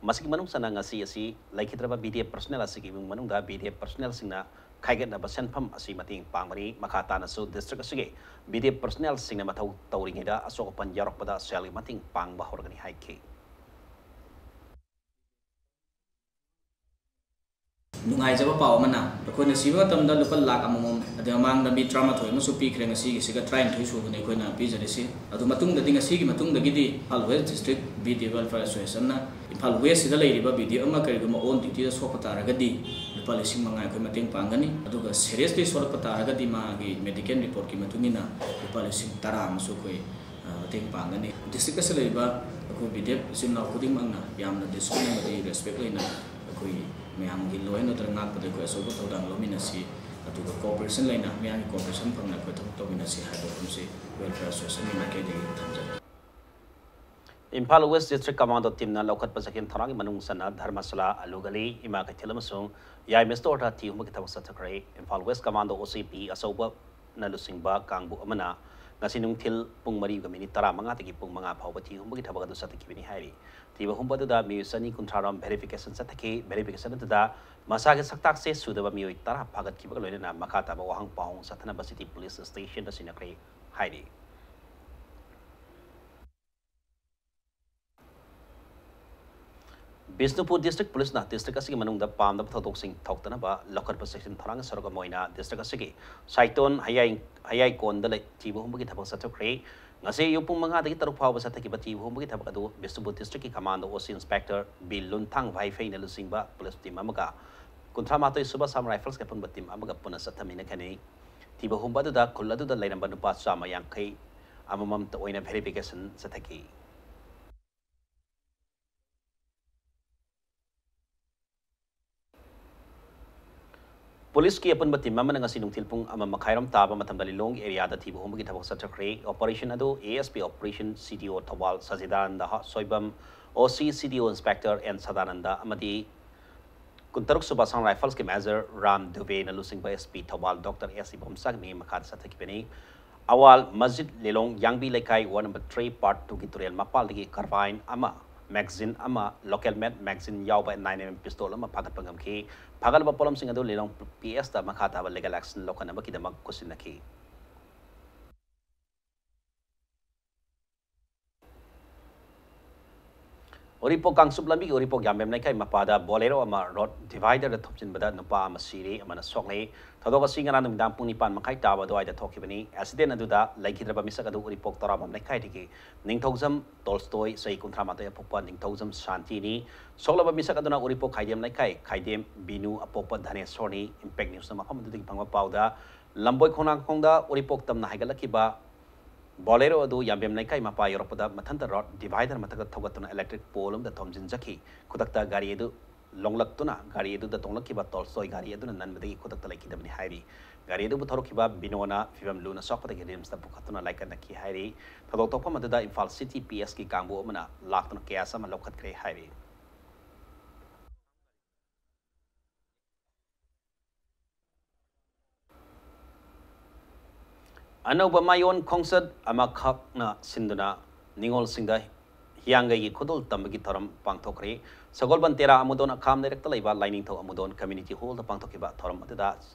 ꯃꯁꯤꯒꯤ ꯃꯅꯨꯡ ꯆꯟꯅ ꯉꯁꯤ ꯑꯁꯤ ꯂꯩꯈꯤꯗ꯭ꯔꯕ BDF personnel ꯑꯁꯤꯒꯤ ꯏꯃꯨꯡ ꯃꯅꯨꯡꯗ BDF personnelꯁꯤꯡꯅ ꯈꯥꯏꯒꯠꯅꯕ ꯁꯦꯟꯐꯝ ꯑꯁꯤ ꯃꯇꯦꯡ ꯄꯥꯡꯕꯅꯤ꯫ ꯃꯈꯥ ꯇꯥꯅꯁꯨ district ꯑꯁꯤꯒꯤ BDF personnelꯁꯤꯡꯅ ꯃꯊꯧ ꯇꯧꯔꯤꯉꯩꯗ ꯑꯁꯣꯛ ꯑꯄꯟ ꯌꯥꯎꯔꯛꯄꯗ ꯁꯦꯜꯒꯤ ꯃꯇꯦꯡ ꯄꯥꯡꯕ ꯍꯧꯔꯒꯅꯤ ꯍꯥꯏꯈꯤ꯫ ꯅꯨꯡꯉꯥꯏꯖꯕ ꯄꯥꯎ ꯑꯃꯅ, ꯑꯩꯈꯣꯏꯅ ꯁꯤꯕ ꯃꯇꯝꯗ ꯂꯨꯄꯥ ꯂꯥꯈ ꯑꯃꯃꯝ, ꯑꯗꯩ ꯃꯃꯥꯡꯗ ꯃꯤ ꯇꯔꯥꯃꯥꯊꯣꯏ ꯑꯃꯁꯨ ꯄꯤꯈ꯭ꯔꯦ꯫ ꯉꯁꯤꯒꯤꯁꯤꯒ ꯇꯔꯥꯅꯤꯊꯣꯏ ꯁꯨꯕꯅꯤ ꯑꯩꯈꯣꯏꯅ ꯄꯤꯖꯔꯤꯁꯤ꯫ ꯑꯗꯨ ꯃꯇꯨꯡꯗꯗꯤ, ꯉꯁꯤꯒꯤ ꯃꯇꯨꯡꯗꯒꯤꯗꯤ Imphal west district BDF welfare associationꯅ ꯏꯝꯐꯥꯜ ꯋꯦꯁꯁꯤꯗ ꯂꯩꯔꯤꯕ BDF ꯑꯃ ꯀꯔꯤꯒꯨꯝꯕ on dutyꯗ ꯁꯣꯛꯄ ꯇꯥꯔꯒꯗꯤ ꯂꯨꯄꯥ ꯂꯤꯁꯤꯡ ꯃꯉꯥ ꯑꯩꯈꯣꯏ ꯃꯇꯦꯡ ꯄꯥꯡꯒꯅꯤ꯫ ꯑꯗꯨꯒ seriously ꯁꯣꯛꯂꯛꯄ ꯇꯥꯔꯒꯗꯤ ꯃꯥꯒꯤ medical reportꯀꯤ ꯃꯇꯨꯡ ꯏꯟꯅ ꯂꯨꯄꯥ ꯂꯤꯁꯤꯡ ꯇꯔꯥ ꯑꯃꯁꯨ ꯑꯩꯈꯣꯏ, ꯑ, ꯃꯇꯦꯡ ꯄꯥꯡꯒꯅꯤ꯫ District ꯑꯁꯤꯗ ꯂꯩꯔꯤꯕ ꯑꯩꯈꯣꯏ BDF ꯏꯆꯤꯟ ꯏꯅꯥꯎ ꯈꯨꯗꯤꯡꯃꯛꯅ ꯌꯥꯝꯅ discipline ꯑꯃꯗꯤ respect ꯂꯩꯅ ꯑꯩꯈꯣꯏ ꯃꯌꯥꯝꯒꯤ law and order ꯉꯥꯛꯄꯗ ꯑꯩꯈꯣꯏ ꯑꯆꯧꯕ ꯊꯧꯗꯥꯡ ꯂꯧꯃꯤꯟꯅꯁꯤ꯫ ꯑꯗꯨꯒ cooperation ꯂꯩꯅ, ꯃꯤꯌꯥꯝꯒꯤ cooperation ꯐꯪꯅ ꯑꯩꯈꯣꯏ ꯊꯕꯛ ꯇꯧꯃꯤꯟꯅꯁꯤ ꯍꯥꯏꯕ ꯋꯥꯐꯝꯁꯤ welfare associationꯒꯤ ꯃꯥꯏꯀꯩꯗꯒꯤ ꯊꯝꯖꯒꯦ꯫ ꯏꯝꯐꯥꯜ ꯋꯦꯁ ꯗꯤꯁꯇ꯭ꯔꯤꯛ ꯀꯃꯥꯟꯗꯣ ꯇꯤꯝꯅ ꯂꯧꯈꯠꯄ ꯆꯦꯛꯁꯤꯟ ꯊꯧꯔꯥꯡꯒꯤ ꯃꯅꯨꯡ ꯆꯟꯅ ꯙꯔꯃꯁꯥꯂꯥ, ꯑꯂꯨꯒꯂꯤ, ꯏꯃꯥ ꯀꯩꯊꯦꯜ ꯑꯃꯁꯨꯡ ꯌꯥꯏꯃ ꯁ꯭ꯇꯣꯔꯗ ꯊꯤ ꯍꯨꯝꯕꯒꯤ ꯊꯕꯛ ꯆꯠꯊꯈ꯭ꯔꯦ꯫ ꯏꯝꯐꯥꯜ ꯋꯦꯁ ꯀꯃꯥꯟꯗꯣ ꯑꯣ ꯁꯤ ꯄꯤ ꯑꯆꯧꯕꯅ ꯂꯨꯆꯤꯡꯕ ꯀꯥꯡꯕꯨ ꯑꯃꯅ ꯉꯁꯤ ꯅꯨꯡꯊꯤꯜ ꯄꯨꯡ ꯃꯔꯤꯒ ꯃꯤꯅꯤꯠ ꯇꯔꯥꯃꯉꯥꯗꯒꯤ ꯄꯨꯡ ꯃꯉꯥ ꯐꯥꯎꯕ ꯊꯤ ꯍꯨꯝꯕꯒꯤ ꯊꯕꯛ ꯑꯗꯨ ꯆꯠꯊꯈꯤꯕꯅꯤ ꯍꯥꯏꯔꯤ꯫ ꯊꯤꯕ ꯍꯨꯝꯕ ꯑꯗꯨꯗ ꯃꯤꯑꯣꯏ ꯆꯅꯤ ꯀꯨꯟꯊ꯭ꯔꯥ ꯔꯣꯝ ꯚꯦꯔꯤꯐꯤꯀꯦꯁꯟ ꯆꯠꯊꯈꯤ꯫ ꯚꯦꯔꯤꯐꯤꯀꯦꯁꯟ ꯑꯗꯨꯗ ꯃꯁꯥꯒꯤ ꯁꯛꯇꯥꯛꯁꯦ ꯁꯨꯗꯕ ꯃꯤꯑꯣꯏ ꯇꯔꯥ ꯐꯥꯒꯠꯈꯤꯕꯒ ꯂꯣꯏꯅꯅ ꯃꯈꯥ ꯇꯥꯕ ꯋꯥꯍꯪ ꯄꯥꯎꯍꯪ ꯆꯠꯊꯅꯕ ꯁꯤꯇꯤ ꯄꯨꯂꯤꯁ ꯁ꯭ꯇꯦꯁꯟꯗ ꯁꯤꯟꯅꯈ꯭ꯔꯦ ꯍꯥꯏꯔꯤ꯫ ꯕꯤꯁꯅꯨꯄꯨꯔ ꯗꯤꯁꯇ꯭ꯔꯤꯛ ꯄꯨꯂꯤꯁꯅ ꯗꯤꯁꯇ꯭ꯔꯤꯛ ꯑꯁꯤꯒꯤ ꯃꯅꯨꯡꯗ ꯄꯥꯝꯗꯕ ꯊꯧꯗꯣꯛꯁꯤꯡ ꯊꯣꯛꯇꯅꯕ ꯂꯧꯈꯠꯄ ꯆꯦꯛꯁꯤꯟ ꯊꯧꯔꯥꯡꯒꯤ ꯁꯔꯨꯛ ꯑꯃ ꯑꯣꯏꯅ ꯗꯤꯁꯇ꯭ꯔꯤꯛ ꯑꯁꯤꯒꯤ ꯁꯥꯏꯇꯣꯟ ꯍꯌꯥꯏ, ꯍꯌꯥꯏꯀꯣꯟꯗ ꯂꯩ-, ꯊꯤꯕ ꯍꯨꯝꯕꯒꯤ ꯊꯕꯛ ꯆꯠꯊꯈ꯭ꯔꯦ꯫ ꯉꯁꯤ ꯑꯌꯨꯛ ꯄꯨꯡ ꯃꯉꯥꯗꯒꯤ ꯇꯔꯨꯛ ꯐꯥꯎꯕ ꯆꯠꯊꯈꯤꯕ ꯊꯤꯕ ꯍꯨꯝꯕꯒꯤ ꯊꯕꯛ ꯑꯗꯨ ꯕꯤꯁꯅꯨꯄꯨꯔ ꯗꯤꯁꯇ꯭ꯔꯤꯛꯀꯤ ꯀꯃꯥꯟꯗꯣ ꯑꯣ ꯁꯤ ꯏꯟꯁꯄꯦꯛꯇꯔ ꯕꯤ ꯂꯨꯟꯊꯥꯡ ꯚꯥꯏꯐꯩꯅ ꯂꯨꯆꯤꯡꯕ ꯄꯨꯂꯤꯁ ꯇꯤꯝ ꯑꯃꯒ ꯀꯨꯟꯊ꯭ꯔꯥ ꯃꯥꯊꯣꯏ ꯁꯨꯕ ꯑꯁꯥꯝ ꯔꯥꯏꯐꯜꯁꯀꯤ ꯑꯄꯨꯟꯕ ꯇꯤꯝ ꯑꯃꯒ ꯄꯨꯟꯅ ꯆꯠꯊꯃꯤꯟꯅꯈꯤꯕꯅꯤ꯫ ꯊꯤꯕ ꯍꯨꯝꯕ ꯑꯗꯨꯗ ꯈꯨꯜ ꯑꯗꯨꯗ ꯂꯩꯔꯝꯕ ꯅꯨꯄꯥ ꯆꯥꯝꯃ ꯌꯥꯡꯈꯩ ꯑꯃꯃꯝꯇ ꯑꯣꯏꯅ ꯚꯦꯔꯤꯐꯤꯀꯦꯁꯟ ꯆꯠꯊꯈꯤ꯫ ꯄꯨꯂꯤꯁꯀꯤ ꯑꯄꯨꯟꯕ ꯇꯤꯝ ꯑꯃꯅ ꯉꯁꯤ ꯅꯨꯡꯊꯤꯜ ꯄꯨꯡ ꯑꯃ ꯃꯈꯥꯏꯔꯣꯝ ꯇꯥꯕ ꯃꯇꯝꯗ ꯂꯤꯂꯣꯡ ꯑꯦꯔꯤꯌꯥꯗ ꯊꯤꯕ ꯍꯨꯝꯕꯒꯤ ꯊꯕꯛ ꯆꯠꯊꯈ꯭ꯔꯦ꯫ ꯑꯣꯄꯔꯦꯁꯟ ꯑꯗꯨ ꯑꯦ ꯑꯦꯁ ꯄꯤ ꯑꯣꯄꯔꯦꯁꯟ ꯁꯤ ꯗꯤ ꯑꯣ ꯊꯧꯕꯥꯜ ꯁꯆꯤꯗꯥꯅꯟꯗ ꯁꯣꯏꯕꯝ, ꯑꯣ ꯁꯤ ꯁꯤ ꯗꯤ ꯑꯣ ꯏꯟꯁꯄꯦꯛꯇꯔ ꯑꯦꯟ ꯁꯗꯥꯅꯟꯗ ꯑꯃꯗꯤ ꯀꯨꯟꯇꯔꯨꯛ ꯁꯨꯕ ꯑꯁꯥꯝ ꯔꯥꯏꯐꯜꯁꯀꯤ ꯃꯦꯖꯔ ꯔꯥꯝ ꯗꯨꯕꯦꯅ ꯂꯨꯆꯤꯡꯕ ꯑꯦꯁ ꯄꯤ ꯊꯧꯕꯥꯜ ꯗꯣꯛꯇꯔ ꯑꯦꯁ ꯏꯕꯣꯝꯆꯥꯒꯤ ꯃꯤꯠꯌꯦꯡ ꯃꯈꯥꯗ ꯆꯠꯊꯈꯤꯕꯅꯤ꯫ ꯑꯋꯥꯜ ꯃꯁꯖꯤꯗ ꯂꯤꯂꯣꯡ ꯌꯥꯡꯕꯤ ꯂꯩꯀꯥꯏ ꯋꯥꯔꯗ ꯅꯝꯕꯔ ꯊ꯭ꯔꯤ ꯄꯥꯔꯠ ꯇꯨꯒꯤ ꯇꯨꯔꯦꯜ ꯃꯄꯥꯜꯗꯒꯤ ꯀꯥꯔꯕꯥꯏꯟ ꯑꯃ, ꯃꯦꯒꯖꯤꯟ ꯑꯃ, ꯂꯣꯀꯦꯜ ꯃꯦꯗ ꯃꯦꯒꯖꯤꯟ ꯌꯥꯎꯕ ꯅꯥꯏꯟ ꯑꯦꯝ ꯑꯦꯝ ꯄꯤꯁꯇꯣꯜ ꯑꯃ ꯐꯥꯒꯠꯄ ꯉꯝꯈꯤ꯫ ꯐꯥꯒꯠꯂꯕ ꯄꯣꯠꯂꯝꯁꯤꯡ ꯑꯗꯨ ꯂꯤꯂꯣꯡ ꯄꯤ ꯑꯦꯁꯇ ꯃꯈꯥ ꯇꯥꯕ ꯂꯤꯒꯦꯜ ꯑꯦꯛꯁꯟ ꯂꯧꯈꯠꯅꯕꯒꯤꯗꯃꯛ ꯈꯨꯠꯁꯤꯟꯅꯈꯤ꯫ ꯎꯔꯤꯄꯣꯛ ꯀꯥꯡꯆꯨꯞ ꯂꯝꯕꯤꯒꯤ ꯎꯔꯤꯄꯣꯛ ꯌꯥꯝꯕꯦꯝ ꯂꯩꯀꯥꯏ ꯃꯄꯥꯗ ꯕꯣꯂꯦꯔꯣ ꯑꯃ ꯔꯣꯗ ꯗꯤꯚꯥꯏꯗꯔꯗ ꯊꯣꯝꯖꯤꯟꯕꯗ ꯅꯨꯄꯥ ꯑꯃ ꯁꯤꯔꯦ, ꯑꯃꯅ ꯁꯣꯛꯂꯦ꯫ ꯊꯧꯗꯣꯛ ꯑꯁꯤ ꯉꯔꯥꯡ ꯅꯨꯃꯤꯗꯥꯡ ꯄꯨꯡ ꯅꯤꯄꯥꯟ ꯃꯈꯥꯏ ꯇꯥꯕ ꯑꯗꯨꯋꯥꯏꯗ ꯊꯣꯛꯈꯤꯕꯅꯤ꯫ ꯑꯦꯛꯁꯤꯗꯦꯟ ꯑꯗꯨꯗ ꯂꯩꯈꯤꯗ꯭ꯔꯕ ꯃꯤꯁꯛ ꯑꯗꯨ ꯎꯔꯤꯄꯣꯛ ꯇꯔꯥꯕꯝ ꯂꯩꯀꯥꯏꯗꯒꯤ ꯅꯤꯡꯊꯧꯖꯝ ꯇꯣꯜꯁꯇꯣꯏ, ꯆꯍꯤ ꯀꯨꯟꯊ꯭ꯔꯥ ꯃꯥꯊꯣꯏ, ꯑꯄꯣꯛꯄ ꯅꯤꯡꯊꯧꯖꯝ ꯁꯥꯟꯇꯤꯅꯤ꯫ ꯁꯣꯛꯂꯕ ꯃꯤꯁꯛ ꯑꯗꯨꯅ ꯎꯔꯤꯄꯣꯛ ꯈꯥꯏꯗꯦꯝ ꯂꯩꯀꯥꯏ ꯈꯥꯏꯗꯦꯝ ꯕꯤꯅꯨ, ꯑꯄꯣꯛꯄ ꯙꯅꯦꯁꯣꯔꯅꯤ꯫ ꯏꯝꯄꯦꯛ ꯅ꯭ꯌꯨꯁꯅ ꯃꯐꯝ ꯑꯗꯨꯗꯒꯤ ꯐꯪꯕ ꯄꯥꯎꯗ ꯂꯝꯕꯣꯏ ꯈꯣꯡꯅꯥꯡꯈꯣꯡꯗ ꯎꯔꯤꯄꯣꯛ ꯇꯝꯅ ꯍꯥꯏꯒꯠꯂꯛꯈꯤꯕ ꯕꯣꯂꯦꯔꯣ ꯑꯗꯨ ꯌꯥꯝꯕꯦꯝ ꯂꯩꯀꯥꯏ ꯃꯄꯥ ꯌꯧꯔꯛꯄꯗ ꯃꯊꯟꯇ ꯔꯣꯗ ꯗꯤꯚꯥꯏꯗꯔ ꯃꯊꯛꯇ ꯊꯧꯒꯠꯇꯨꯅ ꯏꯂꯦꯛꯇ꯭ꯔꯤꯛ ꯄꯣꯜ ꯑꯃꯗ ꯊꯣꯝꯖꯤꯟꯖꯈꯤ꯫ ꯈꯨꯗꯛꯇ ꯒꯥꯔꯤ ꯑꯗꯨ ꯂꯣꯡꯂꯛꯇꯨꯅ ꯒꯥꯔꯤ ꯑꯗꯨꯗ ꯇꯣꯡꯂꯛꯈꯤꯕ ꯇꯣꯜꯁꯇꯣꯏ ꯒꯥꯔꯤ ꯑꯗꯨꯅ ꯅꯟꯕꯗꯒꯤ ꯈꯨꯗꯛꯇ ꯂꯩꯈꯤꯗꯕꯅꯤ ꯍꯥꯏꯔꯤ꯫ ꯒꯥꯔꯤ ꯑꯗꯨꯕꯨ ꯊꯧꯔꯛꯈꯤꯕ ꯕꯤꯅꯣꯅ ꯐꯤꯕꯝ ꯂꯨꯅ ꯁꯣꯛꯄꯗꯒꯤ ꯔꯤꯝꯁꯇ ꯄꯨꯈꯠꯇꯨꯅ ꯂꯥꯏꯀꯠꯅꯈꯤ ꯍꯥꯏꯔꯤ꯫ ꯊꯧꯗꯣꯛ ꯊꯣꯛꯐꯝ ꯑꯗꯨꯗ ꯏꯝꯐꯥꯜ ꯁꯤꯇꯤ ꯄꯤ ꯑꯦꯁꯀꯤ ꯀꯥꯡꯕꯨ ꯑꯃꯅ ꯂꯥꯛꯇꯨꯅ ꯀꯦꯁ ꯑꯃ ꯂꯧꯈꯠꯈ꯭ꯔꯦ ꯍꯥꯏꯔꯤ꯫ ꯑꯅꯧꯕ ꯃꯌꯣꯟ ꯈꯣꯡꯆꯠ ꯑꯃꯈꯛꯅ ꯁꯤꯟꯗꯨꯅ ꯅꯤꯉꯣꯜꯁꯤꯡꯗ ꯍꯤꯌꯥꯡꯒꯩꯒꯤ ꯈꯨꯗꯣꯜ ꯇꯝꯕꯒꯤ ꯊꯧꯔꯝ ꯄꯥꯡꯊꯣꯛꯈ꯭ꯔꯦ꯫ ꯁꯒꯣꯜꯕꯟ ꯇꯦꯔꯥ ꯑꯃꯨꯗꯣꯟ ꯑꯈꯥꯝ ꯂꯩꯔꯛꯇ ꯂꯩꯕ ꯂꯥꯏꯅꯤꯡꯊꯧ ꯑꯃꯨꯗꯣꯟ ꯀꯝꯃ꯭ꯌꯨꯅꯤꯇꯤ ꯍꯣꯜꯗ ꯄꯥꯡꯊꯣꯛꯈꯤꯕ ꯊꯧꯔꯝ ꯑꯗꯨꯗ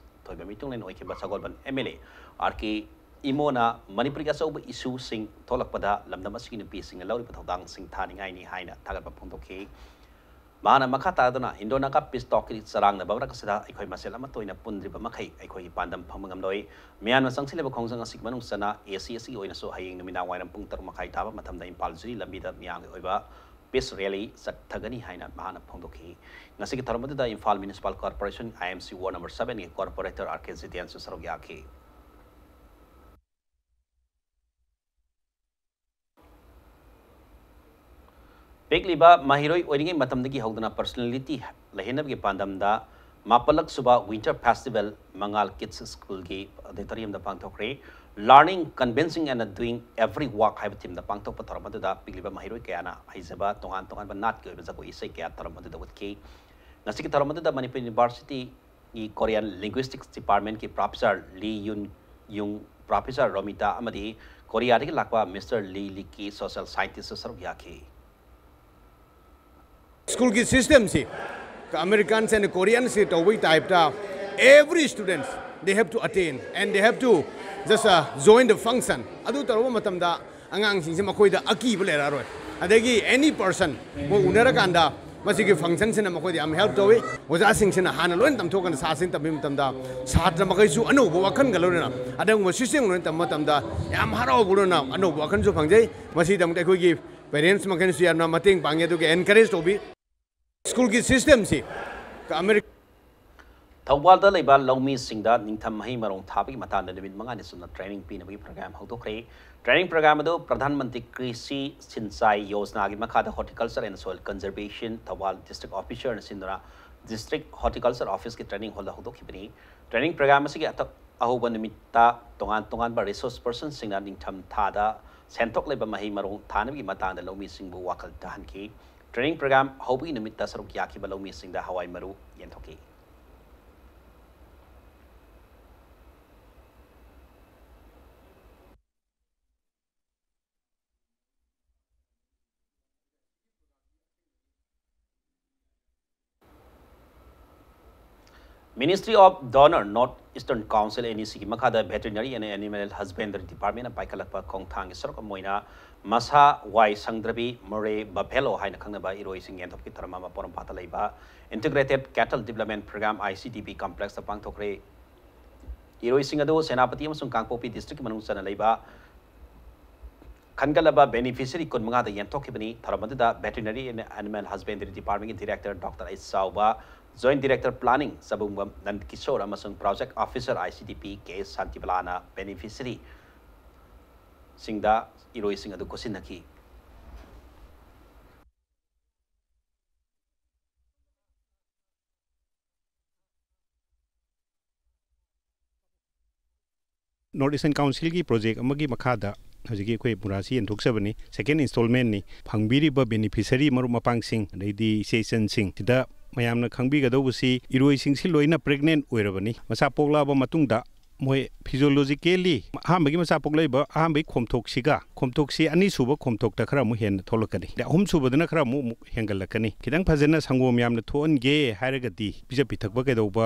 ꯊꯣꯏꯕ ꯃꯤꯇꯨꯡꯂꯦꯟ ꯑꯣꯏꯈꯤꯕ ꯁꯒꯣꯜꯕꯟ ꯑꯦꯝ ꯑꯦꯜ ꯑꯦ ꯑꯥꯔ ꯀꯦ ꯏꯃꯣꯅ ꯃꯅꯤꯄꯨꯔꯒꯤ ꯑꯆꯧꯕ ꯏꯁꯨꯁꯤꯡ ꯊꯣꯛꯂꯛꯄꯗ ꯂꯝꯗꯝ ꯑꯁꯤꯒꯤ ꯅꯨꯄꯤꯁꯤꯡꯅ ꯂꯧꯔꯤꯕ ꯊꯧꯗꯥꯡꯁꯤꯡ ꯊꯥꯅꯤꯡꯉꯥꯏꯅꯤ ꯍꯥꯏꯅ ꯊꯥꯒꯠꯄ ꯐꯣꯡꯗꯣꯛꯈꯤ꯫ ꯃꯍꯥꯛꯅ ꯃꯈꯥ ꯇꯥꯗꯨꯅ ꯏꯟꯗꯣ ꯅꯥꯒꯥ ꯄꯤꯁ ꯇꯣꯛꯀꯤ ꯆꯔꯥꯡꯅꯕ ꯃꯔꯛ ꯑꯁꯤꯗ ꯑꯩꯈꯣꯏ ꯃꯁꯦꯜ ꯑꯃꯠꯇ ꯑꯣꯏꯅ ꯄꯨꯟꯗ꯭ꯔꯤꯕ ꯃꯈꯩ ꯑꯩꯈꯣꯏꯒꯤ ꯄꯥꯟꯗꯝ ꯐꯪꯕ ꯉꯝꯂꯣꯏ꯫ ꯃꯤꯌꯥꯝꯅ ꯆꯪꯁꯤꯜꯂꯤꯕ ꯈꯣꯡꯖꯪ ꯑꯁꯤꯒꯤ ꯃꯅꯨꯡ ꯆꯟꯅ ꯑꯦ ꯁꯤ ꯑꯦꯁꯀꯤ ꯑꯣꯏꯅꯁꯨ ꯍꯌꯦꯡ ꯅꯨꯃꯤꯗꯥꯡ ꯋꯥꯏꯔꯝ ꯄꯨꯡ ꯇꯔꯨꯛ ꯃꯈꯥꯏ ꯇꯥꯕ ꯃꯇꯝꯗ ꯏꯝꯐꯥꯜ ꯖꯤꯔꯤ ꯂꯝꯕꯤꯗ ꯃꯤꯌꯥꯝꯒꯤ ꯑꯣꯏꯕ ꯄꯤꯁ ꯔꯦꯂꯤ ꯆꯠꯊꯒꯅꯤ ꯍꯥꯏꯅ ꯃꯍꯥꯛꯅ ꯐꯣꯡꯗꯣꯛꯈꯤ꯫ ꯉꯁꯤꯒꯤ ꯊꯧꯔꯝ ꯑꯗꯨꯗ ꯏꯝꯐꯥꯜ ꯃ꯭ꯌꯨꯅꯤꯁꯤꯄꯥꯜ ꯀꯣꯔꯄꯣꯔꯦꯁꯟ, ꯑꯥꯏ M C ward number ꯁꯚꯦꯟꯒꯤ ꯀꯣꯔꯄꯣꯔꯦꯇꯔ R ꯀꯦ ꯖꯤꯇꯦꯟꯁꯨ ꯁꯔꯨꯛ ꯌꯥꯈꯤ꯫ ꯄꯤꯛꯂꯤꯕ ꯃꯍꯩꯔꯣꯏ ꯑꯣꯏꯔꯤꯉꯩ ꯃꯇꯝꯗꯒꯤ ꯍꯧꯗꯨꯅ ꯄꯔꯁꯣꯅꯦꯂꯤꯇꯤ ꯂꯩꯍꯟꯅꯕꯒꯤ ꯄꯥꯟꯗꯝꯗ ꯃꯥꯄꯜꯂꯛ ꯁꯨꯕ ꯋꯤꯟꯇꯔ ꯐꯦꯁꯇꯤꯚꯦꯜ ꯃꯉꯥꯜ ꯀꯤꯗꯁ ꯁ꯭ꯀꯨꯜꯒꯤ ꯑꯣꯗꯤꯇꯣꯔꯤꯌꯝꯗ ꯄꯥꯡꯊꯣꯛꯈ꯭ꯔꯦ꯫ Learning, Convincing and Doing Every Work ꯍꯥꯏꯕ ꯊꯤꯝꯗ ꯄꯥꯡꯊꯣꯛꯄ ꯊꯧꯔꯝ ꯑꯗꯨꯗ ꯄꯤꯛꯂꯤꯕ ꯃꯍꯩꯔꯣꯏ ꯀꯌꯥꯅ ꯍꯩꯖꯕ ꯇꯣꯉꯥꯟ ꯇꯣꯉꯥꯟꯕ ꯅꯥꯠꯀꯤ ꯑꯣꯏꯕ ꯖꯒꯣꯏ ꯏꯁꯩ ꯀꯌꯥ ꯊꯧꯔꯝ ꯑꯗꯨꯗ ꯎꯠꯈꯤ꯫ ꯉꯁꯤꯒꯤ ꯊꯧꯔꯝ ꯑꯗꯨꯗ ꯃꯅꯤꯄꯨꯔ ꯌꯨꯅꯤꯚꯔꯁꯤꯇꯤꯒꯤ ꯀꯣꯔꯤꯌꯥꯟ ꯂꯤꯡꯒ꯭ꯋꯤꯁꯇꯤꯛꯁ ꯗꯤꯄꯥꯔꯠꯃꯦꯟꯠꯀꯤ ꯄ꯭ꯔꯣꯐꯦꯁꯔ ꯂꯤ ꯌꯨꯟ ꯌꯨꯡ, ꯄ꯭ꯔꯣꯐꯦꯁꯔ ꯔꯣꯃꯤꯇꯥ ꯑꯃꯗꯤ ꯀꯣꯔꯤꯌꯥꯗꯒꯤ ꯂꯥꯛꯄ ꯃꯤꯁꯇꯔ ꯂꯤ ꯂꯤꯛꯀꯤ ꯁꯣꯁꯤꯌꯦꯜ ꯁꯥꯏꯟꯇꯤꯁꯁꯨ ꯁꯔꯨꯛ ꯌꯥꯈꯤ꯫ ꯁ꯭ꯀꯨꯜꯒꯤ ꯁꯤꯁꯇꯦꯝꯁꯤ ꯑꯃꯦꯔꯤꯀꯥꯟꯁ ꯑꯦꯟ ꯀꯣꯔꯤꯌꯟꯁꯤ ꯇꯧꯕꯒꯤ ꯇꯥꯏꯞꯇ every students they have to attend and they have to just uh, join the function ꯑꯗꯨ ꯇꯧꯔꯕ ꯃꯇꯝꯗ ꯑꯉꯥꯡꯁꯤꯡꯁꯤ ꯃꯈꯣꯏꯗ ꯑꯀꯤꯕ ꯂꯩꯔꯛꯑꯔꯣꯏ꯫ ꯑꯗꯒꯤ any person ꯃꯣꯏ ꯎꯅꯔꯀꯥꯟꯗ ꯃꯁꯤꯒꯤ ꯐꯪꯁꯟꯁꯤꯅ ꯃꯈꯣꯏꯗ ꯌꯥꯝ ꯍꯦꯜꯞ ꯇꯧꯏ꯫ ꯑꯣꯖꯥꯁꯤꯡꯁꯤꯅ ꯍꯥꯟꯅ ꯂꯣꯏꯅ ꯇꯝꯊꯣꯛꯀꯅꯤ ꯁꯥꯁꯤꯡ ꯇꯝꯕꯤꯕ ꯃꯇꯝꯗ ꯁꯥꯇ꯭ꯔ ꯃꯈꯩꯁꯨ ꯑꯅꯧꯕ ꯋꯥꯈꯜꯒ ꯂꯣꯏꯅꯅ ꯑꯗꯨꯒꯨꯝꯕ ꯁꯤꯁꯇꯦꯝ ꯂꯣꯏꯅ ꯇꯝꯕ ꯃꯇꯝꯗ ꯌꯥꯝ ꯍꯔꯥꯎꯕ ꯂꯣꯏꯅ ꯑꯅꯧꯕ ꯋꯥꯈꯜꯁꯨ ꯐꯪꯖꯩ꯫ ꯃꯁꯤꯒꯤꯗꯃꯛꯇ ꯑꯩꯈꯣꯏꯒꯤ ꯄꯦꯔꯦꯟꯁ ꯃꯈꯩꯅꯁꯨ ꯌꯥꯝꯅ ꯃꯇꯦꯡ ꯄꯥꯡꯉꯤ ꯑꯗꯨꯒ ꯑꯦꯟꯀꯔꯦꯖ ꯇꯧꯕꯤ꯫ ꯁ꯭ꯀꯨꯜꯒꯤ ꯁꯤꯁꯇꯦꯝꯁꯤ ꯑꯃꯦꯔꯤꯀꯥ ꯊꯧꯕꯥꯜꯗ ꯂꯩꯕ ꯂꯧꯃꯤꯁꯤꯡꯗ ꯅꯤꯡꯊꯝ ꯃꯍꯩ ꯃꯔꯣꯡ ꯊꯥꯕꯒꯤ ꯃꯇꯥꯡꯗ ꯅꯨꯃꯤꯠ ꯃꯉꯥꯅꯤ ꯆꯨꯞꯅ training ꯄꯤꯅꯕꯒꯤ program ꯍꯧꯗꯣꯛꯈ꯭ꯔꯦ꯫ Training program ꯑꯗꯨ ꯄ꯭ꯔꯙꯥꯟ ꯃꯟꯇ꯭ꯔꯤ ꯀ꯭ꯔꯤꯁꯤ ꯁꯤꯟꯆꯥꯏ ꯌꯣꯖꯅꯥꯒꯤ ꯃꯈꯥꯗ Horticulture and Soil Conservation Thoubal district officerꯅ ꯁꯤꯟꯗꯨꯅ district horticulture officeꯀꯤ training hallꯗ ꯍꯧꯗꯣꯛꯈꯤꯕꯅꯤ꯫ Training program ꯑꯁꯤꯒꯤ ꯑꯇ-, ꯑꯍꯧꯕ ꯅꯨꯃꯤꯠꯇ ꯇꯣꯉꯥꯟ ꯇꯣꯉꯥꯟꯕ resource personꯁꯤꯡꯅ ꯅꯤꯡꯊꯝ ꯊꯥꯗ ꯁꯦꯟꯊꯣꯛ ꯂꯩꯕ ꯃꯍꯩ ꯃꯔꯣꯡ ꯊꯥꯅꯕꯒꯤ ꯃꯇꯥꯡꯗ ꯂꯧꯃꯤꯁꯤꯡꯕꯨ ꯋꯥꯈꯜ ꯇꯥꯍꯟꯈꯤ꯫ Training program ꯍꯧꯕꯒꯤ ꯅꯨꯃꯤꯠꯇ ꯁꯔꯨꯛ ꯌꯥꯈꯤꯕ ꯂꯧꯃꯤꯁꯤꯡꯗ ꯍꯋꯥꯏ ꯃꯔꯨ ꯌꯦꯟꯊꯣꯛꯈꯤ꯫ Ministry of DoNER, North Eastern Council, NECꯒꯤ ꯃꯈꯥꯗ Veterinary and Animal Husbandry Departmentꯅ ꯄꯥꯏꯈꯠꯂꯛꯄ ꯈꯣꯡꯊꯥꯡꯒꯤ ꯁꯔꯨꯛ ꯑꯃ ꯑꯣꯏꯅ ꯃꯁꯥ ꯋꯥꯏ ꯁꯪꯗ꯭ꯔꯕꯤ Murray Buffalo ꯍꯥꯏꯅ ꯈꯪꯅꯕ ꯏꯔꯣꯏꯁꯤꯡ ꯌꯦꯟꯊꯣꯛꯄꯒꯤ ꯊꯧꯔꯝ ꯑꯃ ꯄꯣꯔꯣꯝꯄꯥꯠꯇ ꯂꯩꯕ Integrated Cattle Development Program, ICDP complexꯇ ꯄꯥꯡꯊꯣꯛꯈ꯭ꯔꯦ꯫ ꯏꯔꯣꯏꯁꯤꯡ ꯑꯗꯨ ꯁꯦꯅꯥꯄꯇꯤ ꯑꯃꯁꯨꯡ ꯀꯥꯡꯄꯣꯛꯄꯤ districtꯀꯤ ꯃꯅꯨꯡ ꯆꯟꯅ ꯂꯩꯕ ꯈꯟꯒꯠꯂꯕ beneficiary ꯀꯨꯟꯃꯉꯥꯗ ꯌꯦꯟꯊꯣꯛꯈꯤꯕꯅꯤ꯫ ꯊꯧꯔꯝ ꯑꯗꯨꯗ Veterinary and Animal Husbandry Departmentꯀꯤ Director Doctor H ꯆꯥꯎꯕ, Joint Director Planning ꯆꯕꯨꯡꯕꯝ Nanda Kishore ꯑꯃꯁꯨꯡ Project Officer ICDP K ꯁꯥꯟꯇꯤꯕꯂꯥꯅ beneficiaryꯁꯤꯡꯗ ꯏꯔꯣꯏꯁꯤꯡ ꯑꯗꯨ ꯈꯨꯠꯁꯤꯟꯅꯈꯤ꯫ North Eastern Councilꯒꯤ project ꯑꯃꯒꯤ ꯃꯈꯥꯗ ꯍꯧꯖꯤꯛꯀꯤ ꯑꯩꯈꯣꯏ ꯃꯨꯔꯥꯁꯤ ꯌꯦꯟꯊꯣꯛꯆꯕꯅꯤ꯫ Second installmentꯅꯤ꯫ ꯐꯪꯕꯤꯔꯤꯕ beneficiary ꯃꯔꯨꯞ ꯃꯄꯥꯡꯁꯤꯡ, ꯑꯗꯩꯗꯤ ꯏꯆꯦ ꯏꯆꯟꯁꯤꯡ, ꯁꯤꯗ ꯃꯌꯥꯝꯅ ꯈꯪꯕꯤꯒꯗꯧꯕꯁꯤ ꯏꯔꯣꯏꯁꯤꯡꯁꯤ ꯂꯣꯏꯅ pregnant ꯑꯣꯏꯔꯕꯅꯤ꯫ ꯃꯆꯥ ꯄꯣꯛꯂꯛꯑꯕ ꯃꯇꯨꯡꯗ ꯃꯣꯏ physiologically ꯑꯍꯥꯟꯕꯒꯤ ꯃꯆꯥ ꯄꯣꯛꯂꯛꯏꯕ ꯑꯍꯥꯟꯕꯒꯤ ꯈꯣꯝꯊꯣꯛꯁꯤꯒ ꯈꯣꯝꯊꯣꯛꯁꯤ ꯑꯅꯤꯁꯨꯕ ꯈꯣꯝꯊꯣꯛꯇ ꯈꯔ ꯑꯃꯨꯛ ꯍꯦꯟꯅ ꯊꯣꯛꯂꯛꯀꯅꯤ꯫ ꯑꯗꯩ ꯑꯍꯨꯝꯁꯨꯕꯗꯅ ꯈꯔ ꯑꯃꯨꯛ, ꯑꯃꯨꯛ ꯍꯦꯟꯒꯠꯂꯛꯀꯅꯤ꯫ ꯈꯤꯇꯪ ꯐꯖꯅ ꯁꯪꯒꯣꯝ ꯌꯥꯝꯅ ꯊꯣꯛꯍꯟꯒꯦ ꯍꯥꯏꯔꯒꯗꯤ ꯄꯤꯖ ꯄꯤꯊꯛꯄ ꯀꯩꯗꯧꯕ,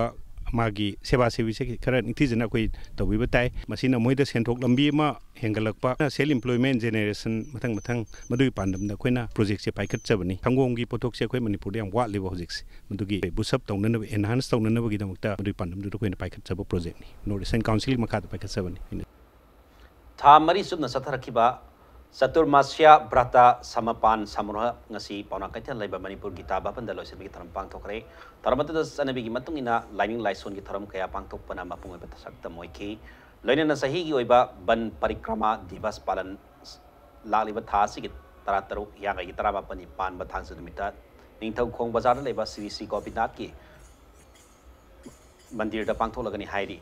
ꯃꯥꯒꯤ ꯁꯦꯕꯥ ꯁꯦꯕꯤꯁꯦ ꯈꯔ ꯅꯤꯡꯊꯤꯖꯅ ꯑꯩꯈꯣꯏ ꯇꯧꯕꯤꯕ ꯇꯥꯏ꯫ ꯃꯁꯤꯅ ꯃꯣꯏꯗ ꯁꯦꯟꯊꯣꯛ ꯂꯝꯕꯤ ꯑꯃ ꯍꯦꯟꯒꯠꯂꯛꯄ, self employment generation ꯃꯊꯪ ꯃꯊꯪ ꯃꯗꯨꯒꯤ ꯄꯥꯟꯗꯝꯗ ꯑꯩꯈꯣꯏꯅ projectꯁꯦ ꯄꯥꯏꯈꯠꯆꯕꯅꯤ꯫ ꯁꯪꯒꯣꯝꯒꯤ ꯄꯣꯠꯊꯣꯛꯁꯦ ꯑꯩꯈꯣꯏ ꯃꯅꯤꯄꯨꯔꯗ ꯌꯥꯝ ꯋꯥꯠꯂꯤꯕ ꯍꯧꯖꯤꯛꯁꯦ꯫ ꯃꯗꯨꯒꯤ boost up ꯇꯧꯅꯅꯕ, enhance ꯇꯧꯅꯅꯕꯒꯤꯗꯃꯛꯇ ꯃꯗꯨꯒꯤ ꯄꯥꯟꯗꯝꯗꯨꯗ ꯑꯩꯈꯣꯏꯅ ꯄꯥꯏꯈꯠꯆꯕ projectꯅꯤ꯫ North Eastern Councilꯒꯤ ꯃꯈꯥꯗ ꯄꯥꯏꯈꯠꯆꯕꯅꯤ꯫ ꯊꯥ ꯃꯔꯤ ꯆꯨꯞꯅ ꯆꯠꯊꯔꯛꯈꯤꯕ ꯆꯇꯨꯔꯃꯥꯁ꯭ꯌ ꯕ꯭ꯔꯇ ꯁꯃꯄꯥꯟ ꯁꯃꯥꯔꯣꯍ ꯉꯁꯤ ꯄꯥꯎꯅꯥ ꯀꯩꯊꯦꯜ ꯂꯩꯕ ꯃꯅꯤꯄꯨꯔ ꯒꯤꯇꯥ ꯚꯕꯟꯗ ꯂꯣꯏꯁꯤꯟꯕꯒꯤ ꯊꯧꯔꯝ ꯄꯥꯡꯊꯣꯛꯈ꯭ꯔꯦ꯫ ꯊꯧꯔꯝ ꯑꯗꯨꯗ ꯆꯠꯅꯕꯤꯒꯤ ꯃꯇꯨꯡ ꯏꯟꯅ ꯂꯥꯏꯅꯤꯡ ꯂꯥꯏꯁꯣꯟꯒꯤ ꯊꯧꯔꯝ ꯀꯌꯥ ꯄꯥꯡꯊꯣꯛꯄꯅ ꯃꯄꯨꯡ ꯑꯣꯏꯕ ꯁꯛꯇꯝ ꯑꯣꯏꯈꯤ꯫ ꯂꯣꯏꯅꯅ ꯆꯍꯤꯒꯤ ꯑꯣꯏꯕ ꯕꯟ ꯄꯔꯤꯀ꯭ꯔꯃꯥ ꯗꯤꯕꯁ ꯄꯥꯂꯟ ꯂꯥꯛꯂꯤꯕ ꯊꯥ ꯑꯁꯤꯒꯤ ꯇꯔꯥꯇꯔꯨꯛ, ꯍꯤꯌꯥꯡꯒꯩꯒꯤ ꯇꯔꯥꯃꯥꯄꯟꯅꯤ ꯄꯥꯟꯕ ꯊꯥꯡꯖ ꯅꯨꯃꯤꯠꯇ ꯅꯤꯡꯊꯧꯈꯣꯡ ꯕꯖꯥꯔꯗ ꯂꯩꯕ ꯁ꯭ꯔꯤ ꯁ꯭ꯔꯤ ꯒꯣꯄꯤꯅꯥꯊꯀꯤ ꯃꯟꯗꯤꯔꯗ ꯄꯥꯡꯊꯣꯛꯂꯒꯅꯤ ꯍꯥꯏꯔꯤ꯫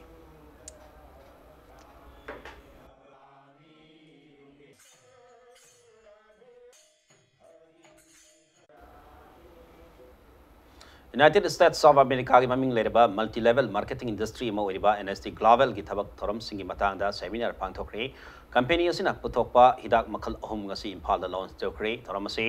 United States of Americaꯒꯤ ꯃꯃꯤꯡ ꯂꯩꯔꯕ multi level marketing industry ꯑꯃ ꯑꯣꯏꯔꯤꯕ N S T Globalꯒꯤ ꯊꯕꯛ ꯊꯧꯔꯝꯁꯤꯡꯒꯤ ꯃꯇꯥꯡꯗ seminar ꯄꯥꯡꯊꯣꯛꯈ꯭ꯔꯦ꯫ Company ꯑꯁꯤꯅ ꯄꯨꯊꯣꯛꯄ ꯍꯤꯗꯥꯛ ꯃꯈꯜ ꯑꯍꯨꯝ ꯉꯁꯤ ꯏꯝꯐꯥꯜꯗ launch ꯇꯧꯈ꯭ꯔꯦ꯫ ꯊꯧꯔꯝ ꯑꯁꯤ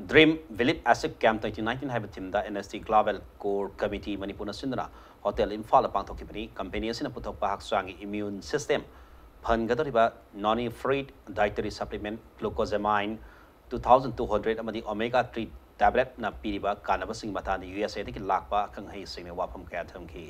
Dream Village Acid Camp twenty nineteen ꯍꯥꯏꯕ themeꯗ N S T Global Core Committee ꯃꯅꯤꯄꯨꯔꯅ ꯁꯤꯟꯗꯨꯅ Hotel ꯏꯝꯐꯥꯜꯗ ꯄꯥꯡꯊꯣꯛꯈꯤꯕꯅꯤ꯫ Company ꯑꯁꯤꯅ ꯄꯨꯊꯣꯛꯄ ꯍꯛꯆꯥꯡꯒꯤ immune system ꯐꯍꯟꯒꯗꯧꯔꯤꯕ Noni Fruit Dietary Supplement, Glucosamine two thousand two hundred ꯑꯃꯗꯤ Omega three Tabletꯅ ꯄꯤꯔꯤꯕ ꯀꯥꯟꯅꯕꯁꯤꯡꯒꯤ ꯃꯇꯥꯡꯗ U S Aꯗꯒꯤ ꯂꯥꯛꯄ ꯑꯈꯪ ꯑꯍꯩꯁꯤꯡꯅ ꯋꯥꯐꯝ ꯀꯌꯥ ꯊꯝꯈꯤ꯫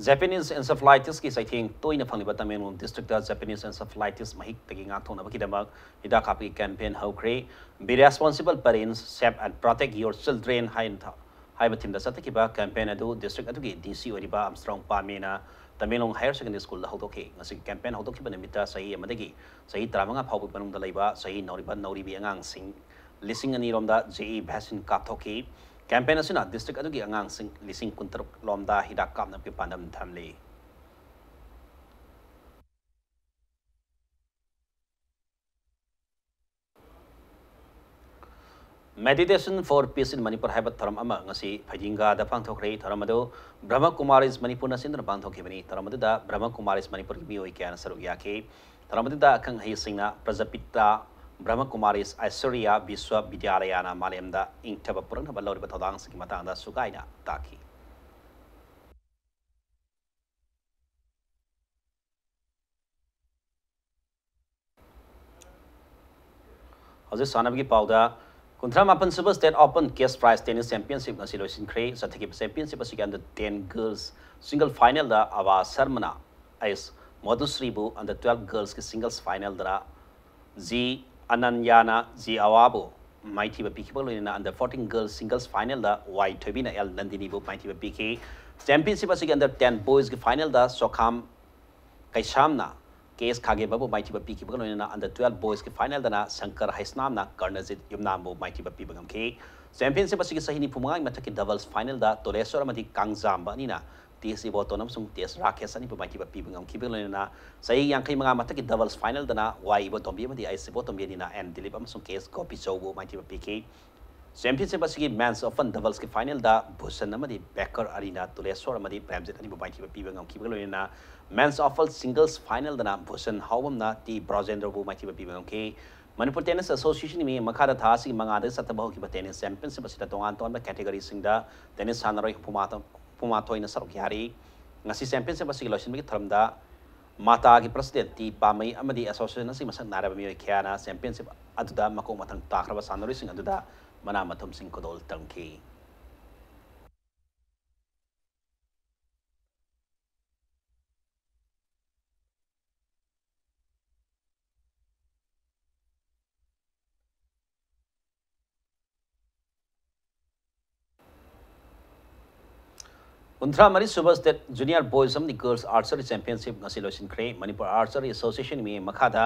Japanese encephalitisꯀꯤ ꯆꯩꯊꯦꯡ ꯇꯣꯏꯅ ꯐꯪꯂꯤꯕ ꯇꯃꯦꯡꯂꯣꯡ districtꯇ Japanese encephalitis ꯃꯍꯤꯛꯇꯒꯤ ꯉꯥꯛꯊꯣꯛꯅꯕꯒꯤꯗꯃꯛ ꯍꯤꯗꯥꯛ ꯀꯥꯞꯄꯒꯤ campaign ꯍꯧꯈ꯭ꯔꯦ꯫ Be responsible parents, save and protect your children ꯍꯥꯏꯅ ꯊ-, ꯍꯥꯏꯕ themeꯗ ꯆꯠꯊꯈꯤꯕ campaign ꯑꯗꯨ district ꯑꯗꯨꯒꯤ D C ꯑꯣꯏꯔꯤꯕ Armstrong ꯄꯥꯃꯦꯅ ꯇꯃꯦꯡꯂꯣꯡ Higher Secondary Schoolꯗ ꯍꯧꯗꯣꯛꯈꯤ꯫ ꯉꯁꯤꯒꯤ campaign ꯍꯧꯗꯣꯛꯈꯤꯕ ꯅꯨꯃꯤꯠꯇ ꯆꯍꯤ ꯑꯃꯗꯒꯤ ꯆꯍꯤ ꯇꯔꯥꯃꯉꯥ ꯐꯥꯎꯕꯒꯤ ꯃꯅꯨꯡꯗ ꯂꯩꯕ ꯆꯍꯤ ꯅꯧꯔꯤꯕ ꯅꯧꯔꯤꯕꯤ ꯑꯉꯥꯡꯁꯤꯡ ꯂꯤꯁꯤꯡ ꯑꯅꯤ ꯔꯣꯝꯗ J E vaccine ꯀꯥꯞꯊꯣꯛꯈꯤ꯫ Campaign ꯑꯁꯤꯅ district ꯑꯗꯨꯒꯤ ꯑꯉꯥꯡꯁꯤꯡ ꯂꯤꯁꯤꯡ ꯀꯨꯟꯇꯔꯨꯛ ꯂꯣꯝꯗ ꯍꯤꯗꯥꯛ ꯀꯥꯞꯅꯕꯒꯤ ꯄꯥꯟꯗꯝ ꯊꯝꯂꯤ꯫ Meditation for Peace in Manipur ꯍꯥꯏꯕ ꯊꯧꯔꯝ ꯑꯃ ꯉꯁꯤ ꯐꯩꯗꯤꯡꯒꯥꯗ ꯄꯥꯡꯊꯣꯛꯈ꯭ꯔꯦ꯫ ꯊꯧꯔꯝ ꯑꯗꯨ ꯕ꯭ꯔꯍꯃ ꯀꯨꯃꯥꯔꯤꯁ ꯃꯅꯤꯄꯨꯔꯅ ꯁꯤꯟꯗꯨꯅ ꯄꯥꯡꯊꯣꯛꯈꯤꯕꯅꯤ꯫ ꯊꯧꯔꯝ ꯑꯗꯨꯗ ꯕ꯭ꯔꯍꯃ ꯀꯨꯃꯥꯔꯤꯁ ꯃꯅꯤꯄꯨꯔꯒꯤ ꯃꯤꯑꯣꯏ ꯀꯌꯥꯅ ꯁꯔꯨꯛ ꯌꯥꯈꯤ꯫ ꯊꯧꯔꯝ ꯑꯗꯨꯗ ꯑꯈꯪ ꯑꯍꯩꯁꯤꯡꯅ ꯄ꯭ꯔꯖꯥꯄꯤꯇꯥ ꯕ꯭ꯔꯍꯃ ꯀꯨꯃꯥꯔꯤꯁ ꯑꯥꯏꯁꯣꯔꯤꯌꯥ ꯕꯤꯁ꯭ꯋ ꯕꯤꯗ꯭ꯌꯥꯂꯌꯥꯅ ꯃꯥꯂꯦꯝꯗ ꯏꯪꯊꯕ ꯄꯨꯔꯛꯅꯕ ꯂꯧꯔꯤꯕ ꯊꯧꯗꯥꯡꯁꯤꯡꯒꯤ ꯃꯇꯥꯡꯗ ꯁꯨꯒꯥꯏꯅ ꯇꯥꯛꯈꯤ꯫ ꯍꯧꯖꯤꯛ ꯁꯥꯟꯅꯕꯒꯤ ꯄꯥꯎꯗ, ꯀꯨꯟꯊ꯭ꯔꯥ ꯃꯥꯄꯟ ꯁꯨꯕ State Open Cash Prize Tennis Championship ꯉꯁꯤ ꯂꯣꯏꯁꯤꯟꯈ꯭ꯔꯦ꯫ ꯆꯠꯊꯈꯤꯕ championship ꯑꯁꯤꯒꯤ under ten girls single finalꯗ ꯑꯕꯥ ꯁꯔꯃꯅ ꯑꯩꯁ ꯃꯣꯗꯨꯁ꯭ꯔꯤꯕꯨ under twelve girlsꯀꯤ singles finalꯗ ꯖꯤ ꯑꯅꯟꯌꯥꯅ ꯖꯤ ꯑꯋꯥꯕꯨ ꯃꯥꯏꯊꯤꯕ ꯄꯤꯈꯤꯕꯒ ꯂꯣꯏꯅꯅ under fourteen girls singles finalꯗ ꯋꯥꯏ ꯊꯣꯏꯕꯤꯅ ꯑꯦꯜ ꯅꯟꯗꯤꯅꯤꯕꯨ ꯃꯥꯏꯊꯤꯕ ꯄꯤꯈꯤ꯫ Championship ꯑꯁꯤꯒꯤ under ten boysꯀꯤ finalꯗ ꯁꯣꯈꯥꯝ ꯀꯩꯁꯥꯝꯅ ꯀꯦ ꯑꯦꯁ ꯈꯥꯒꯦꯕꯕꯨ ꯃꯥꯏꯊꯤꯕ ꯄꯤꯈꯤꯕꯒ ꯂꯣꯏꯅꯅ under twelve boysꯀꯤ finalꯗꯅ ꯁꯪꯀꯔ ꯍꯩꯁꯅꯥꯝꯅ ꯀꯔꯅꯖꯤꯠ ꯌꯨꯝꯅꯥꯝꯕꯨ ꯃꯥꯏꯊꯤꯕ ꯄꯤꯕ ꯉꯝꯈꯤ꯫ Championship ꯑꯁꯤꯒꯤ ꯆꯍꯤ ꯅꯤꯐꯨ ꯃꯉꯥꯒꯤ ꯃꯊꯛꯀꯤ doubles finalꯗ ꯇꯣꯂꯦꯁꯣꯔ ꯑꯃꯗꯤ ꯀꯥꯡꯖꯥꯝꯕ ꯑꯅꯤꯅ ꯇꯤ ꯑꯦꯁ ꯏꯕꯣꯇꯣꯟ ꯑꯃꯁꯨꯡ ꯇꯤ ꯑꯦꯁ ꯔꯥꯀꯦꯁ ꯑꯅꯤꯕꯨ ꯃꯥꯏꯊꯤꯕ ꯄꯤꯕ ꯉꯝꯈꯤꯕꯒ ꯂꯣꯏꯅꯅ ꯆꯍꯤ ꯌꯥꯡꯈꯩ ꯃꯉꯥ ꯃꯊꯛꯀꯤ doubles finalꯗꯅ ꯋꯥꯏ ꯏꯕꯣꯇꯣꯝꯕꯤ ꯑꯃꯗꯤ ꯑꯩꯁ ꯏꯕꯣꯇꯣꯝꯕꯤ ꯑꯅꯤꯅ ꯑꯦꯟ ꯗꯤꯂꯤꯞ ꯑꯃꯁꯨꯡ ꯀꯦ ꯑꯦꯁ ꯒꯣꯄꯤꯆꯧꯕꯨ ꯃꯥꯏꯊꯤꯕ ꯄꯤꯈꯤ꯫ Championship ꯑꯁꯤꯒꯤ men's open doublesꯀꯤ finalꯗ ꯚꯨꯁꯟ ꯑꯃꯗꯤ ꯕꯦꯀꯔ ꯑꯅꯤꯅ ꯇꯨꯂꯦꯁꯣꯔ ꯑꯃꯗꯤ ꯄ꯭ꯔꯦꯝꯖꯤꯠ ꯑꯅꯤꯕꯨ ꯃꯥꯏꯊꯤꯕ ꯄꯤꯕ ꯉꯝꯈꯤꯕꯒ ꯂꯣꯏꯅꯅ men's open singles finalꯗꯅ Bhushan ꯍꯥꯎꯕꯝꯅ T ꯕ꯭ꯔꯣꯖꯦꯟꯗ꯭ꯔꯕꯨ ꯃꯥꯏꯊꯤꯕ ꯄꯤꯕ ꯉꯝꯈꯤ꯫ ꯃꯅꯤꯄꯨꯔ Tennis Associationꯒꯤ ꯃꯈꯥꯗ ꯊꯥ ꯑꯁꯤꯒꯤ ꯃꯉꯥꯗꯒꯤ ꯆꯠꯊꯕ ꯍꯧꯈꯤꯕ tennis championship ꯑꯁꯤꯗ ꯇꯣꯉꯥꯟ ꯇꯣꯉꯥꯟꯕ categoryꯁꯤꯡꯗ tennis ꯁꯥꯟꯅꯔꯣꯏ ꯍꯨꯝꯐꯨ ꯃꯥꯊꯣꯏꯅ ꯁꯔꯨꯛ ꯌꯥꯔꯤ꯫ ꯉꯁꯤ championship ꯑꯁꯤꯒꯤ ꯂꯣꯏꯁꯤꯟꯕꯒꯤ ꯊꯧꯔꯝꯗ ꯃꯥꯇꯥꯒꯤ president ꯇꯤ ꯄꯥꯃꯩ ꯑꯃꯗꯤ association ꯑꯁꯤꯒꯤ ꯃꯁꯛ ꯅꯥꯏꯔꯕ ꯃꯤꯑꯣꯏ ꯀꯌꯥꯅ championship ꯑꯗꯨꯗ ꯃꯀꯣꯛ ꯃꯊꯪ ꯇꯥꯈ꯭ꯔꯕ ꯁꯥꯟꯅꯔꯣꯏꯁꯤꯡ ꯑꯗꯨꯗ ꯃꯅꯥ ꯃꯊꯨꯝꯁꯤꯡ ꯈꯨꯗꯣꯜ ꯇꯝꯈꯤ꯫ ꯀꯨꯟꯊ꯭ꯔꯥ ꯃꯔꯤ ꯁꯨꯕ State Junior Boys ꯑꯃꯗꯤ Girls Archery Championship ꯉꯁꯤ ꯂꯣꯏꯁꯤꯟꯈ꯭ꯔꯦ꯫ ꯃꯅꯤꯄꯨꯔ Archery Associationꯒꯤ ꯃꯈꯥꯗ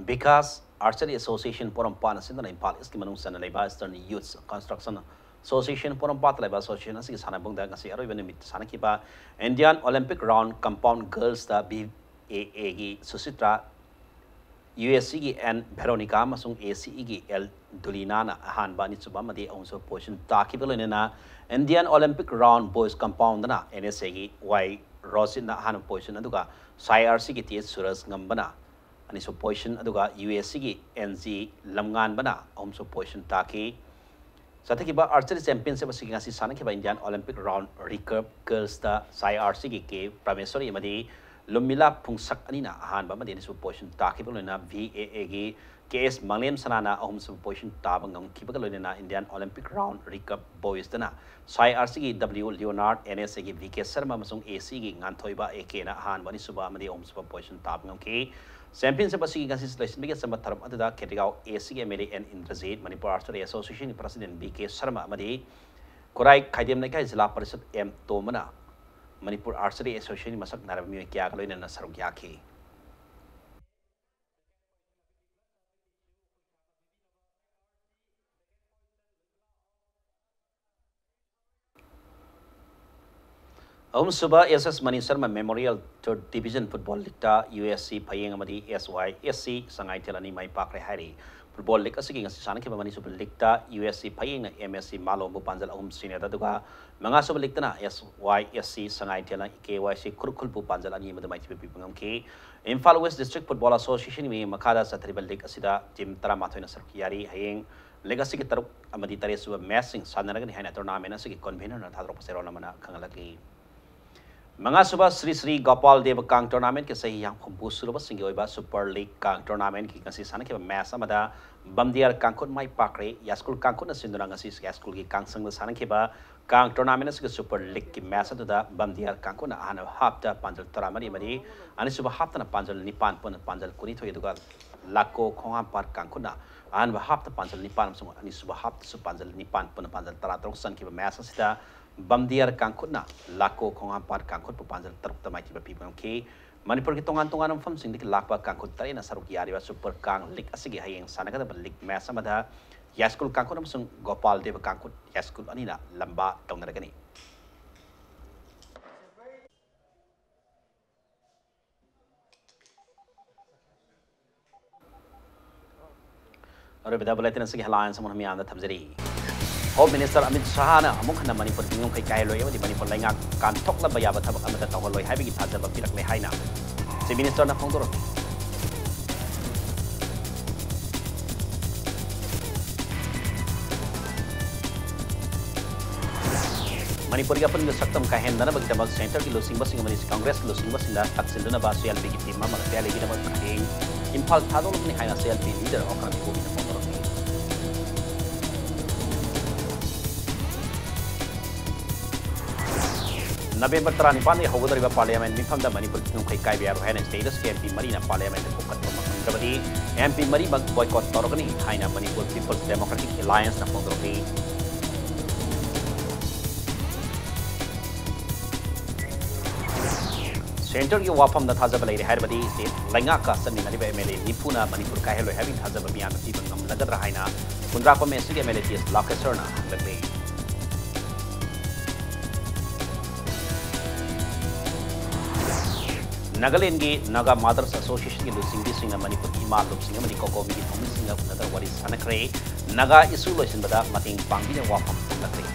ꯕꯤꯀꯥꯁ Archery Association ꯄꯣꯔꯣꯝꯄꯥꯠꯅ ꯁꯤꯟꯗꯨꯅ ꯏꯝꯐꯥꯜ Eastꯀꯤ ꯃꯅꯨꯡ ꯆꯟꯅ ꯂꯩꯕ Eastern Youth Construction Association ꯄꯣꯔꯣꯝꯄꯥꯠꯇ ꯂꯩꯕ association ꯑꯁꯤꯒꯤ ꯁꯥꯟꯅꯕꯨꯡꯗ ꯉꯁꯤ ꯑꯔꯣꯏꯕ ꯅꯨꯃꯤꯠꯇ ꯁꯥꯟꯅꯈꯤꯕ Indian Olympic Round Compound Girlsꯇ ꯕꯤ ꯑꯦ ꯑꯦꯒꯤ ꯁꯨꯁꯤꯇ꯭ꯔꯥ, ꯌꯨ ꯑꯦꯁ ꯁꯤꯒꯤ ꯑꯦꯟ ꯚꯦꯔꯣꯅꯤꯀꯥ ꯑꯃꯁꯨꯡ ꯑꯦ ꯁꯤ ꯏꯒꯤ ꯑꯦꯜ ꯗꯨꯂꯤꯅꯥꯅ ꯑꯍꯥꯟꯕ, ꯑꯅꯤꯁꯨꯕ ꯑꯃꯗꯤ ꯑꯍꯨꯝꯁꯨꯕ position ꯇꯥꯈꯤꯕꯒ ꯂꯣꯏꯅꯅ Indian Olympic Round Boys Compoundꯅ ꯑꯦꯟ ꯑꯦꯁ ꯑꯦꯒꯤ ꯋꯥꯏ ꯔꯣꯖꯤꯠꯅ ꯑꯍꯥꯟꯕ position ꯑꯗꯨꯒ ꯁꯥꯏ ꯑꯥꯔ ꯁꯤꯒꯤ ꯇꯤ ꯑꯦꯁ ꯁꯨꯔꯖ ꯉꯝꯕꯅ ꯑꯅꯤꯁꯨꯕ position ꯑꯗꯨꯒ ꯌꯨ ꯑꯦꯁ ꯁꯤꯒꯤ ꯑꯦꯟ ꯖꯤ ꯂꯝꯉꯥꯟꯕꯅ ꯑꯍꯨꯝꯁꯨꯕ position ꯇꯥꯈꯤ꯫ ꯆꯠꯊꯈꯤꯕ Archery Championship ꯑꯁꯤꯒꯤ ꯉꯁꯤ ꯁꯥꯟꯅꯈꯤꯕ Indian Olympic Round Recurve Girlsꯇ ꯁꯥꯏ ꯑꯥꯔ ꯁꯤꯒꯤ ꯀꯦ ꯄ꯭ꯔꯃꯦꯁꯣꯔꯤ ꯑꯃꯗꯤ ꯂꯨꯝꯃꯤꯂꯥ ꯐꯨꯡꯁꯛ ꯑꯅꯤꯅ ꯑꯍꯥꯟꯕ ꯑꯃꯗꯤ ꯑꯅꯤꯁꯨꯕ position ꯇꯥꯈꯤꯕ ꯂꯣꯏꯅꯅ ꯚꯤ ꯑꯦ ꯑꯦꯒꯤ ꯀꯦ ꯑꯦꯁ ꯃꯥꯡꯂꯦꯝ ꯁꯅꯥꯅ ꯑꯍꯨꯝꯁꯨꯕ position ꯇꯥꯕ ꯉꯝꯈꯤꯕꯒ ꯂꯣꯏꯅꯅ Indian Olympic Round Recurve Boysꯇꯅ ꯁꯥꯏ ꯑꯥꯔ ꯁꯤꯒꯤ ꯗꯕ꯭ꯂ꯭ꯌꯨ ꯂꯤꯌꯣꯅꯥꯔꯗ, ꯑꯦꯟ ꯑꯦꯁ ꯑꯦꯒꯤ ꯚꯤ ꯀꯦ ꯁꯔꯃ ꯑꯃꯁꯨꯡ ꯑꯦ ꯁꯤꯒꯤ ꯉꯥꯟꯊꯣꯏꯕ ꯑꯦ ꯀꯦꯅ ꯑꯍꯥꯟꯕ, ꯑꯅꯤꯁꯨꯕ ꯑꯃꯗꯤ ꯑꯍꯨꯝꯁꯨꯕ position ꯇꯥꯕ ꯉꯝꯈꯤ꯫ Championship ꯑꯁꯤꯒꯤ ꯉꯁꯤ ꯂꯣꯏꯁꯤꯟꯕꯒꯤ ꯑꯆꯝꯕ ꯊꯧꯔꯝ ꯑꯗꯨꯗ ꯈꯦꯇ꯭ꯔꯤꯒꯥꯎ ꯑꯦ ꯁꯤꯒꯤ M L A N Indrajit, Manipur Archery Association President V K Sharma ꯑꯃꯗꯤ ꯈꯨꯔꯥꯏ ꯈꯥꯏꯗꯦꯝ ꯂꯩꯀꯥꯏ ꯖꯤꯂꯥ ꯄꯔꯤꯁꯠ ꯑꯦꯝ ꯇꯣꯝꯕꯅ ꯃꯅꯤꯄꯨꯔ Archery Association ꯃꯁꯛ ꯅꯥꯏꯔꯕ ꯃꯤꯑꯣꯏ ꯀꯌꯥꯒ ꯂꯣꯏꯅꯅ ꯁꯔꯨꯛ ꯌꯥꯈꯤ꯫ ꯑꯍꯨꯝꯁꯨꯕ S S Mani Sharma Memorial Third Division Football Leagueꯇ ꯌꯨ ꯑꯦꯁ ꯁꯤ ꯐꯌꯦꯡ ꯑꯃꯗꯤ ꯑꯦꯁ ꯋꯥꯏ ꯑꯦꯁ ꯁꯤ ꯁꯉꯥꯏꯊꯦꯜ ꯑꯅꯤ ꯃꯥꯏ ꯄꯥꯛꯈ꯭ꯔꯦ ꯍꯥꯏꯔꯤ꯫ Football league ꯑꯁꯤꯒꯤ ꯉꯁꯤ ꯁꯥꯟꯅꯈꯤꯕ ꯑꯅꯤꯁꯨꯕ leagueꯇ ꯌꯨ ꯑꯦꯁ ꯁꯤ ꯐꯌꯦꯡꯅ ꯑꯦꯝ ꯑꯦꯁ ꯁꯤ ꯃꯥꯂꯣꯝꯕꯨ ꯄꯥꯟꯖꯜ ꯑꯍꯨꯝ ꯁꯤꯅꯣꯗ, ꯑꯗꯨꯒ ꯃꯉꯥꯁꯨꯕ leagueꯇꯅ ꯑꯦꯁ ꯋꯥꯏ ꯑꯦꯁ ꯁꯤ ꯁꯉꯥꯏꯊꯦꯜꯅ ꯀꯦ ꯋꯥꯏ ꯁꯤ ꯈꯨꯔꯈꯨꯜꯕꯨ ꯄꯥꯟꯖꯜ ꯑꯅꯤ ꯑꯃꯗ ꯃꯥꯏꯊꯤꯕ ꯄꯤꯕ ꯉꯝꯈꯤ꯫ Imphal West District Football Association ꯒꯤ ꯃꯈꯥꯗ ꯆꯠꯊꯔꯤꯕ league ꯑꯁꯤꯗ team ꯇꯔꯥꯃꯥꯊꯣꯏꯅ ꯁꯔꯨꯛ ꯌꯥꯔꯤ꯫ ꯍꯌꯦꯡ league ꯑꯁꯤꯒꯤ ꯇꯔꯨꯛ ꯑꯃꯗꯤ ꯇꯔꯦꯠꯁꯨꯕ matchꯁꯤꯡ ꯁꯥꯟꯅꯔꯒꯅꯤ ꯍꯥꯏꯅ tournament ꯑꯁꯤꯒꯤ convenerꯅ ꯊꯥꯗꯣꯔꯛꯄ ꯆꯦꯔꯣꯜ ꯑꯃꯅ ꯈꯪꯍꯜꯂꯛꯂꯤ꯫ ꯃꯉꯥꯁꯨꯕ ꯁ꯭ꯔꯤ ꯁ꯭ꯔꯤ ꯒꯣꯄꯥꯜ ꯗꯦꯕ ꯀꯥꯡ tournamentꯀꯤ ꯆꯍꯤ ꯌꯥꯡꯈꯨꯝ ꯍꯨꯝꯐꯨ ꯁꯨꯔꯕꯁꯤꯡꯒꯤ ꯑꯣꯏꯕ Super League ꯀꯥꯡ tournamentꯀꯤ ꯉꯁꯤ ꯁꯥꯟꯅꯈꯤꯕ match ꯑꯃꯗ ꯕꯝꯗꯤꯌꯥꯔ ꯀꯥꯡꯈꯨꯠ ꯃꯥꯏ ꯄꯥꯛꯈ꯭ꯔꯦ꯫ ꯌꯥꯏꯁ꯭ꯀꯨꯜ ꯀꯥꯡꯈꯨꯠꯅ ꯁꯤꯟꯗꯨꯅ ꯉꯁꯤ ꯌꯥꯏꯁ꯭ꯀꯨꯜꯒꯤ ꯀꯥꯡꯁꯪꯗ ꯁꯥꯟꯅꯈꯤꯕ ꯀꯥꯡ tournament ꯑꯁꯤꯒꯤ Super Leagueꯀꯤ match ꯑꯗꯨꯗ ꯕꯝꯗꯤꯌꯥꯔ ꯀꯥꯡꯈꯨꯠꯅ ꯑꯍꯥꯟꯕ halfꯇ ꯄꯥꯟꯖꯜ ꯇꯔꯥꯃꯔꯤ ꯑꯃꯗꯤ ꯑꯅꯤꯁꯨꯕ halfꯇꯅ ꯄꯥꯟꯖꯜ ꯅꯤꯄꯥꯟ ꯄꯨꯟꯅ ꯄꯥꯟꯖꯜ ꯀꯨꯟꯅꯤꯊꯣꯏ, ꯑꯗꯨꯒ ꯂꯥꯀꯣ ꯈꯣꯡꯍꯥꯝꯄꯥꯠ ꯀꯥꯡꯈꯨꯠꯅ ꯑꯍꯥꯟꯕ halfꯇ ꯄꯥꯟꯖꯜ ꯅꯤꯄꯥꯟ ꯑꯃꯁꯨꯡ ꯑꯅꯤꯁꯨꯕ halfꯇꯁꯨ ꯄꯥꯟꯖꯜ ꯅꯤꯄꯥꯟ ꯄꯨꯟꯅ ꯄꯥꯟꯖꯜ ꯇꯔꯥꯇꯔꯨꯛ ꯆꯟꯈꯤꯕ match ꯑꯁꯤꯗ ꯕꯝꯗꯤꯌꯥꯔ ꯀꯥꯡꯈꯨꯠꯅ ꯂꯥꯀꯣ ꯈꯣꯡꯍꯥꯝꯄꯥꯠ ꯀꯥꯡꯈꯨꯠꯄꯨ ꯄꯥꯟꯖꯜ ꯇꯔꯨꯛꯇ ꯃꯥꯏꯊꯤꯕ ꯄꯤꯕ ꯉꯝꯈꯤ꯫ ꯃꯅꯤꯄꯨꯔꯒꯤ ꯇꯣꯉꯥꯟ ꯇꯣꯉꯥꯟꯕ ꯃꯐꯝꯁꯤꯡꯗꯒꯤ ꯂꯥꯛꯄ ꯀꯥꯡꯈꯨꯠ ꯇꯔꯦꯠꯅ ꯁꯔꯨꯛ ꯌꯥꯔꯤꯕ Super ꯀꯥꯡ league ꯑꯁꯤꯒꯤ ꯍꯌꯦꯡ ꯁꯥꯟꯅꯒꯗꯕ league match ꯑꯃꯗ ꯌꯥꯏꯁ꯭ꯀꯨꯜ ꯀꯥꯡꯈꯨꯠ ꯑꯃꯁꯨꯡ ꯒꯣꯄꯥꯜ ꯗꯦꯕ ꯀꯥꯡꯈꯨꯠ ꯌꯥꯏꯁ꯭ꯀꯨꯜ ꯑꯅꯤꯅ ꯂꯝꯕꯥ ꯇꯧꯅꯔꯒꯅꯤ꯫ ꯑꯔꯣꯏꯕꯗ bulletin ꯑꯁꯤꯒꯤ headlines ꯑꯃꯨꯛ ꯃꯤꯌꯥꯝꯗ ꯊꯝꯖꯔꯤ꯫ Home Minister ꯑꯃꯤꯠ ꯁꯍꯥꯅ ꯑꯃꯨꯛ ꯍꯟꯅ ꯃꯅꯤꯄꯨꯔ ꯄꯨꯡꯅꯨꯡꯈꯩ ꯀꯥꯏꯍꯜꯂꯣꯏ ꯑꯃꯗꯤ ꯃꯅꯤꯄꯨꯔ ꯂꯩꯉꯥꯛ ꯀꯥꯟꯊꯣꯛꯂꯝꯕ ꯌꯥꯕ ꯊꯕꯛ ꯑꯃꯠꯇ ꯇꯧꯍꯜꯂꯣꯏ ꯍꯥꯏꯕꯒꯤ ꯊꯥꯖꯕ ꯄꯤꯔꯛꯂꯦ ꯍꯥꯏꯅ Chief Ministerꯅ ꯐꯣꯡꯗꯣꯔꯛꯂꯤ꯫ ꯃꯅꯤꯄꯨꯔꯒꯤ ꯑꯄꯨꯟꯕ ꯁꯛꯇꯝ ꯀꯥꯏꯍꯟꯗꯅꯕꯒꯤꯗꯃꯛ centreꯒꯤ ꯂꯨꯆꯤꯡꯕꯁꯤꯡ ꯑꯃꯗꯤ Congressꯀꯤ ꯂꯨꯆꯤꯡꯕꯁꯤꯡꯗ ꯇꯛꯁꯤꯟꯗꯨꯅꯕ CLPꯒꯤ team ꯑꯃ ꯗꯦꯜꯂꯤꯒꯤꯗꯃꯛ ꯍꯌꯦꯡ ꯏꯝꯐꯥꯜ ꯊꯥꯗꯣꯛꯂꯛꯀꯅꯤ ꯍꯥꯏꯅ C L P leader Okram ꯏꯕꯣꯕꯤꯅ ꯐꯣꯡꯗꯣꯔꯛꯂꯤ꯫ ꯅꯕꯦꯝꯕꯔ ꯇꯔꯥꯅꯤꯄꯥꯟꯗꯒꯤ ꯍꯧꯒꯗꯧꯔꯤꯕ ꯄꯥꯔꯂꯤꯌꯥꯃꯦꯟ ꯃꯤꯐꯝꯗ ꯃꯅꯤꯄꯨꯔꯒꯤ ꯉꯝꯈꯩ ꯀꯥꯏꯕ ꯌꯥꯔꯣꯏ ꯍꯥꯏꯅ ꯁꯤꯗꯩꯗꯁꯨ ꯑꯦꯝ ꯄꯤ ꯃꯔꯤꯅ ꯄꯥꯔꯂꯤꯌꯥꯃꯦꯟꯗ ꯄꯨꯈꯠꯄ ꯉꯝꯗ꯭ꯔꯕꯗꯤ ꯑꯦꯝ ꯄꯤ ꯃꯔꯤꯃꯛ ꯕꯣꯏꯀꯣꯠ ꯇꯧꯔꯒꯅꯤ ꯍꯥꯏꯅ ꯃꯅꯤꯄꯨꯔ ꯄꯤꯄꯜꯁ ꯗꯦꯃꯣꯀ꯭ꯔꯦꯇꯤꯛ ꯑꯦꯂꯥꯌꯟꯁꯅ ꯐꯣꯡꯗꯣꯔꯛꯂꯤ꯫ ꯁꯦꯟꯇꯔꯒꯤ ꯋꯥꯐꯝꯗ ꯊꯥꯖꯕ ꯂꯩꯔꯦ ꯍꯥꯏꯔꯕꯗꯤ ꯁ꯭ꯇꯦꯠ ꯂꯩꯉꯥꯛꯀ ꯆꯠꯃꯤꯟꯅꯔꯤꯕ ꯑꯦꯝ ꯑꯦꯜ ꯑꯦ ꯅꯤꯐꯨꯅ ꯃꯅꯤꯄꯨꯔ ꯀꯥꯏꯍꯜꯂꯣꯏ ꯍꯥꯏꯕꯒꯤ ꯊꯥꯖꯕ ꯃꯤꯌꯥꯝꯅ ꯄꯤꯕ ꯉꯝꯂꯒꯗ꯭ꯔꯥ ꯍꯥꯏꯅ ꯀꯨꯟꯗ꯭ꯔꯥꯛꯄꯝ ꯑꯦꯁ ꯁꯤꯒꯤ M L A T S ꯂꯥꯀꯦꯁꯔꯅ ꯍꯪꯂꯛꯂꯤ꯫ ꯅꯥꯒꯥꯂꯦꯟꯒꯤ ꯅꯥꯒꯥ ꯃꯥꯗꯔꯁ ꯑꯦꯁꯣꯁꯤꯌꯦꯁꯟꯒꯤ ꯂꯨꯆꯤꯡꯕꯤꯁꯤꯡꯅ ꯃꯅꯤꯄꯨꯔꯒꯤ ꯏꯃꯥ ꯂꯨꯞꯁꯤꯡ ꯑꯃꯗꯤ ꯀꯣꯀꯣꯃꯤꯒꯤ ꯊꯧꯃꯤꯁꯤꯡꯒ ꯎꯅꯗꯨꯅ ꯋꯥꯔꯤ ꯁꯥꯟꯅꯈ꯭ꯔꯦ꯫ ꯅꯥꯒꯥ ꯏꯁꯨ ꯂꯣꯏꯁꯤꯟꯕꯗ ꯃꯇꯦꯡ ꯄꯥꯡꯕꯤꯅꯕ ꯋꯥꯐꯝ ꯊꯝꯂꯛꯈ꯭ꯔꯦ꯫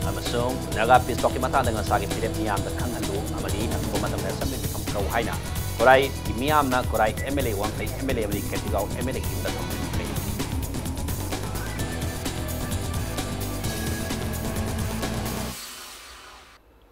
ꯑꯃꯁꯨꯡ ꯅꯥꯒꯥ ꯄꯤꯁ ꯇꯣꯛꯀꯤ ꯃꯇꯥꯡꯗ ꯉꯁꯥꯒꯤ ꯐꯤꯔꯦꯞ ꯃꯤꯌꯥꯝꯗ ꯈꯪꯍꯜꯂꯨ ꯑꯃꯗꯤ ꯑꯊꯨꯕ ꯃꯇꯝꯗ ꯑꯦꯁꯦꯝꯕ꯭ꯂꯤ ꯃꯤꯐꯝ ꯀꯧ ꯍꯥꯏꯅ ꯈꯨꯔꯥꯏꯒꯤ ꯃꯤꯌꯥꯝꯅ ꯈꯨꯔꯥꯏ ꯑꯦꯝ ꯑꯦꯜ ꯑꯦ ꯋꯥꯡꯈꯩ ꯑꯦꯝ ꯑꯦꯜ ꯑꯦ ꯑꯃꯗꯤ ꯈꯦꯇ꯭ꯔꯤꯒꯥꯎ ꯑꯦꯝ ꯑꯦꯜ ꯑꯦꯒꯤ ꯌꯨꯝꯗ ꯊꯧꯃꯤꯟ